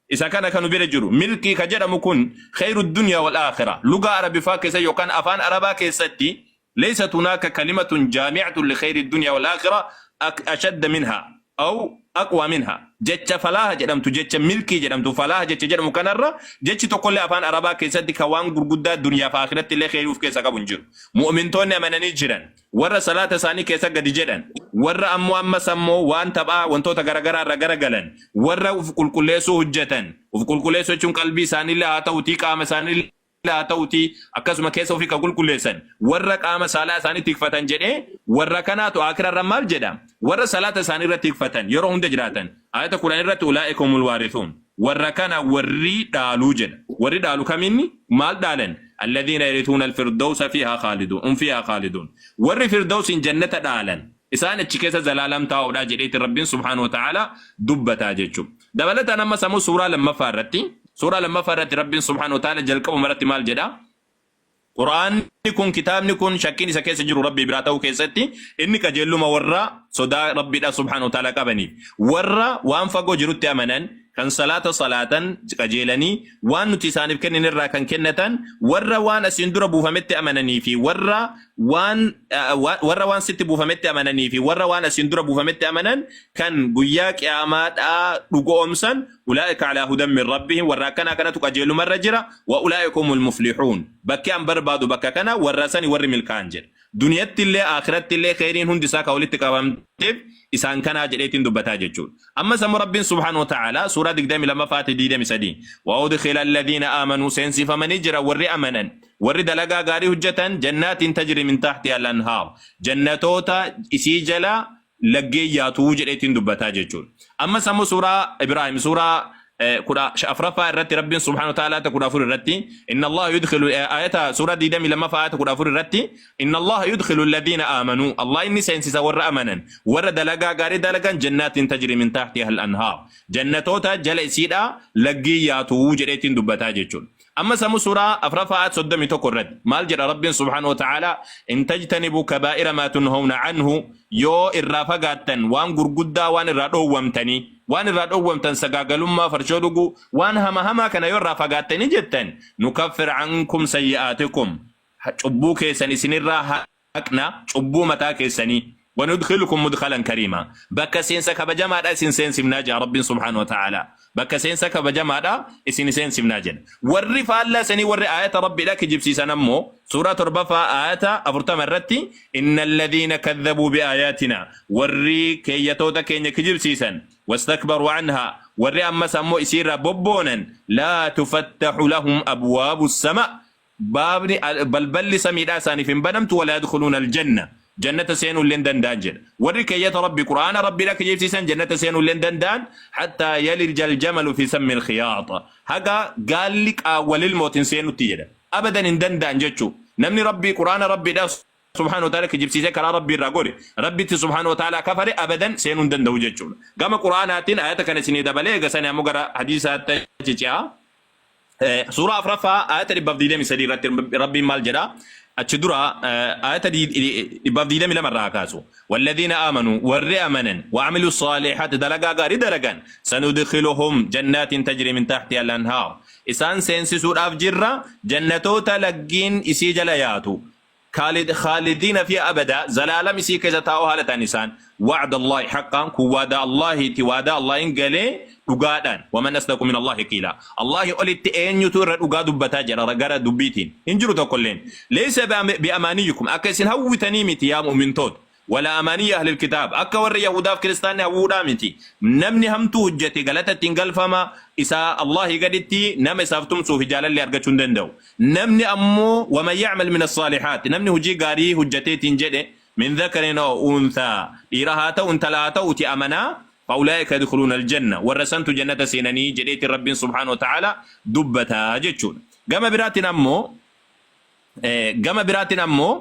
Isa kana kanu bira jiru. Milkii ka jedhamu kun khayru dunyaa wal aakhira. Lugaa Arabifaa keessa yookaan afaan Arabaa keessatti laysat hunaaka kalimatun jaami'atun li khayri dunyaa wal aakhira ashadda minha aw aqwa minha. Jecha falaaha jedhamtu, jecha milkii jedhamtu, falaaha jecha jedhamu kanarra jechi tokkollee afaan Arabaa keessatti ka waan gurguddaa dunyaa fi aakiratti illee khayrii of keessaa qabu hin jiru. Mu'mintoonni amananii jiran, warra salaata isaanii keessa gadi jedhan, warra ammoo ammas ammoo waan taphaa wantoota garagaraa irra garagalan, warra uf qulqulleessuu hojjetan. Uf qulqulleessuu jechuun qalbii isaaniillee haa ta'utii, qaama isaaniillee haa ta'utii, akkasuma keessa ofii kan qulqulleessan, warra qaama saalaa isaanii tikfatan jedhee, warra kanaatu aakira irra maal jedha? Warra salaata isaanii irra tikfatan yeroo hunda jiraatan, ayata 10 irratti ulaa'ika humul waarisuun, warra kana warri dhaaluu jedha. Warri dhaalu kaminni maal dhaalan? Alladhiina yarituuna alfirdawsa fiihaa khaaliduun hum fiihaa khaaliduun. Warri firdawsiin jannata dhaalan isaan achi keessa zalaalam taa'uudha jedheeti Rabbiin subhaanahu wa ta'aalaa dubbataa jechuudha. Dabalataan ammas ammoo suuraa lammaffaa irratti Rabbiin subhaanahu wa ta'aalaa jalqabuma irratti maal jedha? Qur'aanni kun, kitaabni kun, shakkiin isa keessa jiru Rabbii biraa ta'uu keessatti inni qajeelluma warra sodaa Rabbiidha subhaanahu wa ta'aalaa qabaniif, warra waan fagoo jirutti amanan, kan salaata salaatan qajeelanii, waan nuti isaaniif kennin irraa kan kennatan, warra waan asiin dura buufametti amananii fi warra waan sitti buufametti amananii fi warra waan asiin dura buufametti amanan, kan guyyaa qiyaamaadhaa dhugoomsan, ulaa'ika alaa hudan min rabbihim, warra akkanaa kanatu qajeelumarra jira, wa ulaa'ika humul muflixuun. Bakki an barbaadu bakka kana, warra sani warri milkaa'an jedha. Duniyatti illee akhiratti illee kheyriin hundi isaa ka walitti qabamteef isaan kanaa jedheetiin dubbataa jechuudha. Ammas ammoo Rabbiin subhaanahu wa ta'ala suuraa 22ffaati 23, wa udkhila alladhiina aamanuu, seensifamanii jira warri amanan, warri dalagaa gaarii hojjetan, jannaatiin tajri min tahtiha al-anhaar, jannatoota isii jala laggeen yaatuu jedheetiin dubbataa jechuudha. Ammas ammoo suuraa Ibraahim suuraa 14ffaa irratti Rabbiin subhaanahu wa ta'ala ayata 14 irratti, inna Allah yudkhilu, ayata suuraa 22ffaa ayata 14 irratti, inna Allah yudkhilu alladhiina aamanuu, Allah inni seensisa warra amanan, warra dalagaa gaarii dalagan, jannaatiin tajri min tahtiha al-anhaar, jannatoota jala isiidha laggeen yaatuu jedheetiin dubbataa jechuudha. Ammas ammoo suuraa 4ffaa ayat 31 irratti maal jedha Rabbiin subhaanahu wa ta'ala? In tajtanibuu kabaa'ira maa tunhawna anhu, yoo irraa fagaattan waan gurguddaa waan irraa dhoowwamtanii, waan irraa dhoowwamtan, sagaagalummaa, farshoo dhuguu, waan hama hamaa kana yoo irraa fagaattanii jettan, nukaffir ankum sayyi'aatikum, cubbuu keessan isinirraa haqna, cubbuu mataa keessanii, wanudkhilukum mudkhalan kariima, bakka seensa kabajamaadha isin seensifnaa jedha Rabbiin subhaanahu wa ta'ala. Bakka seensa kabajamaadha isin seensifnaa jedha. Warri faallaa sanii, warri aayata Rabbiidha kijibsiisan ammoo, suuraa 7ffaa aayata 40 irratti, inna alladhiina kadhabuu biaayaatina, warri keeyyatoota keenya kijibsiisan, wastakbaruu anhaa, warri ammas ammoo isiirraa bobboonan, laa tufattaxu lahum abwaabu sama, baabni balballi samiidhaa isaaniif hin banamtu, walaa yadkhuluuna aljanna, jannata seenuu illee hin danda'an jedha. Warri keeyyata Rabbi, Qur'aana Rabbiidha kijibsiisan, jannata seenuu illee hin danda'an, hattaa yalija aljamalu fi sammi alkhiyaaxa, haga gaalli qaawwa lilmootiin seenutti jedha. Abadan hin danda'an jechuu. Namni Rabbii, Qur'aana Rabbiidha subhaanahu wa ta'ala kijibsiisee karaa Rabbii irraa godhe, Rabbitti subhaanahu wa ta'ala kafare, abadan seenuu hin danda'u jechuudha. Gama Qur'aanaatiin ayata kana isinii dabalee, eega sani ammoo gara hadiisaatti ce'a. Suuraa 4ffaa ayata 123 irratti Rabbiin maal jedha? Achi dura ayata 122 irraa haa kaasu. Walladhiina aamanuu, warri amanan, wa'amilu saalihaati, dalagaa gaarii dalagan, sanudkhiluhum jannaatin tajri min tahtiha al-anhaar. Isaan seensisuudhaaf jirra jannatoota laggiin isii jala yaatu. Khaalidiina fiihaa abadaa, zalaalam isii keessa taa'oo haala ta'an isaan. Wa'da Allaahi haqqaan, kun waadaa Allaahiiti, waadaa Allaahin galee dhugaadhaan. Waman asdaqu min Allaahi qiila, Allaahi olitti eenyutu irra dhugaa dubbataa jedha? Gara dubbiitiin hin jiru tokkolleen. Laysa bi'amaaniyyikum, akka isin hawwitanii miti yaa mu'mintoota, wala amaaniyyi ahlil kitaab, akka warri yahudaaf kiristaanni hawwuudhaa miti. Namni hamtuu hojjete galata ittiin galfama isaa Allaahi gaditti nama isaaf tumsuu fi jaalallee argachuu hin danda'u. Namni ammoo, waman ya'mal min as-saalihaat, namni hojii gaarii hojjateetiin jedhe, min dhakarin aw unthaa, dhiira haa ta'u intala haa ta'uti amanaa, fa'ulaa'ika yadkhuluuna aljanna, warra santu jannata seenanii jedheetiin Rabbiin subhaanahu wa ta'ala dubbataa jechuudha. Gama biraatiin ammoo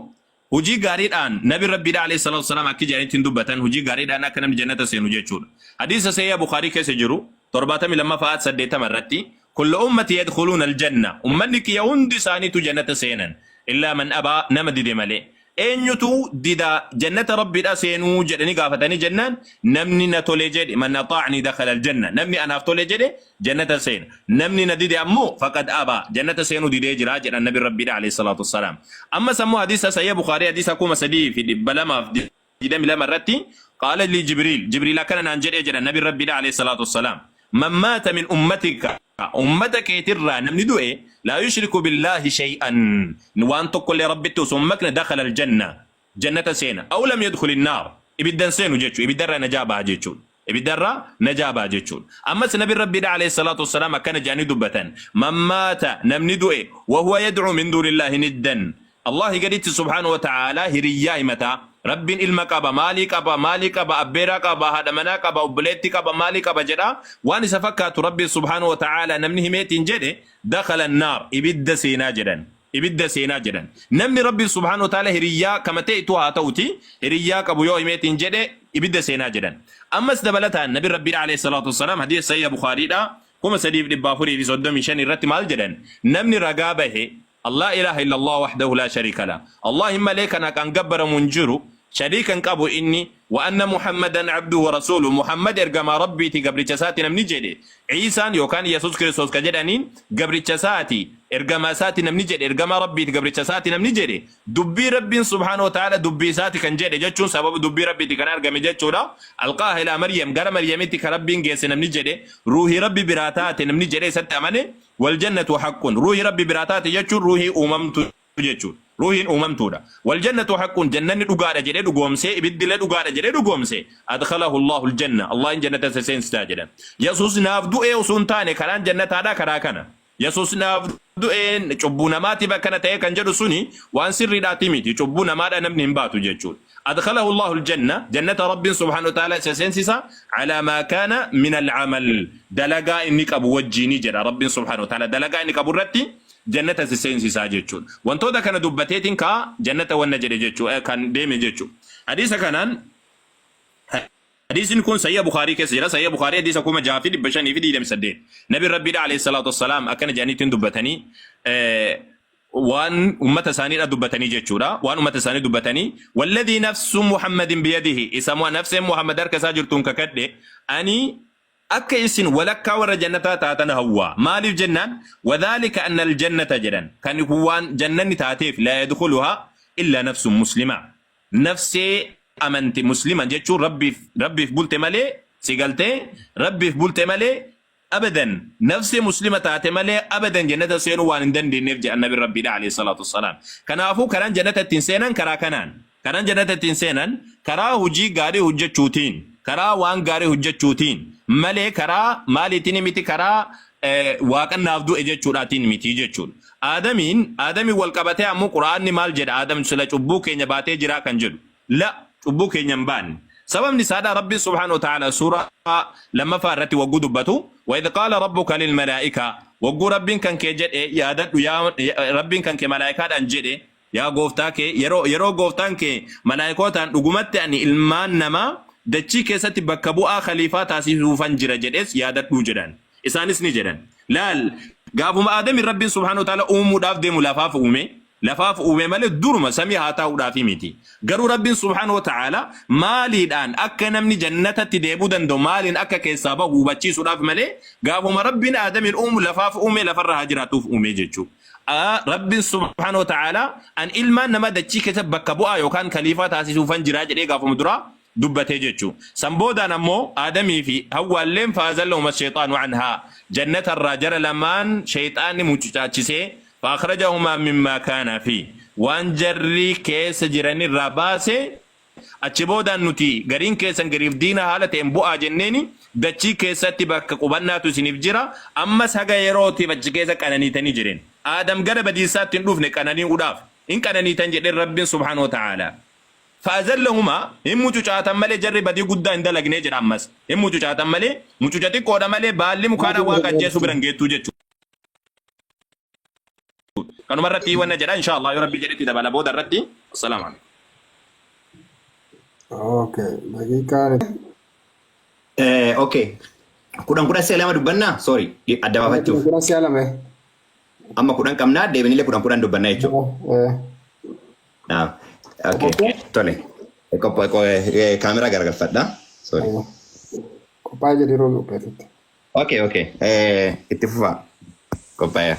hojii gaariidhaan Nabi Rabbiidha alayhi salaatu wasalaam akki jedhaniitiin dubbatan, hojii gaariidhaan akka namni jannata seenu jechuudha. Hadiisa Sahiha Bukhaarii keessa jiru 72ffaa 80 irratti, kullu ummati yadkhuluuna aljanna, ummanni kiyya hundi isaaniitu jannata seenan, illaa man abaa, nama dide malee. Eenyutu dida jannata Rabbiidha seenuu jedhanii gaafatanii jennaan, namni na tole jedhe, man axaa'anii dakhala aljanna, namni anaaf tole jedhe jannata seena, namni na dide ammoo faqad abaa, jannata seenuu didee jira jedhan Nabi Rabbiidha alayhi salaatu wassalaam. Ammas ammoo hadiisa Sahiha Bukhaarii hadiisa 3222 irratti, qaala li Jibriil, Jibriil akkana naan jedhee jedhan Nabi Rabbiidha alayhi salaatu wassalaam, man maata min ummatika, ummata keetirraa namni du'e, laa yushriku billaahi shay'an, waan tokkollee Rabbitti osoo hin makne, dakhala aljanna, jannata seena, aw lam yadkhul innaar, ibiddan seenu jechuu, ibiddarraa najaa baha jechuudha. Ibiddarraa najaa baha jechuudha. Ammas Nabi Rabbiidha alayhi salaatu wassalaam akkana jedhanii dubbatan, man maata, namni du'e, wa huwa yad'u min duunillaahi niddan, Allahi gaditti subhaanahu wa ta'aalaa hiriyyaa himataa, Rabbiin ilma qaba, maalii qaba, maalii qaba, abbeeraa qaba, haadha manaa qaba, obboleetti qaba, maalii qaba jedha, waan isa fakkaatu Rabbiin subhaanahu wa ta'aalaa namni himeetiin jedhe, dakhala annaar, ibidda seenaa jedhan. Ibidda seenaa jedhan. Namni Rabbiin subhaanahu wa ta'aala hiriyyaa kama ta'etu haa ta'uti hiriyyaa qabu yoo himeetiin jedhe ibidda seenaa jedhan. Ammas dabalataan Nabi Rabbiidha alayhi salaatu wassalaam hadiisa sahiha Bukhaariidha 3435 irratti maal jedhan? Namni ragaa bahe Allah ilaaha illallah wahdahu laa shariika lah. Allahin malee kan haqaan gabbaramu hin jiru, shariika hin qabu inni, wa anna Muhammadan abduhu wa rasuuluhu, Muhammad ergamaa Rabbiiti gabricha isaati namni jedhe, Iisaan yookaan Yesuus Kiristoos ka jedhaniin gabricha isaati, ergamaa isaati namni jedhe, ergamaa Rabbiiti gabricha isaati namni jedhe, dubbii Rabbiin subhaanahu wa ta'aala dubbii isaati kan jedhe jechuun sababa dubbii Rabbiiti kan argame jechuudha. Alqaaha ilaa Maryam gara Maryamitti ka Rabbiin geesse namni jedhe, ruuhii Rabbi biraa taate namni jedhee isatti amane, Wal jannatu haqqun ruuhii Rabbi biraa taate jechuun ruuhii uumamtu jechuudha. Ruuhiin uumamtuudha. Wal jannatu haqqun jannanni dhugaadha jedhee dhugoomsee ibiddillee dhugaadha jedhee dhugoomse adkhalahu Allahu aljanna Allahin jannata isa seensisaa jedhan. Yesuus naaf du'ee osoo hin taane karaan jannataadha karaa kana. Yesuus naaf du'ee cubbuu namaatiif akkana ta'ee kan jedhu suni waan sirriidhaati miti. Cubbuu namaadha namni hin baatu jechuudha. Adkhalahu Allahu aljanna jannata Rabbiin subhaanahu wa ta'aala isa seensisa alaa maa kaana min al'amal dalagaa inni qabu wajjiini jedha Rabbiin subhaanahu wa ta'aala dalagaa inni qabu irratti jannata isa seensisaa jechuudha. Wantoota kana dubbateetiin kaa jannata wanna jedhe jechuu kan deeme jechuudha. Hadiisa kanaan Hadiisni kun Sahiha Bukhaarii keessa jira. Sahiha Bukhaarii hadiisa 6528. Nabiin Rabbiidha alayhi salaatu wassalaam akkana jedhaniitiin dubbatanii waan ummata isaaniidha dubbatanii jechuudha. Waan ummata isaanii dubbatanii walladhii nafsu Muhammadin biyadihi isa nafseen Muhammad harka isaa jirtuun kakadhe ani akka isin walakkaa warra jannataa taatan hawwa. Maaliif jennaan wadhaalika anna aljannata jedhan kan waan jannanni taateef laa yadkhuluhaa illa nafsun muslima. Nafsee amante muslima jechuun rabbiif rabbiif bulte malee si galtee rabbiif bulte malee abadan nafsee muslima taate malee abadan jannata seenuu waan hin dandeenyeef jedhan nabi rabbiidha alayhi salaatu wassalaam. Kanaafuu karaan jannata ittiin seenan karaa kanaan karaan jannata ittiin seenan karaa hojii gaarii hojjechuutiin karaa waan gaarii hojjechuutiin malee karaa maaliitiin miti karaa waaqan naaf du'e jechuudhaatiin miti jechuudha. Aadamiin Aadamiin wal qabatee ammoo Qur'aanni maal jedha Aadam sila cubbuu keenya baatee jiraa kan jedhu. La cubbuu keenya hin baanne. Sababni isaadha Rabbiin subhaanahu wa ta'aala suuraa lammaffaa irratti wagguu dubbatu wa idh qaala rabbuka lil malaa'ika wagguu Rabbiin kan kee jedhe yaadadhu yaa Rabbiin kan kee malaa'ikaadhaan jedhe Yaa Gooftaa kee, yeroo, yeroo Gooftaan kee malaayikootaan dhugumatti ani ilmaan namaa dachii keessatti bakka bu'aa khaliifaa taasisuufan jira jedhes yaadadhuu jedhan. Isaanis ni jedhan. Laal, gaafuma Aadamin Rabbiin subhaanahu wa ta'aala uumuudhaaf deemu lafaaf uume, lafaaf uume malee duruma samii haa taa'uudhaafi miti. Garuu Rabbiin subhaanahu wa ta'aala maaliidhaan akka namni jannatatti deebi'uu danda'u maaliin akka keessaa bahu hubachiisuudhaaf malee gaafuma Rabbiin Aadamin uumu lafaaf uume lafarra haa jiraatuuf uume jechuudha. A, Rabbiin subhaanahu wa ta'aalaa an ilmaan namaa dachii keessa bakka bu'aa yookaan kaliifaa taasisuufan jiraa jedhee gaafuma duraa dubbatee jechuu. San boodaan ammoo Aadamii fi Hawwaalleen fa'azallahuma sheexaanu anhaa jannatarraa jara lamaan sheexaanni mucucaachisee fa'akhrajahumaa mimmaa kaanaa fi waan jarri keessa jiranirraa baase. Achi boodaan nuti gariin keessan gariif diina haala ta'een bu'aa jenneeni dachii keessatti bakka qubannaatu isiniif jira, ammas haga yerootiif achi keessa qananiitanii jedheen. Aadam gara badiinsaatti hin dhufne qanani'uudhaaf. Hin qananiitan jedheen Rabbiin subhaanahu wa ta'aalaa. Fa'azallahumaa, hin mucucaatan malee jarri badii guddaa hin dalagne jedha ammas. Hin mucucaatan malee, mucuca xiqqoodha malee baalli mukaadhaan waaqa ajjeesuu bira hin geettuu jechuudha. Kanuma irratti wanna jedha insha Allah yoo Rabbi jedhetti dabala booda irratti. Assalaamu alaikum. Okay, daqiiqaan Okay. 10 10 si'a lama dubbannaa? Sorry, adda baafachuuf. 10 si'a lama. Amma 10 qabnaa deebinillee 10 10 dubbannaa jechuudha. Naam. Okay. Tole. Kaameraa garagalfadha. Sorry. Qophaa'ee jedhee yeroo qopheessutti. Okay, okay. Itti fufaa. Qophaa'eera.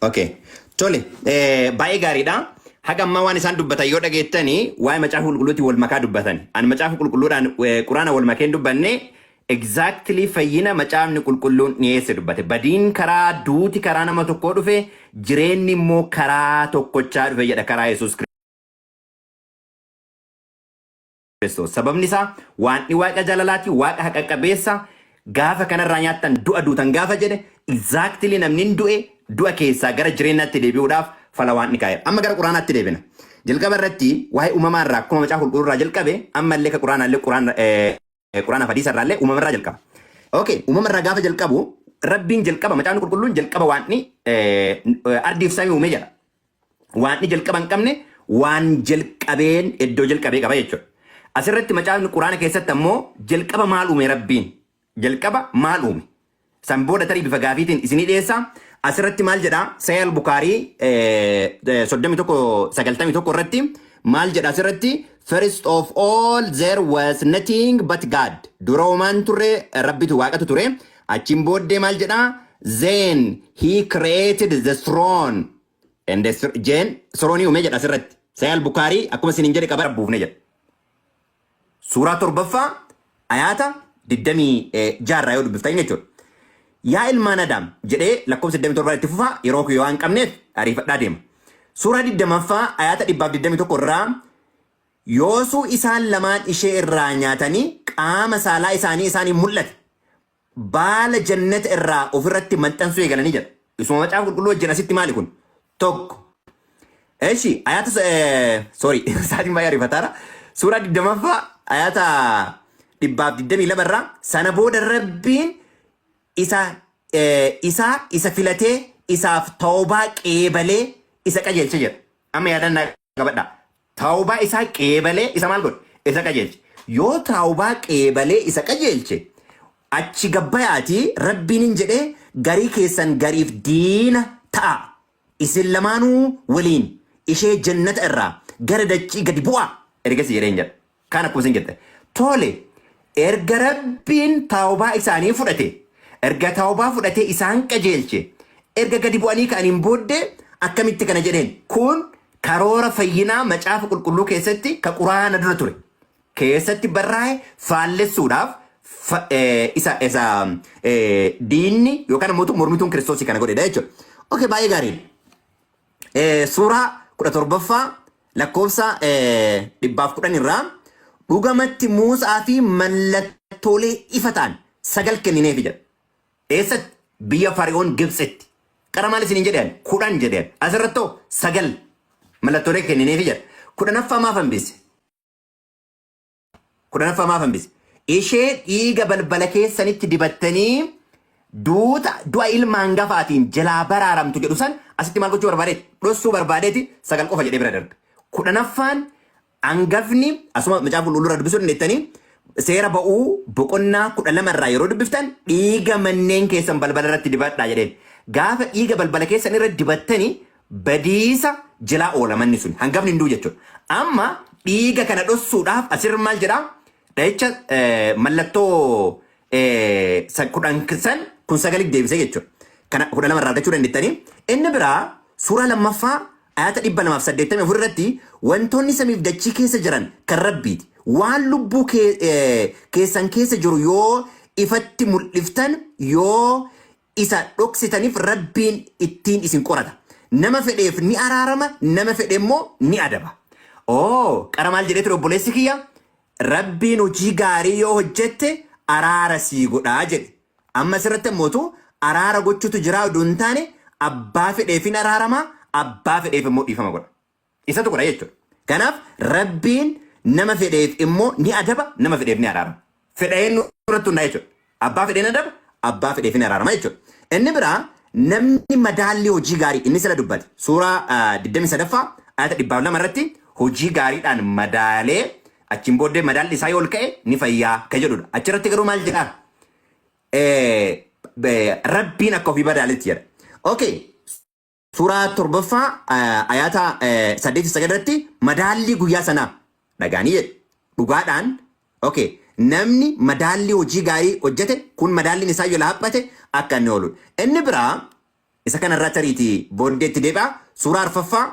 Okay. Tole, baay'ee gaariidha. Haga ammaa waan isaan dubbatan yoo dhageettanii waa'ee macaafa qulqulluutiin wal makaa dubbatan. Ani macaafa qulqulluudhaan quraana wal makee hin dubbanne exactly fayyina macaafni qulqulluun dhiyeesse dubbate. Badiin karaa duuti karaa nama tokkoo dhufe jireenyi immoo karaa tokkochaa dhufe jedha karaa Yesuus Kiristoos. Sababni isaa Waaqni Waaqa jaalalaati, Waaqa haqa qabeessa, gaafa kanarraa nyaattan du'a duutan gaafa jedhe exactly namni hin du'e du'a keessaa gara jireenyaatti deebi'uudhaaf fala Waaqni kaa'eera. Amma gara Quraanaatti deebina. Jalqaba irratti waa'ee uumamaa irraa akkuma macaafa qulqulluu irraa jalqabe amma illee ka Quraanaa illee Quraan Quraanaaf hadiisa irraa illee uumama irraa jalqaba. Okay, uumama irraa gaafa jalqabu Rabbiin jalqaba, Macaafni Qulqulluun jalqaba Waaqni ardiif samii uume jedha. Waaqni jalqaba hin qabne waan jalqabeen iddoo jalqabee qaba jechuudha. Asirratti Macaafni Quraana keessatti ammoo jalqaba maal uume Rabbiin? Jalqaba maal uume? San booda tarii bifa gaafiitiin isinii dhiyeessa. Asirratti maal jedha? Sahih al-Bukhari 31 91 irratti maal jedha asirratti? "First of all there was nothing but God." Dura homaan turre, Rabbitu, Waaqatu ture. Achiin booddee maal jedha? "Then he created the throne." And the jeen throne uume jedha asirratti. Sahih al-Bukhari akkuma isiniin jedhe qaba buufne jedha. Suuraa torbaffaa ayaata 26 yoo dubbiftan jechuudha. Yaa ilmaan Adaam jedhee lakkoofsa 27 itti fufaa, yeroo yoo waan qabneef ariifadhaa deema. Suuraa 20ffaa ayaata 121 irraa, yoosuu isaan lamaan ishee irraa nyaatanii qaama saalaa isaanii isaanii mul'ate. Baala jannata irraa ofirratti maxxansuu eegalanii jedha. Isuma Macaafa Qulqulluu wajjin asitti maali kun? Tokko. Eshi ayaata, sorry, sa'aatiin baay'ee ariifataara. Suuraa 20ffaa ayaata 122 irraa, sana booda Rabbiin isa isaa isa filatee isaaf tawbaa qeebalee isa qajeelche jedha. Amma yaadannaa qabadha. Tawbaa isaa qeebalee isa maal godhe? Isa qajeelche. Yoo tawbaa qeebalee isa qajeelche, achi gabbayaatii Rabbiin hin jedhee garii keessan gariif diina ta'a. Isin lamaanuu waliin ishee jannata irraa gara dachii gadi bu'aa. Ergasii jedheen jedha. Kaan akkuma isin jette. Tole, erga Rabbiin tawbaa isaanii fudhate, erga tawbaa fudhatee isaan qajeelche, erga gadi bu'anii ka'aniin booddee akkamitti kana jedheen? Kun karoora fayyinaa Macaafa Qulqulluu keessatti ka Quraana dura ture keessatti barraa'e faallessuudhaaf isa diinni yookaan immoo mormituun Kiristoosii kana godhedha jechuudha. Okay, baay'ee gaariidha. Suuraa 17ffaa lakkoofsa 110 irraa, dhugamatti Muusaa fi mallattoolee ifa ta'an sagal kennineefi jedha. Eessatti? Biyya Fari'oon Gibxitti. Qara maal isiniin jedhan? 10 jedhan. Asirrattoo sagal mallattoolee kennineefi jedha. 10ffaa maaf hambise? 10ffaa maaf hambise? Ishee dhiiga balbala keessanitti dibattanii duuta du'a ilma hangafaatiin jalaa baraaramtu jedhu san asitti maal gochuu barbaadeeti? Dhossuu barbaadeeti sagal qofa jedhee bira darbe. 10ffaan hangafni asuma Macaafa Qulqulluu irraa dubbisuu dandeettanii, Seera Ba'uu boqonnaa 12 irraa yeroo dubbiftan, dhiiga manneen keessan balbala irratti dibadhaa jedheen. Gaafa dhiiga balbala keessan irra dibattanii badiisa jalaa oola manni sun. Hangafni hin du'u jechuudha. Amma dhiiga kana dhossuudhaaf asirra maal jedhaa? Dhahicha mallattoo 10 san kun sagalitti deebisee jechuudha. Kana 12 irraa argachuu dandeettanii. Inni biraa suuraa lammaffaa ayaata 284 irratti, wantoonni samiif dachii keessa jiran kan Rabbiiti. Waan lubbuu keessan keessa jiru yoo ifatti mul'iftan, yoo isa dhoksitaniif, Rabbiin ittiin isin qorata. Nama fedheef ni araarama, nama fedhe immoo ni adaba. Oo, qara maal jedhee ture obboleessi kiyya? Rabbiin hojii gaarii yoo hojjette araara sii godhaa jedhe. Amma asirratti ammootu araara gochuutu jira oduu hin taane, abbaa fedheef hin araarama, abbaa fedheef immoo dhiifama godha. Isatu godha jechuudha. Kanaaf Rabbiin nama fedheef immoo ni adaba, nama fedheef ni araarama. Fedha eenyu irratti hundaa'a jechuudha. Abbaa fedheen adaba, abbaa fedheef ni araarama jechuudha. Inni biraa namni madaallii hojii gaarii inni sila dubbate suuraa 23ffaa ayata 102 irratti hojii gaariidhaan madaalee achiin booddee madaalli isaa yoo ol ka'e ni fayyaa ka jedhudha. Achirratti garuu maal jedhaa? Rabbiin akka ofii madaaletti jedha. Okay. Suuraa torbaffaa ayaata 8-9 irratti madaallii guyyaa sanaa dhagaanii jedhe. Dhugaadhaan, okay, namni madaallii hojii gaarii hojjete kun madaalliin isaa yoo haphate akka inni ooludha. Inni biraa isa kanarraa tariitii booddeetti deebi'a. Suuraa arfaffaa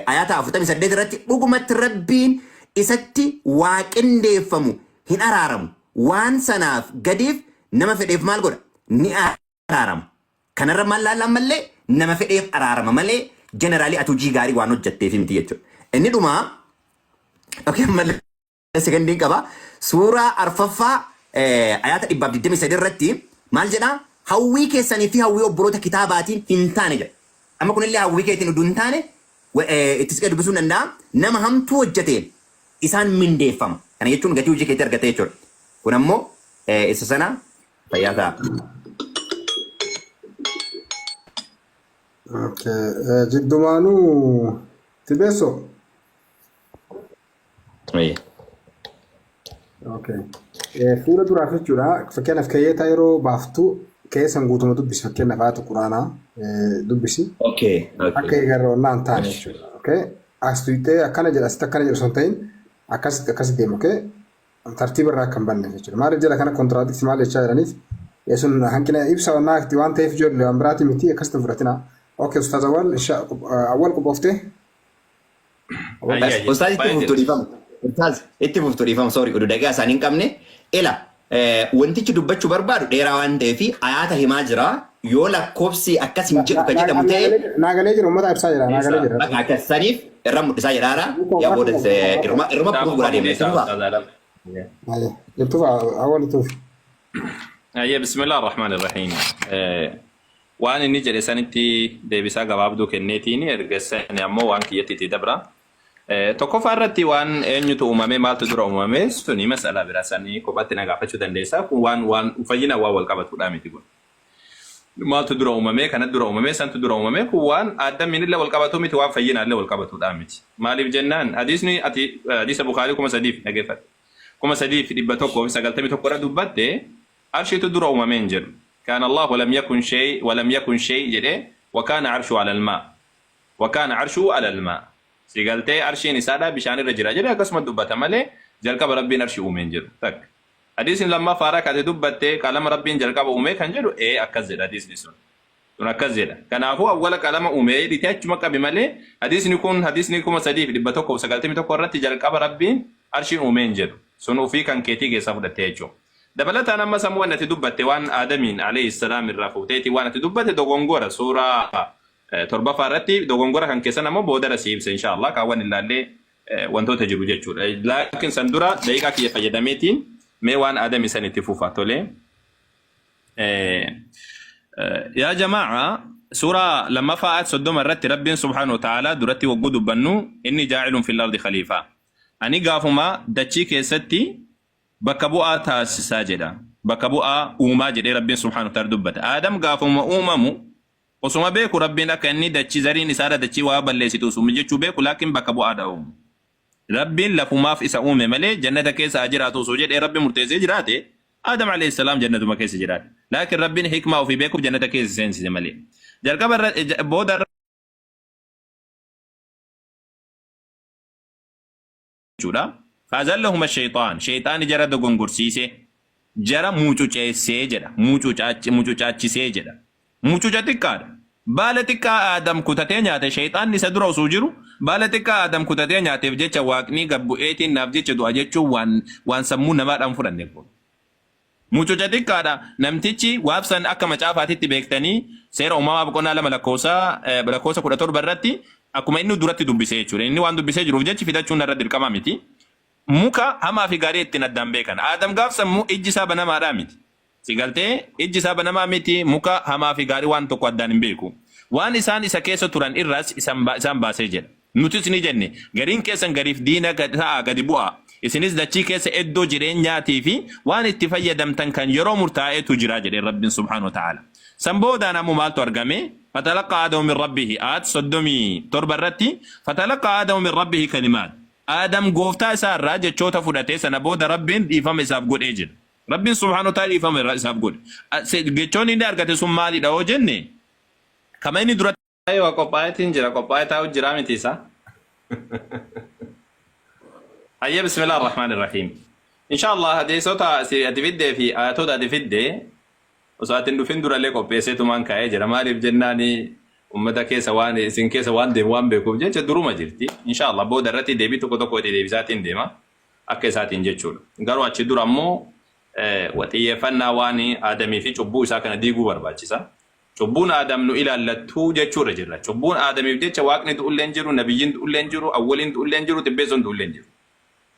ayaata 48 irratti, dhugumatti Rabbiin isatti waa qindeeffamu hin araaramu. Waan sanaaf gadiif nama fedheef maal godha? Ni araarama. Kanarra maal laallaan mallee nama fedheef araarama malee generally ati hojii gaarii waan hojjetteef miti jechuudha. Inni dhumaa, okay, ammallee sekondiin qaba. Suuraa arfaffaa ayaata 123 irratti maal jedhaa? Hawwii keessanii fi hawwii obboloota kitaabaatiin hin taane jedha. Amma kunillee hawwii keetiin utuu hin taane itti siqee dubbisuu hin danda'a. Nama hamtuu hojjeteen isaan mindeeffama. Kana jechuun gatii hojii keetii argatte jechuudha. Kun ammoo isa sana fayyaa ta'a. Okay. Jiddumaanuu Tibeessoo. Ayya. Okay. Fuula duraaf jechuudha. Fakkeenyaaf keeyyataa yeroo baaftu keessan guutuma dubbisi, fakkeenyaaf ayata quraanaa dubbisi. Okay. Akka eegarroonnaa hin taane Esh. jechuudha. Okay. As tuqxee akkana jedha, asitti akkana jedhu osoo hin ta'in akkasitti akkasitti deemu. Okay. Tartiiba irraa akka hin banne jechuudha. Maaliif jala kana contradict maal jechaa jiraniif sun hanqina ibsa wannaa waan ta'eef ijoollee waan biraati miti, akkasitti hin fudhatina. Okay, Ustaaz Awwal, Awwal qophooftee? Ayya, ayya. Ustaaz, itti Baay'ee fuftu, jira. dhiifama. Ustaaz, itti fuftu, dhiifama, sorry, oduu daqiiqaa isaanii hin qabne. Ila wantichi dubbachuu barbaadu dheeraa waan ta'eef ayaata himaa jira. Yoo lakkoofsi akkas hin jedhu ka jedhamu ta'e Naagalee jira, uummata ibsaa jira, naagalee jira. Bakka akkasaniif irra mul'isaa jedhaara. Yaa booda irruma irruma Kitaaba proof godhaa deemna. Itti qopheessaa fufaa. Ustaaz Adam. Jirtuuf Awwal ituuf. Ayya, bismillah ar-Rahmaan ar-Rahiim. Waan inni jedhe sanitti deebisaa gabaabduu kenneetiin erga sani ammoo waan kiyyatti itti dabra. Tokkoffaa irratti waan eenyutu uumame, maaltu dura uumame, suni mas'alaa biraa, sanii kophaatti na gaafachuu dandeessa. Kun waan fayyina waan wal qabatudha miti kun. Maaltu dura uumame, kanatu dura uumame, santu dura uumame, kun waan addamiin illee wal qabatu miti, waan fayyinaa illee wal qabatudha miti. Maaliif jennaan, hadiisni ati hadiisa Bukaarii 3000 dhageeffadhe. 3191 irra dubbatte, arshiitu dura uumame hin jedhu. كان الله ولم يكن شيء ولم يكن شيء jedhee وكان عرشه على الماء وكان عرشه على الماء. Si galtee, arshiin isaadhaa bishaan irra jira jedhee akkasuma dubbata malee jalqaba Rabbiin arshii uume hin jedhu. Takka. Hadiisni lammaffaadhaa kan ati dubbatte qalama Rabbiin jalqaba uume kan jedhu, ee, akkas jedha hadiisni sun. Sun akkas jedha. Kanaafuu awwala qalama uume jedhitee achuma qabi malee hadiisni kun, hadiisni 3191 irratti jalqaba Rabbiin arshiin uume hin jedhu. Sun ofii kan keetii keessaa fudhattee jechuudha. Dabalataan amma sammuu waan ati dubbatte, waan Aadamiin alayhi salaam irraa fuuteeti waan ati dubbatte dogongora, suuraa torbaffaa irratti dogongora kan keessan ammoo boodara si ibsa insha Allah, kaawwan ilaallee wantoota jiru jechuudha. Laakiin san dura daqiiqaa kiyya fayyadameetiin mee waan Aadamii san itti fufa tolee. Yaa jamaa'a, suuraa lammaffaa ayat 30 irratti Rabbiin subhaanahu wa ta'aalaa duratti wagguu dubbannu إني جاعل في الأرض خليفة. Ani gaafuma dachii keessatti bakka bu'aa taasisaa jedha. Bakka bu'aa uumaa jedhee Rabbiin subhaanahu wa ta'ala dubbata. Aadam gaafuma uumamu osuma beeku Rabbiin akka inni dachii zariin isaadha dachii waa balleessitu osuma jechuu beeku, laakiin bakka bu'aadha uumu. Rabbiin lafumaaf isa uume malee jannata keessa haa jiraatu osoo jedhee Rabbi murteessee jiraate, Aadam alayhi salaam jannatuma keessa jiraate. Laakiin Rabbiin hikmaa ofii beekuuf jannata keessa seensise malee. Jalqaba irra booda irra jechuudha. فأزلهما الشيطان, shayxaani jara dogongorsiise, jara mucuceessee jedha, mucucaachisee jedha. Mucuca xiqqaadha. Baala xiqqaa Aadam kutatee nyaate, shayxaanni isa dura osoo jiru baala xiqqaa Aadam kutatee nyaateef jecha Waaqni gabbu'eetiin naaf jecha du'a jechuun waan sammuu namaadhaan fudhanne kun. Mucuca xiqqaadha. Namtichi waabsan akka macaafaatitti beektanii Seera Uumamaa boqonnaa 2 lakkoofsa 17 irratti akkuma inni duratti dubbisee jechuudha. Inni waan dubbisee jiruuf jechi fidachuun irra dirqama miti. Muka hamaa fi gaarii ittiin addaan beekan. Aadam gaaf sammuu ijji isaa banamaadhaa miti. Si galtee, ijji isaa banamaa miti, muka hamaa fi gaarii waan tokko addaan hin beeku. Waan isaan isa keessa turan irraas isaan baasee jedha. Nutis ni jenne, gariin keessan gariif diina ta'aa gadi bu'aa. Isinis dachii keessa iddoo jireenyaatii fi waan itti fayyadamtan kan yeroo murtaa'etu jira jedheen Rabbiin subhaanahu wa ta'ala. San boodaan ammoo maaltu argame? فتلقى آدم من ربه, aayat 37 irratti فتلقى آدم من ربه كلمات. Aadam gooftaa isaa irraa jechoota fudhate, sana booda Rabbiin dhiifama isaaf godhee jira. Rabbiin subhaanahu wa ta'ala dhiifama isaaf godhe. Jechoonni inni argate sun maalidha yoo jenne, kama inni dura Aywa, qophaa'eetiin jira, qophaa'ee taa'u jira miti isa. Hayya, bismillah ar-Rahmaan ar-Rahiim. Inshallah hadiisota ati fiddee fi ayatoota ati fiddee osoo ati hin dhufin durallee qopheesseetumaan kaa'ee jira. Maaliif jennaani, ummata keessa waan isin keessa waan deemu waan beekuuf jecha duruma jirti. Inshallah booda irratti deebii tokko tokko itti deebisaatiin deema. Akka isaatiin jechuudha. Garuu achi dura ammoo xiyyeeffannaa waan Aadamii fi cubbuu isaa kana diiguu barbaachisa. Cubbuun Aadam nu ilaallattuu jechuurra jirra. Cubbuun Aadamiif jecha Waaqni du'ullee hin jiru, nabiyyiin du'ullee hin jiru, awwaliin du'ullee hin jiru, xibbeessoon du'ullee hin jiru.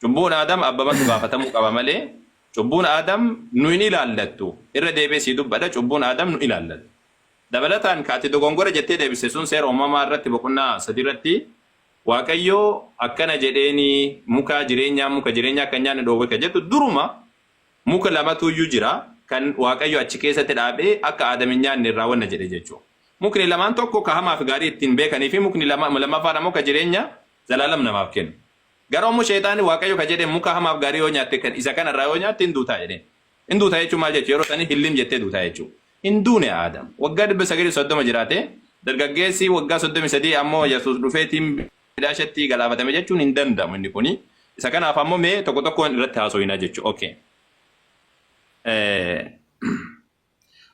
Cubbuun Aadam abbamatu gaafatamuu qaba malee cubbuun Aadam nu hin ilaallattu. Irra deebi'ee sii dubbadha, cubbuun Aadam nu ilaallattu. Dabalataan ka ati dogongora jettee deebiste sun Seera Uumamaa irratti boqonnaa 3 irratti Waaqayyo akkana jedheeni, muka jireenyaa muka jireenyaa akka hin nyaanne dhoowwe ka jettu, duruma muka lamatu iyyuu jira kan Waaqayyo achi keessatti dhaabee akka Aadam hin nyaanne irraa wanna jedhe jechuudha. Mukni lamaan tokko ka hamaa fi gaarii ittiin beekanii fi mukni lammaffaan ammoo ka jireenya zalaalam namaaf kennu. Garuu ammoo sheexaanni Waaqayyo ka jedhe muka hamaaf gaarii yoo nyaatte kan isa kanarraa yoo nyaatte hin duutaa jedheen. Hin duutaa jechuun maal jechuudha? Yeroo sanii hillim jettee duutaa jechuudha. Hin duune Aadam. Waggaa 930 jiraate. Dargaggeessi waggaa 33 ammoo Yesuus dhufeetiin bidaashatti galaafatame jechuun hin danda'amu inni kuni. Isa kanaaf ammoo mee tokko tokkoon irratti haasofina jechuudha. Okay.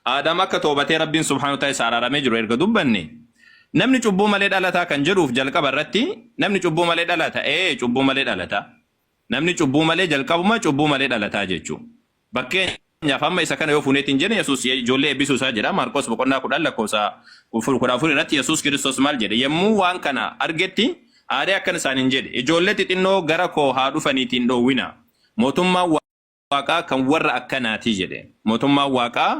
Aadam akka toobatee Rabbiin subhaanahu wa ta'ala isa araaramee jiru erga dubbanne, namni cubbuu malee dhalataa kan jedhuuf jalqaba irratti namni cubbuu malee dhalata, ee cubbuu malee dhalata. Namni cubbuu malee jalqabuma cubbuu malee dhalataa jechuu. Fakkeenyaaf amma isa kana yoo fuuneetiin jenne, Yesuus ijoollee eebbisuu isaa jedha. Maarqos boqonnaa 10 lakkoofsa 14 irratti Yesuus Kiristoos maal jedhe? Yommuu waan kana argetti aaree akkana isaaniin jedhe: "Ijoollee xixinnoo gara koo haa dhufaniitiin dhoowwina. Mootummaan Waaqaa kan warra akkanaati" jedhe. Mootummaan Waaqaa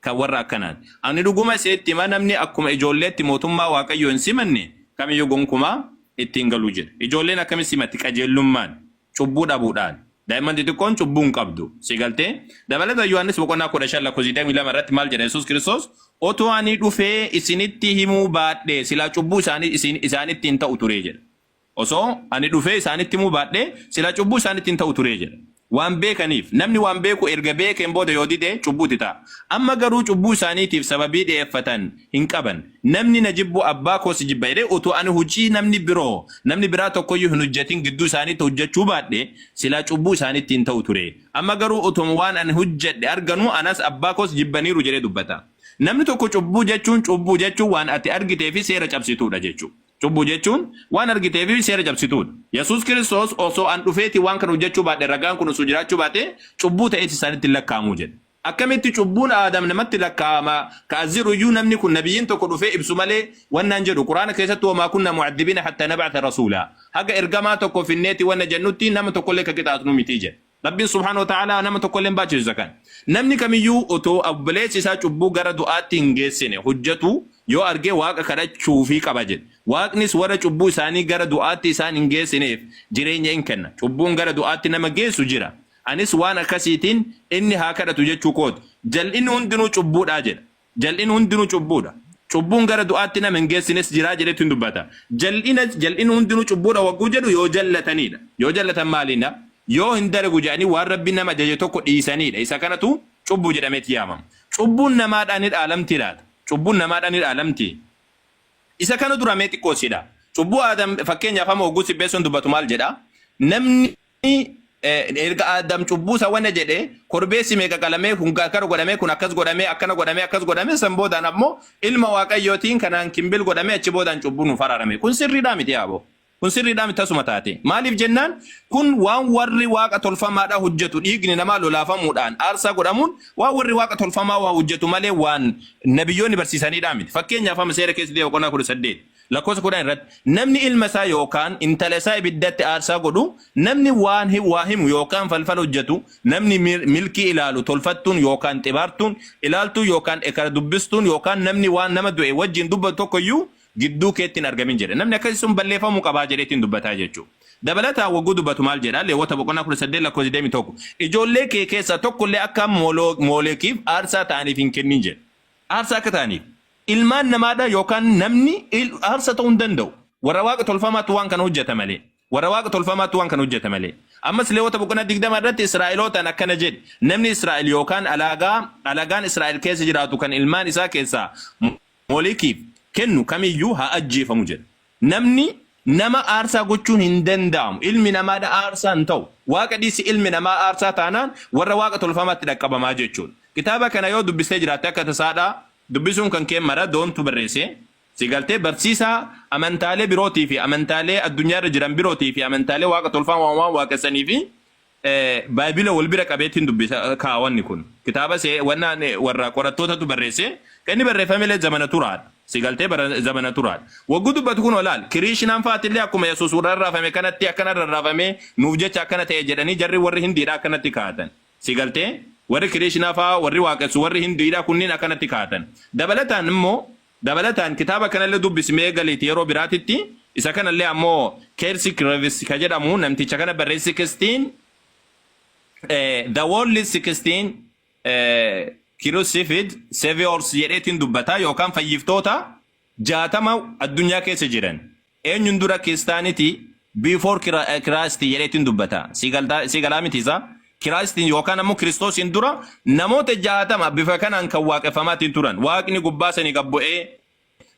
kan warra akkanaati. "Ani dhuguma isinitti hima, namni akkuma ijoolleetti mootummaa Waaqayyoo hin simanne kamiyyuu gonkumaa itti hin galu" jedhe. Ijoolleen akkamitti simatti? Qajeellummaan, cubbuu dhabuudhaan. Daa'imman xixiqqoon cubbuu hin qabdu. Si galtee? Dabalata Yohaannis boqonnaa 15 lakkoofsa 22 irratti maal jedha Yesuus Kiristoos? "Otoo ani dhufee isinitti himuu baadhee silaa cubbuu isaanitti hin ta'u ture" jedha. "Osoo ani dhufee isaanitti himuu baadhee silaa cubbuu isaanitti hin ta'u ture" jedha. Waan beekaniif, namni waan beeku erga beekeen booda yoo dide cubbuutti ta'a. "Amma garuu cubbuu isaaniitiif sababii dhi'eeffatan hin qaban. Namni na jibbu abbaa koos jibba" jedhee, "Utuu ani hojii namni biroo namni biraa tokkoyyuu hin hojjetin gidduu isaaniitti hojjechuu baadhe silaa cubbuu isaanitti hin ta'u ture. Amma garuu utuma waan ani hojjedhe arganuu anas abbaa koos jibbaniiru" jedhee dubbata. Namni tokko cubbuu jechuun waan ati argitee fi seera cabsituudha jechuudha. Cubbuu jechuun waan argitee fi seera cabsituudha. Yesuus Kiristoos "Osoo an dhufeeti waan kana hojjechuu baadhe, ragaan kun osoo jiraachuu baate, cubbuu ta'eeti isaanitti hin lakkaa'amu" jedhe. Akkamitti cubbuun Aadam namatti lakkaa'ama? Ka as jiru iyyuu namni kun nabiyyiin tokko dhufee ibsu malee wannaan jedhu Quraana keessatti وما كنا معذبين حتى نبعث رسولا. Haga ergamaa tokko finneeti wanna jennutti nama tokkollee ka qixaaxnu miti jedhe. Rabbiin subhaanahu wa ta'ala nama tokkollee hin baachisu isa kana. Namni kamiyyuu otoo obboleessi isaa cubbuu gara du'aatti hin geessine hojjetu yoo arge Waaqa kadhachuufii qaba jedhe. Waaqnis warra cubbuu isaanii gara du'aatti isaan hin geessineef jireenya in kenna. Cubbuun gara du'aatti nama geessu jira. Anis waan akkasiitiin inni haa kadhatu jechuu kooti. Jal'inni hundinuu cubbuudhaa jedha. Jal'inni hundinuu cubbuudha. Cubbuun gara du'aatti nama hin geessines jiraa jedhetu hin dubbata. Jal'inni hundinuu cubbuudha wagguu jedhu yoo jallatanidha. Yoo jallatan maaliidha? Yoo hin dalagu jedhanii waan Rabbi nama ajaje tokko dhiisanidha. Isa kanatu cubbuu jedhameeti yaamama. Cubbuun namaadhaan ni dhaalamti laata? Cubbuun namaadhaan ni dhaalamti? Isa kana dura mee xiqqoo sidha. Cubbuu Aadam fakkeenyaaf amma hogguu sibbeessuun dubbatu maal jedha? Namni erga Aadam cubbuu isa wanna jedhe, korbeessi meeqa qalamee, kun akkana godhamee, kun akkas godhamee, akkana godhamee, akkas godhamee, san boodaan ammoo ilma Waaqayyootiin kanaan kimbil godhamee, achi boodaan cubbuun nuuf araarame. Kun sirriidhaa miti yaaboo? Kun sirriidhaa miti tasuma taate. Maaliif jennaan, kun waan warri waaqa tolfamaadhaa hojjetu, dhiigni namaa lolaafamuudhaan aarsaa godhamuun waan warri waaqa tolfamaa waa hojjetu malee waan nabiyyoonni barsiisaniidhaa miti. Fakkeenyaaf amma Seera Keessa Deebi'aa boqonnaa 18 lakkoofsa 10 irratti, "Namni ilma isaa yookaan intala isaa ibiddatti aarsaa godhu, namni waan waa himu yookaan falfala hojjetu, namni milkii ilaalu, tolfattuun yookaan xibaartuun, ilaaltuu yookaan ekara dubbistuun, yookaan namni waan nama du'e wajjin dubbatu tokkoyyuu gidduu keetti hin argamin" jedhe. Namni akkasii sun balleeffamuu qabaa jedheetiin dubbataa jechuudha. Dabalataan wagguu dubbatu maal jedha? Leewwata boqonnaa 18 lakkoofsa 21. "Ijoollee kee keessaa tokkollee akka Moolekiif aarsaa ta'aniif hin kennin" jedhe. Aarsaa akka ta'aniif. Ilmaan namaadha yookaan namni aarsaa ta'uu hin danda'u. Warra waaqa tolfamaatu waan kana hojjeta malee. Warra waaqa tolfamaatu waan kana hojjeta malee. Ammas Leewwata boqonnaa 20 irratti Israa'elootaan akkana jedhe: "Namni Israa'el yookaan alagaan Israa'el keessa jiraatu kan ilmaan isaa keessaa Moolikiif kennu kamiyyuu haa ajjeefamu" jedha. Namni nama aarsaa gochuun hin danda'amu. Ilmi namaadha aarsaa hin ta'u. Waaqa dhiisi, ilmi namaa aarsaa taanaan warra waaqa tolfamaatti dhaqqabamaa jechuudha. Kitaaba kana yoo dubbistee jiraatte, akka tasaadhaa dubbisuun kan kee mara doontu barreesse. Si galtee? Barsiisaa amantaalee birootii fi amantaalee addunyaarra jiran birootii fi amantaalee waaqa tolfamaa waan waaqessanii fi baayibila wal bira qabeetiin dubbisa kaawwanni kun. Kitaaba see wannaan warra qorattootatu barreesse. Kan inni barreeffamellee zamana turaadha. Si galtee? Bara zamana turaadha. Wagguu dubbatu kun olaal. Kiriishinaan faatillee akkuma Yesuus rarraafame kanatti akkana rarraafame, nuuf jecha akkana ta'e jedhanii jarri warri Hindiidha akkanatti kaa'atan. Si galtee? Warri Kiriishinaa fa'aa warri waaqessu warri Hindiidha kunniin akkanatti kaa'atan. Dabalataan immoo dabalataan kitaaba kanallee dubbisimee galiiti yeroo biraatitti isa kanallee ammoo Keersi Kirevis ka jedhamu namticha kana barreesse, 16 The World is 16 Crucified Saviors jedheetiin dubbata yookaan fayyiftoota 60 addunyaa keessa jiran eenyuun dura Christianity before Christ jedheetiin dubbata. Si galaa miti isaa? Christiin yookaan ammoo Kiristoosiin dura namoota 60 bifa kanaan kan waaqeffamaatiin turan. Waaqni gubbaa sanii gad bu'ee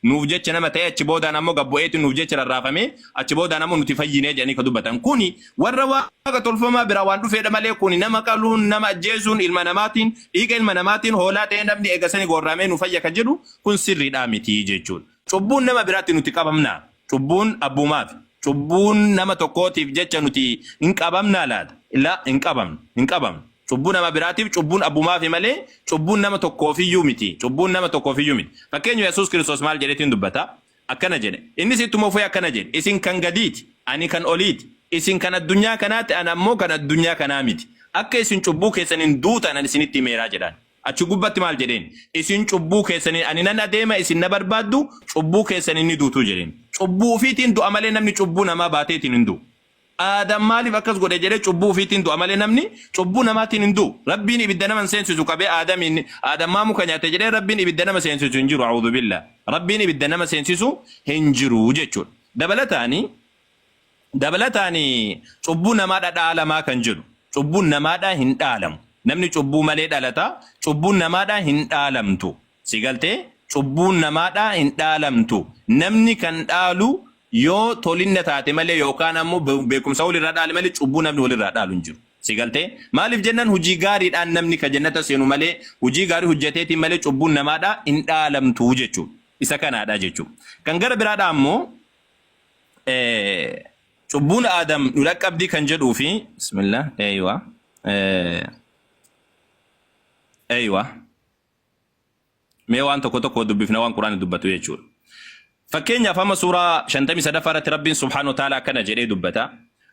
nuuf jecha nama ta'e, achi boodaan ammoo gad bu'eetu nuuf jecha rarraafame, achi boodaan ammoo nuti fayyinee jedhanii kan dubbatan. Kuni warra waaqa tolfamaa biraa waan dhufeedha malee, kuni nama qaluun, nama ajjeesuun, ilma namaatiin, dhiiga ilma namaatiin hoolaa ta'ee namni eegasanii gorramee nu fayya kan jedhu kun sirriidhaa miti jechuudha. Cubbuun nama biraatti nuti qabamna. Cubbuun abbumaaf. Cubbuun nama tokkootiif jecha nuti hin qabamnaa laata? La, hin qabamnu. Hin qabamnu. Cubbuu nama biraatiif cubbuun abbumaafi malee cubbuun nama tokkoofiyyuu miti. Cubbuun nama tokkoofiyyuu miti. Fakkeenya, Yesuus Kiristoos maal jedheetiin dubbata? Akkana jedhe. Innis ittuma fufee akkana jedhe. "Isin kan gadiiti. Ani kan oliiti. Isin kan addunyaa kanaati. Ani ammoo kan addunyaa kanaa miti. Akka isin cubbuu keessaniin duutan ani isinitti himeeraa" jedhaan. Achi gubbatti maal jedheen? "Isin cubbuu keessaniin, ani nan adeema, isin na barbaaddu, cubbuu keessaniin ni duutuu" jedheen. Cubbuu ofiitiin du'a malee namni cubbuu namaa baateetiin hin du'u. Aadam maaliif akkas godhe jedhee, cubbuu ofiitiin du'a malee namni cubbuu namaatiin hin du'u. Rabbiin ibidda nama hin seensisu qabee Aadamiin, Aadam maa muka nyaate jedhee, Rabbiin ibidda nama seensisu hin jiru. A'uudhu billah. Rabbiin ibidda nama seensisu hin jiru jechuudha. Dabalataani cubbuu namaadha dhaalamaa kan jedhu. Cubbuun namaadha hin dhaalamu. Namni cubbuu malee dhalata. Cubbuun namaadha hin dhaalamtu. Si galtee? Cubbuun namaadha hin dhaalamtu. Namni kan dhaalu yoo tolinna taate malee yookaan ammoo beekumsa walirraa dhaale malee cubbuu namni walirraa dhaalu hin jiru. Si galtee? Maaliif jennaan, hojii gaariidhaan namni ka jannata seenu malee, hojii gaarii hojjeteetiin malee cubbuun namaadha hin dhaalamtu jechuudha. Isa kanaadha jechuudha. Kan gara biraadha ammoo cubbuun Aadam nu dhaqqabdii kan jedhuu fi, bismillah, eeywa, eeywa, mee waan tokko tokko dubbifna, waan Quraanni dubbatu jechuudha. Fakkeenyaaf, amma suuraa 53ffaa irratti Rabbiin subhaanahu wa ta'ala akkana jedhee dubbata.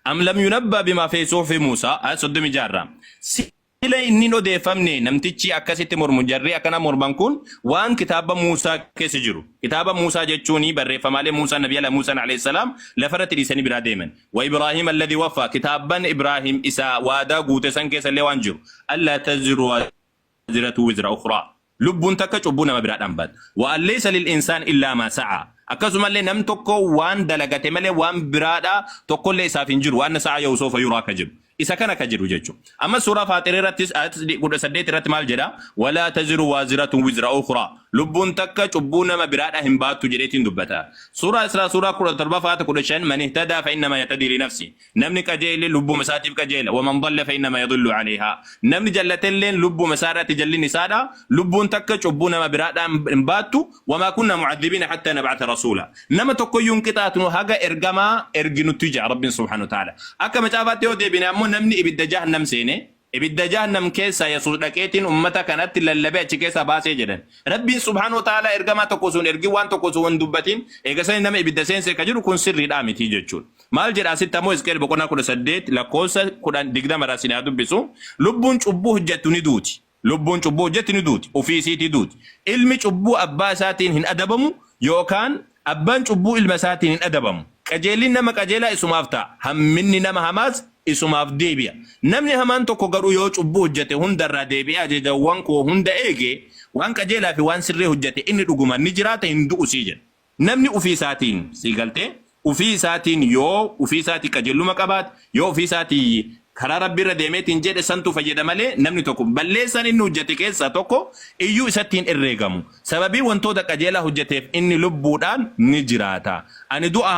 أم لم ينبأ بما في صحف موسى, ayat 36 irraa. Sila inni hin odeeffamne namtichi akkasitti mormu, jarri akkana morman kun, waan kitaaba Muusaa keessa jiru. Kitaaba Muusaa jechuun barreeffamaalee Muusaa, Nabi Allah Muusaan alayhi salaam lafarratti dhiisanii biraa deeman. وإبراهيم الذي وفى, kitaabban Ibraahim isa waadaa guute san keessa illee waan jiru. ألا تزر وازرة وزر أخرى. Lubbuun takka cubbuu nama biraa dhambaatu. وأن ليس للإنسان إلا ما سعى. Akkasumallee nam tokko waan dalagate malee waan biraadha tokkollee isaaf hin jiru. وأن سعيه سوف يرى ka jedhu. Isa kana ka jedhu jechuudha. Amma suuraa Faaxirii irrattis ayat 18 irratti maal jedha? ولا تزر وازرة وزر أخرى. Lubbuun takka cubbuu nama biraadha hin baattu jedheetiin dubbata. Suuraa Israa suuraa 17 ayata 15, من اهتدى فإنما يهتدي لنفسه. Namni qajeele lubbuma isaatiif qajeela. ومن ضل فإنما يضل عليها. Namni jallatelleen lubbuma isaa irratti jallinni isaadha. Lubbuun takka cubbuu nama biraadha hin baattu. وما كنا معذبين حتى نبعث رسولا. Nama tokkoyyuu hin qixaatnu haga ergamaa erginutti jira Rabbiin subhaanahu wa ta'ala. Akka macaafaatti yoo deebine ammoo, namni ibidda jahannam seene, ibidda jahannam keessa Yesuus dhaqeetiin ummata kanatti lallabee achi keessaa baasee jedhan. Rabbiin subhaanahu wa ta'ala ergamaa tokko sun ergi waan tokko sun hin dubbatin eegasanii nama ibidda seense ka jiru kun sirriidhaa miti jechuudha. Maal jedha asitti ammoo? Hisqeel boqonnaa 18 lakkoofsa 10 20 irraa isin haa dubbisu. Lubbuun cubbuu hojjettu ni duuti. Lubbuun cubbuu hojjetti ni duuti. Ofii isiitii duuti. Ilmi cubbuu abbaa isaatiin hin adabamu yookaan abbaan cubbuu ilma isaatiin hin adabamu. Qajeelli nama qajeelaa isumaaf ta'a. Hamminni nama hamaas isumaaf deebi'a. Namni hamaan tokko garuu yoo cubbuu hojjete hundarraa deebi'ee ajajawwan koo hunda eege, waan qajeelaa fi waan sirrii hojjete, inni dhugumaan ni jiraata, hin du'u sii jedha. Namni ofii isaatiin, sii galtee, ofii isaatiin yoo ofii isaatii qajeeluma qabaate, yoo ofii isaatii karaa Rabbi irra deemeetiin jedhe, santu fayyada malee namni tokko balleessaan inni hojjete keessaa tokko iyyuu isatti hin herreegamu. Sababii wantoota qajeelaa hojjeteef inni lubbuudhaan ni jiraata. Ani du'a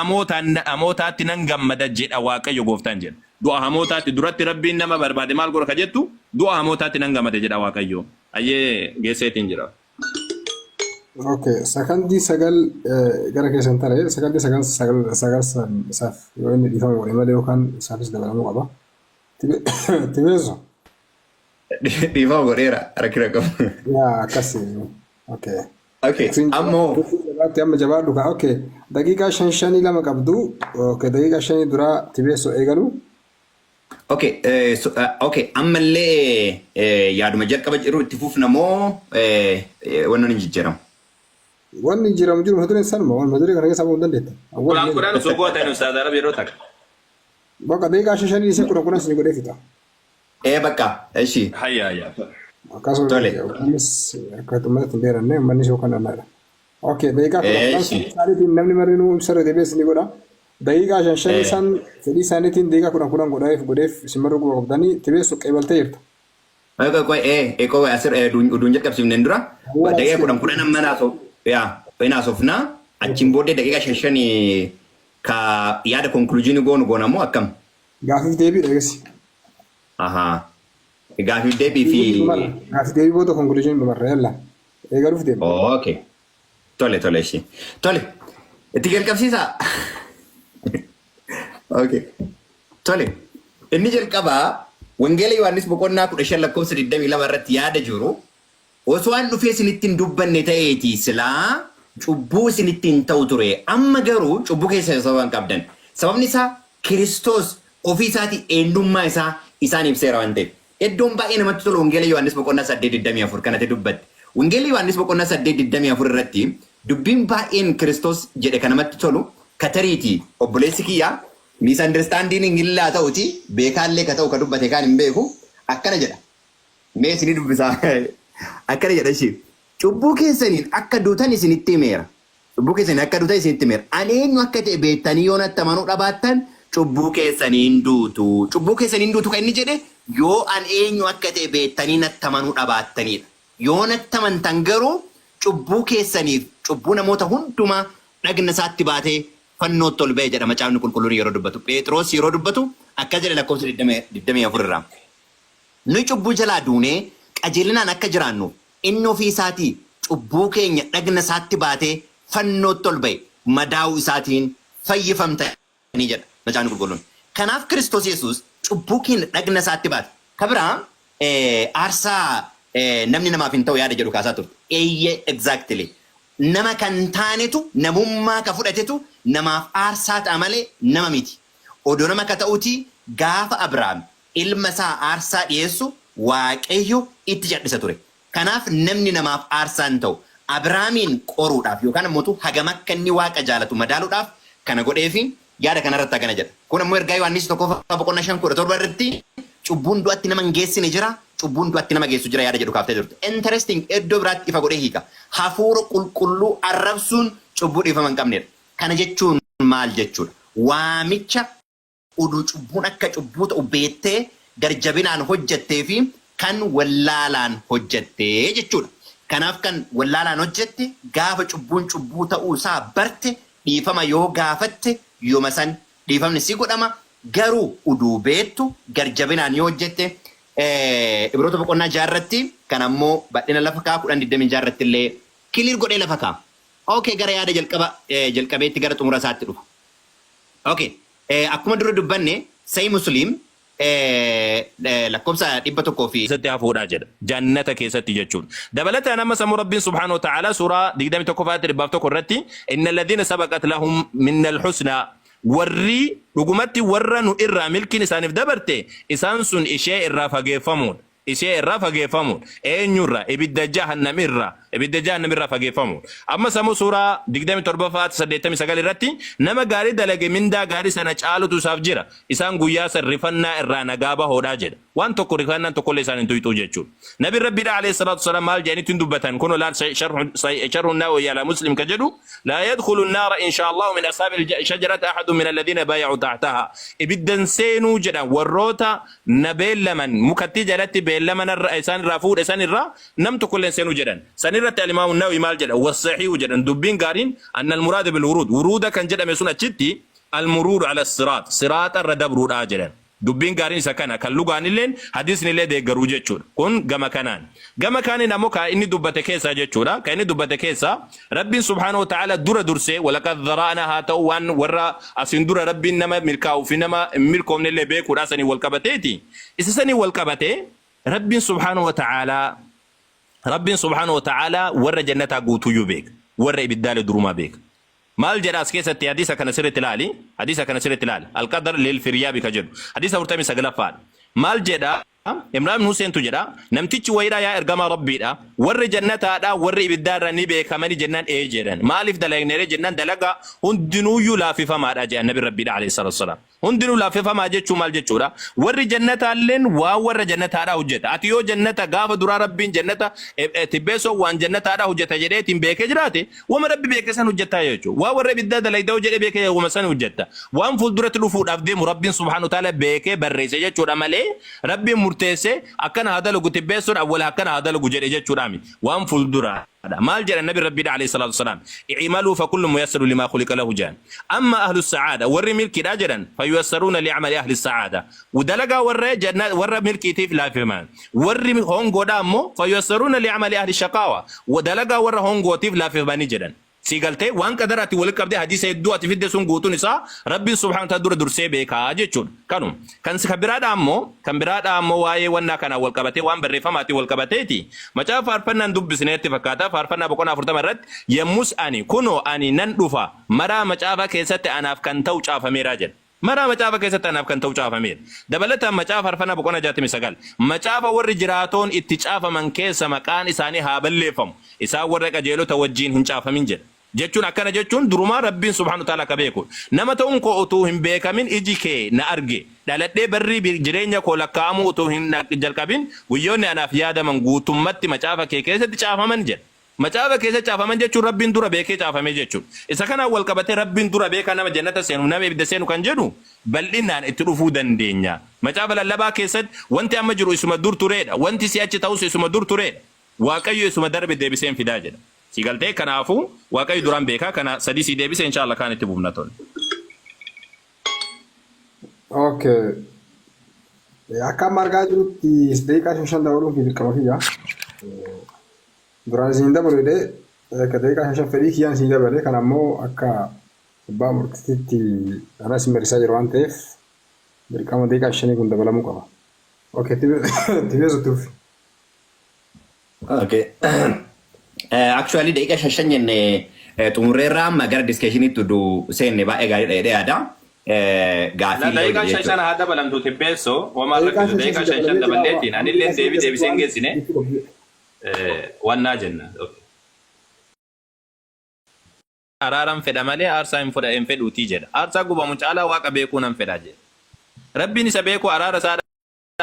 hamootaatti nan gammada jedha Waaqayyo gooftaan jedha. Du'a hamootaatti duratti Rabbiin nama barbaade maal godha ka jettu, du'a hamootaatti nan gammada jedha Waaqayyo. Ayyee, geesseetiin jira. Okay, sakandii 9 gara keessan tare, sakandii 9 9 san isaaf yoo inni dhiifama godhe malee yookaan isaafis dabalamuu qaba. Tibeessu. Dhiifama godheera, rakkina qabu. Yaa, akkas, okay. Okay, ammoo Jabaatti, amma jabaadhu kaa. Okay, daqiiqaa shan shanii lama qabdu. Okay, daqiiqaa 5 duraa Tibeessu eegalu. Okay, okay, ammallee yaaduma jalqaba jiru itti fufna moo wannoon hin jijjiiramu? Wanni jijjiiramu jiru, mata dureen sanuma, waan mata duree kana keessaa bahuu hin dandeetta. 10 10 osoo gootan, Ustaaz Arab, yeroo takka. Bakka daqiiqaa shan shanii isii 10 10 isin godhee fixa. Ee, bakka, eshi. Hayya hayya. Akkasuma Tole. uummannis akka uummatatti hin dheeranne, uummannis yookaan annaadha. Okay, daqiiqaa 10 10 Eeshi. fedhii isaaniitiin namni marinuu ibsa irra deebi'ee isinii godha. Daqiiqaa shan shanii san fedhii isaaniitiin daqiiqaa 10 10 godhaeef godheef isin maruu quba qabdanii tibeessu qeebaltee jirta. Qoy qoy qoy qoy asir uduun jalqabsiifneen dura daqiiqa 10 10 amma naasoo yaa naasofnaa achiin booddee daqiiqa shan shanii ka yaada conclusion goonu goona moo akkam? Gaafiif deebiidha eegasi. Ahaa. Gaafiif deebii fi Gaafiif deebii booda conclusion dhumarra yalla. Eegaluuf deema. Okay. Tole tole ishee. Tole. Itti jalqabsiisaa. Okay. Tole. Inni jalqabaa Wangeela Yohaannis boqonnaa 15 lakkoofsa 22 irratti yaada jiru osoo an dhufee isinitti hin dubbanne ta'eeti silaa cubbuu isinitti hin ta'u ture. Amma garuu cubbuu keessa sababa hin qabdan. Sababni isaa Kiristoos ofii isaatii eenyummaa isaa isaan ibseera waan ta'eef. Iddoon baay'ee namatti tolu Wangeela Yohaannis boqonnaa 8 24 kanatti dubbatte. Wangeela Yohaannis boqonnaa 8 24 irratti dubbiin baay'een Kiristoos jedhe kan namatti tolu katariiti obboleessi kiyyaa misunderstanding illaa ta'uti beekaallee ka ta'u ka dubbate kaan hin beeku akkana jedha. Mee isinii dubbisaa. Akkana jedha ishee. Cubbuu keessaniin akka duutan isinitti himeera. Cubbuu keessaniin akka duutan isinitti himeera. Ani eenyu akka ta'e beektanii yoo natti amanuu dhabaattan cubbuu keessaniin duutu. Cubbuu keessaniin duutu kan inni jedhe yoo an eenyu akka ta'e beektanii natti amanuu dhabaattanidha. Yoo natti amantan garuu cubbuu keessaniif cubbuu namoota hundumaa dhagna isaatti baatee fannootti ol ba'e jedha macaafni qulqulluun yeroo dubbatu. Phexros yeroo dubbatu akkas jedhe lakkoofsa 24 irraa. Nuyi cubbuu jalaa duunee qajeelinaan akka jiraannuuf inni ofii isaatii cubbuu keenya dhagna isaatti baatee fannootti ol ba'e madaa'uu isaatiin fayyifamtanii jedha macaafni qulqulluun. Kanaaf Kiristoos Yesuus cubbuu keenya dhagna isaatti baate. Ka biraa aarsaa namni namaaf hin ta'u yaada jedhu kaasaa turte. Eeyyee exactly. Nama kan taanetu namummaa ka fudhatetu namaaf aarsaa ta'a malee nama miti. Odoo nama ka ta'utii gaafa Abrahaam ilma isaa aarsaa dhiyeessu Waaqayyo itti cadhisa ture. Kanaaf namni namaaf aarsaa hin ta'u. Abrahaamiin qoruudhaaf yookaan ammoo hagam akka inni Waaqa jaalatu madaaluudhaaf kana godheefi yaada kanarratti akkana jedha. Kun ammoo ergaa Yohaannis tokkoffaa boqonnaa 5 17 irratti cubbuun du'atti nama hin geessine jira, cubbuun du'atti nama geessu jira yaada jedhu kaaftee turte. Interesting iddoo biraatti ifa godhee hiika. Hafuura qulqulluu arrabsuun cubbuu dhiifama hin qabnedha. Kana jechuun maal jechuudha? Waamicha uduu cubbuun akka cubbuu ta'u beettee gar-jabinaan hojjettee fi kan wallaalaan hojjette jechuudha. Kanaaf kan wallaalaan hojjette gaafa cubbuun cubbuu ta'uu isaa barte dhiifama yoo gaafatte yoma san dhiifamni si godhama. Garuu uduu beettu gar-jabinaan yoo hojjette Ibroota boqonnaa 6 irratti kan ammoo bal'ina lafa kaa 10 26 irratti illee clear godhee lafa kaa. Okay, gara yaada jalqaba jalqabeetti gara xumura isaatti dhufa. Okay. Akkuma dura dubbanne Sahih Muslim lakkoofsa 100 fi keessatti hafuudha jedha. Jannata keessatti jechuudha. Dabalataan amma sammuu Rabbiin subhaanahu wa ta'ala suuraa 21ffaatti 101 irratti inna alladhiina sabaqat lahum minnal husnaa warri dhugumatti warra nu irraa milkiin isaaniif dabarte isaan sun ishee irraa fageeffamuudha. Ishee irraa fageeffamuudha. Eenyurraa? Ibidda jahannam irraa. Ibidda jahannam irraa fageeffamuudha. Ammas ammoo suuraa 27ffaa 89 irratti nama gaarii dalage mindaa gaarii sana caalutu isaaf jira. Isaan guyyaa san rifannaa irraa nagaa bahoodha jedha. Waan tokko rifannaan tokkollee isaan hin tuyxuu jechuudha. Nabiin Rabbiidha alayhi salaatu wasalaam maal jedhanitti hin dubbatan. Kunoo laal sharhu Nawawi ala Muslim ka jedhu laa yadkhulu naara insha Allahu min ashaabil shajarati ahadun min alladhiina baaya'u tahtaha. Ibiddan seenuu jedhan warroota na beellaman mukattii jalatti beellama narra isaan irraa fuudhe san irraa nam tokkollee hin seenu jedhan. San irratti al-Imaamu Nawawi maal jedha? Wassahiihu jedhan dubbiin gaariin anna al-muraada bil wuruud wuruuda kan jedhame sun achitti al-muruudu ala siraat siraaxa irra dabruudha jedhan. Dubbiin gaariin isa kana kan lugaanilleen hadiisnillee deeggaruu jechuudha. Kun gama kanaan. Gama kaaniin ammoo ka inni dubbate keessaa jechuudha. Ka inni dubbate keessaa Rabbiin subhaanahu wa ta'aala dura dursee walaqad dhara'naa haa ta'u waan warra asiin dura Rabbiin nama milkaa'uu fi nama hin milkoomne illee beekuudha saniin wal qabateeti. Isa saniin wal qabatee Rabbiin subhaanahu wa ta'aala Rabbiin subhaanahu wa ta'aala warra jannataa guutuuyyuu beeka. Warra ibiddaalee durumaa beeka. Maal jedha as keessatti hadiisa kana sirriitti ilaali. Hadiisa kana sirriitti ilaali. Alqadar lil firyaabi ka jedhu. Hadiisa 49ffaadha. Maal jedha? Imraan ibn Huseentu jedha, namtichi wayiidha yaa ergamaa Rabbiidha, Warri jannataadhaa warri ibiddaarra ni beekamani jennaan ee jedhan. Maaliif dalagneere jennaan dalagaa hundinuuyyuu laaffifamaadha jedhan nabi Rabbiidha alayhi salaatu wasalaam. Hundinuu laaffifamaa jechuun maal jechuudha? Warri jannataalleen waan warra jannataadhaa hojjeta. Ati yoo jannata gaafa duraa Rabbiin jannata tibbeessoo waan jannataadhaa hojjeta jedheetiin beekee jiraate wama Rabbi beeke san hojjettaa jechuudha. Waan warra ibiddaa dalayda yoo jedhee beekee wama san hojjetta. Waan fuulduratti dhufuudhaaf deemu Rabbiin subhaanahu wa ta'ala beekee barreesse jechuudha malee Rabbiin murteesse akkana haa dalagu tibbeessoon awwala akkana haa dalagu jedhe jechuudha miti. Waan fuulduraa. Maal jedhan nabi Rabbiidha alayhi salaatu wasalaam? I'maluu fakullu muyassaru limaa khuliqa lahu jedhan. Amma ahlu sa'aada warri milkiidha jedhan fayuyassaruuna li'amali ahli sa'aada. Dalagaa warra janna warra milkiitiif laaffifaman. Warri hongoodha ammoo fayuyassaruuna li'amali ahli shaqaawa. Dalagaa warra hongootiif laaffifamanii jedhan. Sii galtee waan qadara ati walitti qabdee hadiisa hedduu ati fidde sun guutuun isaa Rabbiin subhaanahu wa ta'ala dura dursee beekaa jechuudha. Kanuma. Kan kan biraadhaa ammoo kan biraadhaa ammoo waa'ee wannaa kanaan wal qabatee waan barreeffamaatiin wal qabateeti. Macaafa faarfannaan dubbisneetti fakkaata faarfannaa boqonnaa 40 irratti yommus ani kunoo ani nan dhufa maraa macaafa keessatti anaaf kan ta'u caafameera jedha. Maraa macaafa keessatti anaaf kan ta'u caafameera. Dabalataan macaafa faarfannaa boqonnaa 69 macaafa warri jiraatoon itti caafaman keessa maqaan isaanii haa balleeffamu isaan warra qajeelota wajjiin hin caafamin jedha. Jechuun akkana jechuun durumaa Rabbiin subhaanahu wa ta'aalaa akka beeku. Nama ta'uun koo utuu hin beekamin iji kee na arge. Dhaladhee barri jireenya koo lakkaa'amuu utuu hin jalqabin guyyoonni anaaf yaadaman guutummatti macaafa kee keessatti caafaman jedha. Macaafa keessa caafaman jechuun Rabbiin dura beekee caafame jechuudha. Isa kanaan wal qabatee Rabbiin dura beekaa nama jannata seenu nama ibidda seenu kan jedhu bal'inaan itti dhufuu dandeenya. Macaafa lallabaa keessatti wanti amma jiru isuma dur tureedha. Wanti si'achi ta'us isuma dur tureedha. Waaqayyo isuma darbe deebisee hin fidaa jedha. Si galtee kanaafuu Waaqayyo duraan beekaa kana sadii sii deebise inshallah kaan itti fufna tole. Okay. Akka amma argaa jirutti daqiiqaa shan shan dabaluun kee dirqama kiyya. Duraan isin dabalu jedhee akka daqiiqaa shan shan fedhii kiyyaan isin dabale kana ammoo akka abbaa murtiitti ana isin marisaa jiru waan ta'eef dirqama daqiiqaa shanii kun dabalamuu qaba. Okay, tibee sutuuf. Okay. Actually daqiiqa shan shan jenne xumurreerraa amma gara discussion-itti utuu seenne baay'ee gaariidha jedhee yaada. Gaaffii La daqiiqaan shan jechuudha. shan haa dabalamtu tibbeessoo homaa Daqiiqaan rakkisu shan shan daqiiqaa si shan shan dabalee jira daballeetiin anilleen amma deebii deebisee hin geessine wannaa jenna. Araaran fedha malee aarsaa hin fudha hin fedhuutii jedha. Aarsaa gubamu caalaa Waaqa beekuu nan fedha jedha. Rabbiin isa beekuu araara isaa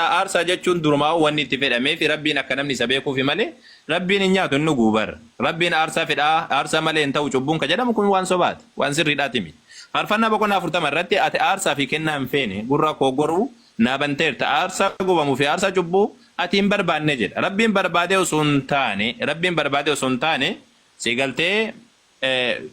Aarsaa jechuun durumaa'uu wanni itti fedhameefi Rabbiin akka namni isa beekuufi malee Rabbiin hin nyaatu hin dhuguu bar. Rabbiin aarsaa fedhaa aarsaa malee hin ta'u cubbuun ka jedhamu kun waan sobaati. Waan sirriidhaati miti. Faarfannaa boqonnaa 40 irratti ati aarsaa fi kennaa hin feene gurra koo goruu naa banteerta aarsaa gubamuu fi aarsaa cubbuu ati hin barbaanne jedha. Rabbiin barbaadee osoo hin taane Rabbiin barbaadee osoo hin taane si galtee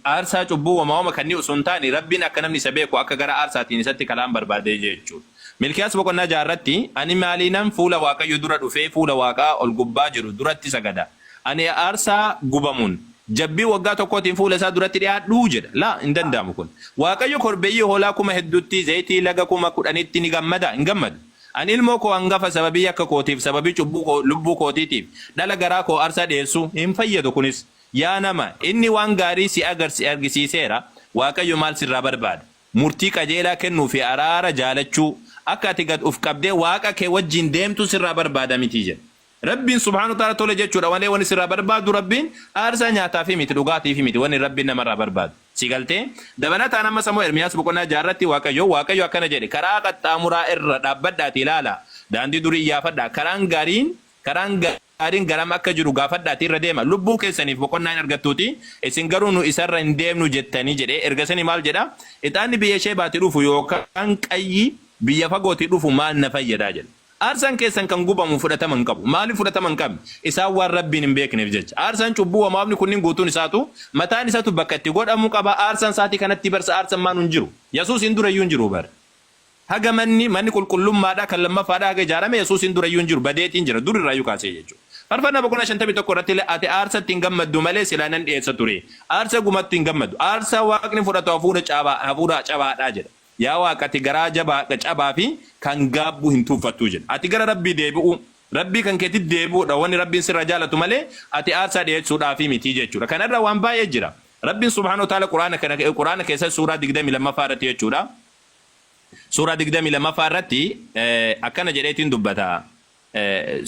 Aarsaa cubbuu wama wama kannii osoo hin taane Rabbiin akka namni isa beeku akka gara aarsaatiin isatti kalaan barbaadee jechuudha. Milkiyaas boqonnaa 6 irratti ani maaliinan fuula Waaqayyo dura dhufee fuula Waaqaa ol gubbaa jiru duratti sagada? Ani aarsaa gubamuun, jabbii waggaa tokkootiin fuula isaa duratti dhi'aadhuu? jedha. Laa, hin danda'amu kun. Waaqayyo korbeeyyii hoolaa 8000tti, zayitii laga 10,000tti ni gammadaa? Hin gammadu. Ani ilmoo koo angafa sababii yakka kootiif, sababii cubbuu koo, lubbuu kootiitiif, dhala garaa koo aarsaa dhi'eessuu? Hin fayyadu kunis. Yaa nama, inni waan gaarii si argisiiseera, Waaqayyo maal sirraa barbaada? Murtii qajeelaa kennuu fi araara jaalachuu, akka ati gad uf qabdee Waaqa kee wajjiin deemtu sirraa barbaada mitii jedha. Rabbiin subhaanahu wa ta'aala tole jechuudha malee wanni sirraa barbaadu Rabbiin aarsaa nyaataafii miti dhugaatiifii miti wanni Rabbiin namarraa barbaadu. Si galtee? Dabalataan ammas ammoo Ermiyaas boqonnaa 6 irratti Waaqayyo, Waaqayyo akkana jedhe, karaa qaxxaamuraa irra dhaabbadhaatii ilaalaa, daandii durii iyyaafadhaa, karaan gaariin, karaan gaariin garam akka jiru gaafadhaatii irra deema, lubbuu keessaniif boqonnaa in argattuutii, isin garuu nu isa irra hin deemnu jettanii jedhe. Ergasanii maal jedha? Ixaanni biyya Sheebaatii dhufu yookaan qayyi biyya fagootii dhufu maal na fayyada? jedha. Aarsaan keessan kan gubamu fudhatama hin qabu. Maaliif fudhatama hin qabne? Isaan waan Rabbiin hin beekneef jecha. Aarsaan cubbuu wamaafni kunniin guutuun isaatu mataan isaatu bakka itti godhamu qaba. Aarsaan saatii kanatti barsa aarsan maanu hin jiru. Yesuusiin dura iyyuu hin jiru bar. Haga manni manni qulqullummaadhaa kan lammaffaadhaa haga ijaarame Yesuusiin dura iyyuu hin jiru. Badeetiin jira. Dur irraa iyyuu kaasee jechuudha. Faarfannaa boqonnaa 51 irratti illee ati aarsatti hin gammaddu malee silaa nan dhiyeessa ture. Aarsa gumatti hin gammadu. Aarsaa Waaqni fudhatu hafuura cabaa hafuura cabaadhaa jedha. Yaa Waaq ati garaa jabaa cabaa fi kan gaabbu hin tuuffattu jedha. Ati gara Rabbii deebi'uu, Rabbii kan keetitti deebi'uudha wanni Rabbiin sirraa jaalatu malee ati aarsaa dhiyeessuudhaafii miti jechuudha. Kana irra waan baay'ee jira. Rabbiin subhaanahu wa ta'aala Qur'aana kana Qur'aana keessatti suuraa 22ffaa irratti jechuudha. Suuraa 22ffaa irratti akkana jedheetiin dubbata.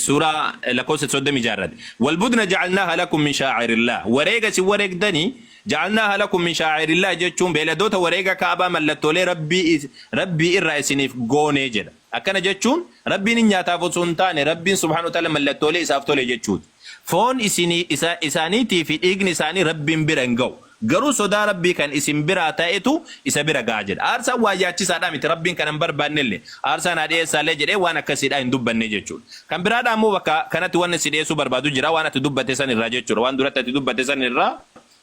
Suuraa lakkoofsa 36 irratti. Walbudna ja'alnaaha lakum min shaa'irillah. Wareega isin wareegdanii ja'alnaaha lakum min shaa'irillah jechuun beeyladoota wareega Kaabaa mallattoolee Rabbii Rabbii irraa isiniif goonee jedha. Akkana jechuun Rabbiin hin nyaataaf osoo hin taane Rabbiin subhaanahu wa ta'ala mallattoolee isaaf tole jechuuti. Foon isinii isa isaaniitii fi dhiigni isaanii Rabbiin bira hin ga'u. Garuu sodaa Rabbii kan isin biraa ta'etu isa bira ga'a jedha. Aarsaan waa yaachisaadhaa miti Rabbiin kana hin barbaannelle aarsaa naa dhiyeessaallee jedhee waan akkasiidhaa hin dubbanne jechuudha. Kan biraadhaa immoo bakka kanatti wanni si dhiyeessuu barbaadu jira waan ati dubbatte san irraa jechuudha. Waan duratti ati dubbatte san irraa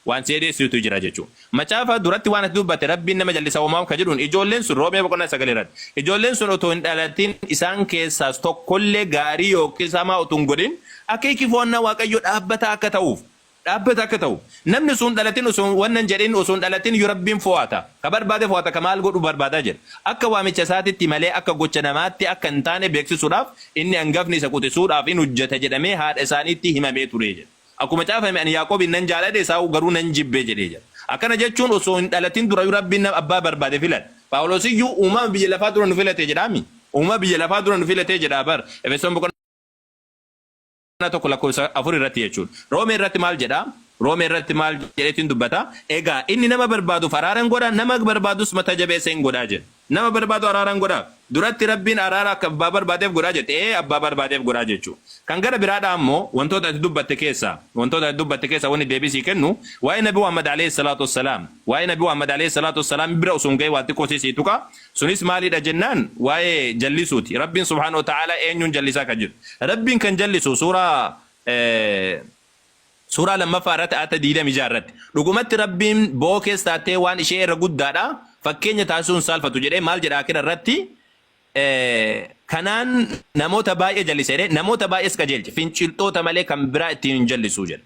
waan si dhiyeessutu jira jechuudha. Macaafa duratti waan ati dubbatte Rabbiin nama jallisa homaa ka jedhuun ijoolleen sun Roomee boqonnaa 9 irratti ijoolleen sun otoo hin dhalatin isaan keessaas tokkollee gaarii yookiis hamaa utuu hin godhin akeeki fo'annaa Waaqayyoo dhaabbataa akka ta'uuf dhaabbata akka ta'u namni osoo hin dhalatin osoo wanna hin jedhin osoo hin dhalatin iyyuu Rabbiin fo'ata ka barbaade fo'ata ka maal godhu barbaada jedha akka waamicha isaatitti malee akka gocha namaatti akka hin taane beeksisuudhaaf inni angafni isa quxisuudhaaf in hojjeta jedhamee haadha isaaniitti himamee ture jedha. Akkuma caafame ani Yaaqoobiin nan jaaladhe Esaawu garuu nan jibbe jedhee jira. Akkana jechuun osoo hin dhalatin durayyuu Rabbiin nama abbaa barbaade filata. Phaawulos iyyuu uumama biyya lafaa dura nu filate jedhaami? Uumama biyya lafaa dura nu filatee jedhaa bar. Efesoon boqonnaa 1 lakkoofsa 4 irratti jechuudha. Roomee irratti maal jedha? Roomee irratti maal jedheetiin dubbata? Egaa inni nama barbaaduuf araara in godha, nama barbaadus mata jabeessa in godha jedha. Nama barbaadu araara in godhaaf. Duratti Rabbiin araara akka abbaa barbaadeef godhaa jette. Ee abbaa barbaadeef godhaa jechuu. Kan gara biraadhaa ammoo wantoota ati dubbatte keessaa wantoota ati dubbatte keessaa wanni deebii sii kennu waa'ee Nabi Muhammad aleyhi salaatu wassalaam waa'ee Nabi Muhammad aleyhi salaatu wassalaam bira osoo hin gahin waa xiqqoo sii sii tuqa. Sunis maaliidha jennaan waa'ee jallisuuti. Rabbiin subhaanahu wa ta'aalaa eenyuun jallisaa kan jedhu. Rabbiin kan jallisu suuraa Suuraa 2ffaa irratti aayata 26 irratti dhugumatti Rabbiin bookees taattee waan ishee irra guddaadha fakkeenya taasisuu hin saalfatu jedhee maal jedha aakhira irratti kanaan namoota baay'ee jallise jedhee namoota baay'ees qajeelche finciltoota malee kan biraa ittiin hin jallisuu jedha.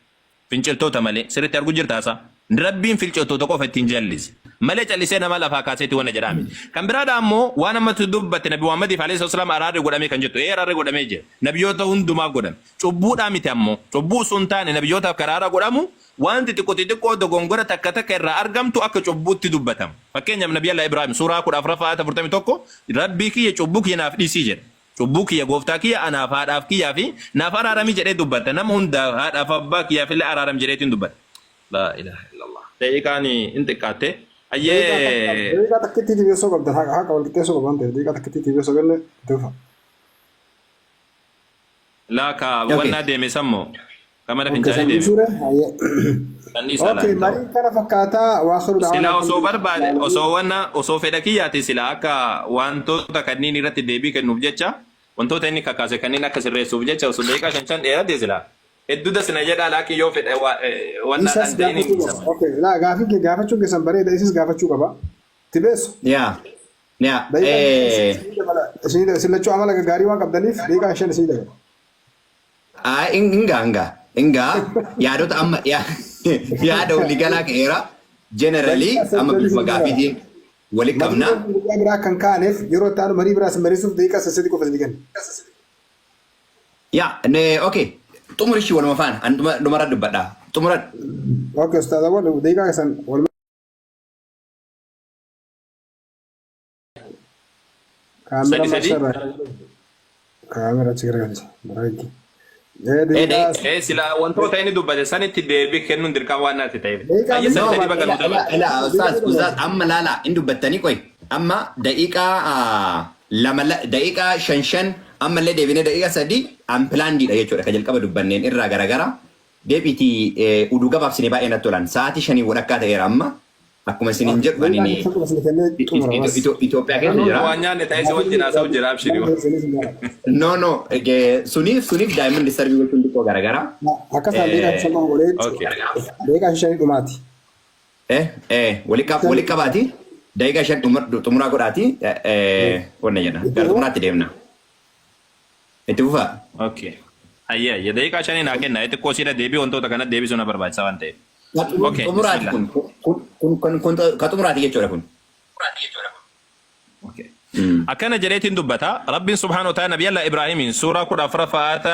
Finciltoota malee sirriitti argu jirta haasaa. Rabbiin finciltoota qofa ittiin jallise malee callisee nama lafaa kaaseeti wanna jedhaa miti. Kan biraadhaa ammoo waan ammatti dubbatte Nabi Muhammadiif alayhi salaam araarri godhamee kan jettu ee araarri godhamee jira. Nabiyyoota hundumaaf godhame. Cubbuudhaa miti ammoo. Cubbuu osoo hin taane nabiyyootaaf kan araara godhamu waan xixiqqoo xixiqqoo dogongora takka takka irraa argamtu akka cubbuutti dubbatama. Fakkeenyaaf Nabiyallah Ibraahim suuraa 14ffaa aayata 41 Rabbii kiyya cubbuu kiyya naaf dhiisii jedha. Cubbuu kiyya gooftaa kiyya anaaf haadhaaf kiyyaa fi naaf araarami jedhee dubbata. Nama hundaaf haadhaaf abbaa kiyyaaf illee araarami jedheetiin dubbata. Laa ilaaha illallah. Daqiiqaan hin xiqqaatte. Ayyee. Daqiiqaa takkittiitiif osoo qabda haqa wal qixxeessuu qaba waan ta'eef daqiiqaa takkittiitiif osoo kenne itti fufa. Laa ka Okay. wannaa deeme san moo ka mana Okay, fincaanii san deeme dhiisuure? Hayyee. san dhiisaa laa Okay, hin ta'u. mariin kana fakkaataa waa akhiru da'waana Silaa osoo alhamdulillahi barbaade rabbil osoo aalamiin. wanna osoo fedha kiyyaati silaa akka wantoota kanneen irratti deebii kennuuf jecha wantoota inni kakaase kanneen akka sirreessuuf jecha osoo daqiiqaa shan shan dheerate silaa hedduu das na jedhaa laakiin yoo fedha wannaadhaan Isas ta'in hin gaafachuu qaba. dhiisama. Okay, laa gaafii kee gaafachuun keessan bareeda isis gaafachuu qaba. Tibeessu. Yaa. Yaa. Daqiiqaa isinii dabala. Isinii isin lachuu amala gaggaarii waan qabdaniif daqiiqaa shan isinii dabala. Ingaa ingaa ingaa yaadota amma yaada waliigalaa ka'eera. Generally Daqiiqaa amma saddeet bifuma isinii dabala. gaafiitiin wali Mata qabna. dureen guyyaa biraa kan kaaneef yeroo itti aanu marii biraa isin mariisuuf daqiiqaa saddeet qofa isinii kenna. Yaa ne okay xumuri ishii waluma faana an dhumarra dubbadha. Xumuradhu. Okay, ustaaz Awwal daqiiqaa keessan waluma Kaamera Sadi sadi. maasharraa. Kaamera achi garagalcha. Bareeddi. Ee Ee daqiiqaa Ee sila wantoota inni dubbate sanitti deebii kennuun dirqama waan natti ta'eef. daqiiqaa Ayya miti. sadi No, sadi bakka ila nu ila dabalte. ila ustaz Daqiiqaa ustaz amma laala hin dubbattanii qoy amma daqiiqaa lama daqiiqaa shan shan ammallee deebinee daqiiqaa sadi unplanned dha jechuudha ka jalqaba dubbanneen irraa garagara deebiitii uduu gabaabsine baay'ee natti tolan sa'aatii shanii walakkaa ta'eera amma akkuma isiniin jedhu ani Daqiiqaa shan qofa isinii kennee xumura bas. Itoophiyaa keessa jira. Waan nyaanne ta'ee si wajjin haasa'u jira abshiri. No no suniif daa'imman disturbii gochuun xiqqoo garagara. Akkasaan daqiiqaa shan qofa godhee Okay. daqiiqaa shanii dhumaati. Eh eh wali qabaati daqiiqaa shan xumuraa godhaati wanna jenna gara xumuraatti deemna. Itti fufaa. Okay. Ayyee ayyee daqiiqaa shanii naa kenna xiqqoo siidha deebii wantoota kana deebisuu na barbaachisa waan ta'eef. Okay, Xumuraati bismillah. kun kun kun kun ka xumuraati jechuudha kun. Okay. Akkana jedheetiin dubbata Rabbiin subhaanahu wa ta'ala Nabiyallah Ibraahimiin suuraa 14ffaa aayata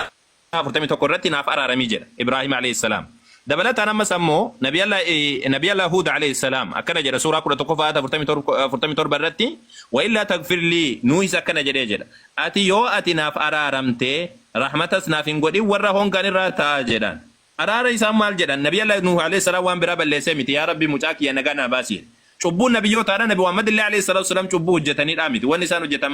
41 irratti naaf araaramii jedha Ibraahim alayhi salaam. Dabalataan ammas ammoo Nabiyallah Huud alayhi salaam akkana jedha suuraa 11ffaa aayata 47 irratti wa illaa tagfir lii Nuuhis akkana jedhee jedha ati yoo ati naaf araaramtee rahmatas naaf hin godhin warra hongaan irraa ta'a jedhaan. Araara isaan maal jedhan Nabiyallah Nuuh alayhi salaam waan biraa balleessee miti yaa Rabbi mucaa kiyya nagaa naa baasi jedhe. Cubbuun nabiyyootaadha Nabi Muhammad illee alayhi salaatu wasalaam cubbuu hojjetaniidhaa miti wanni isaan hojjetan.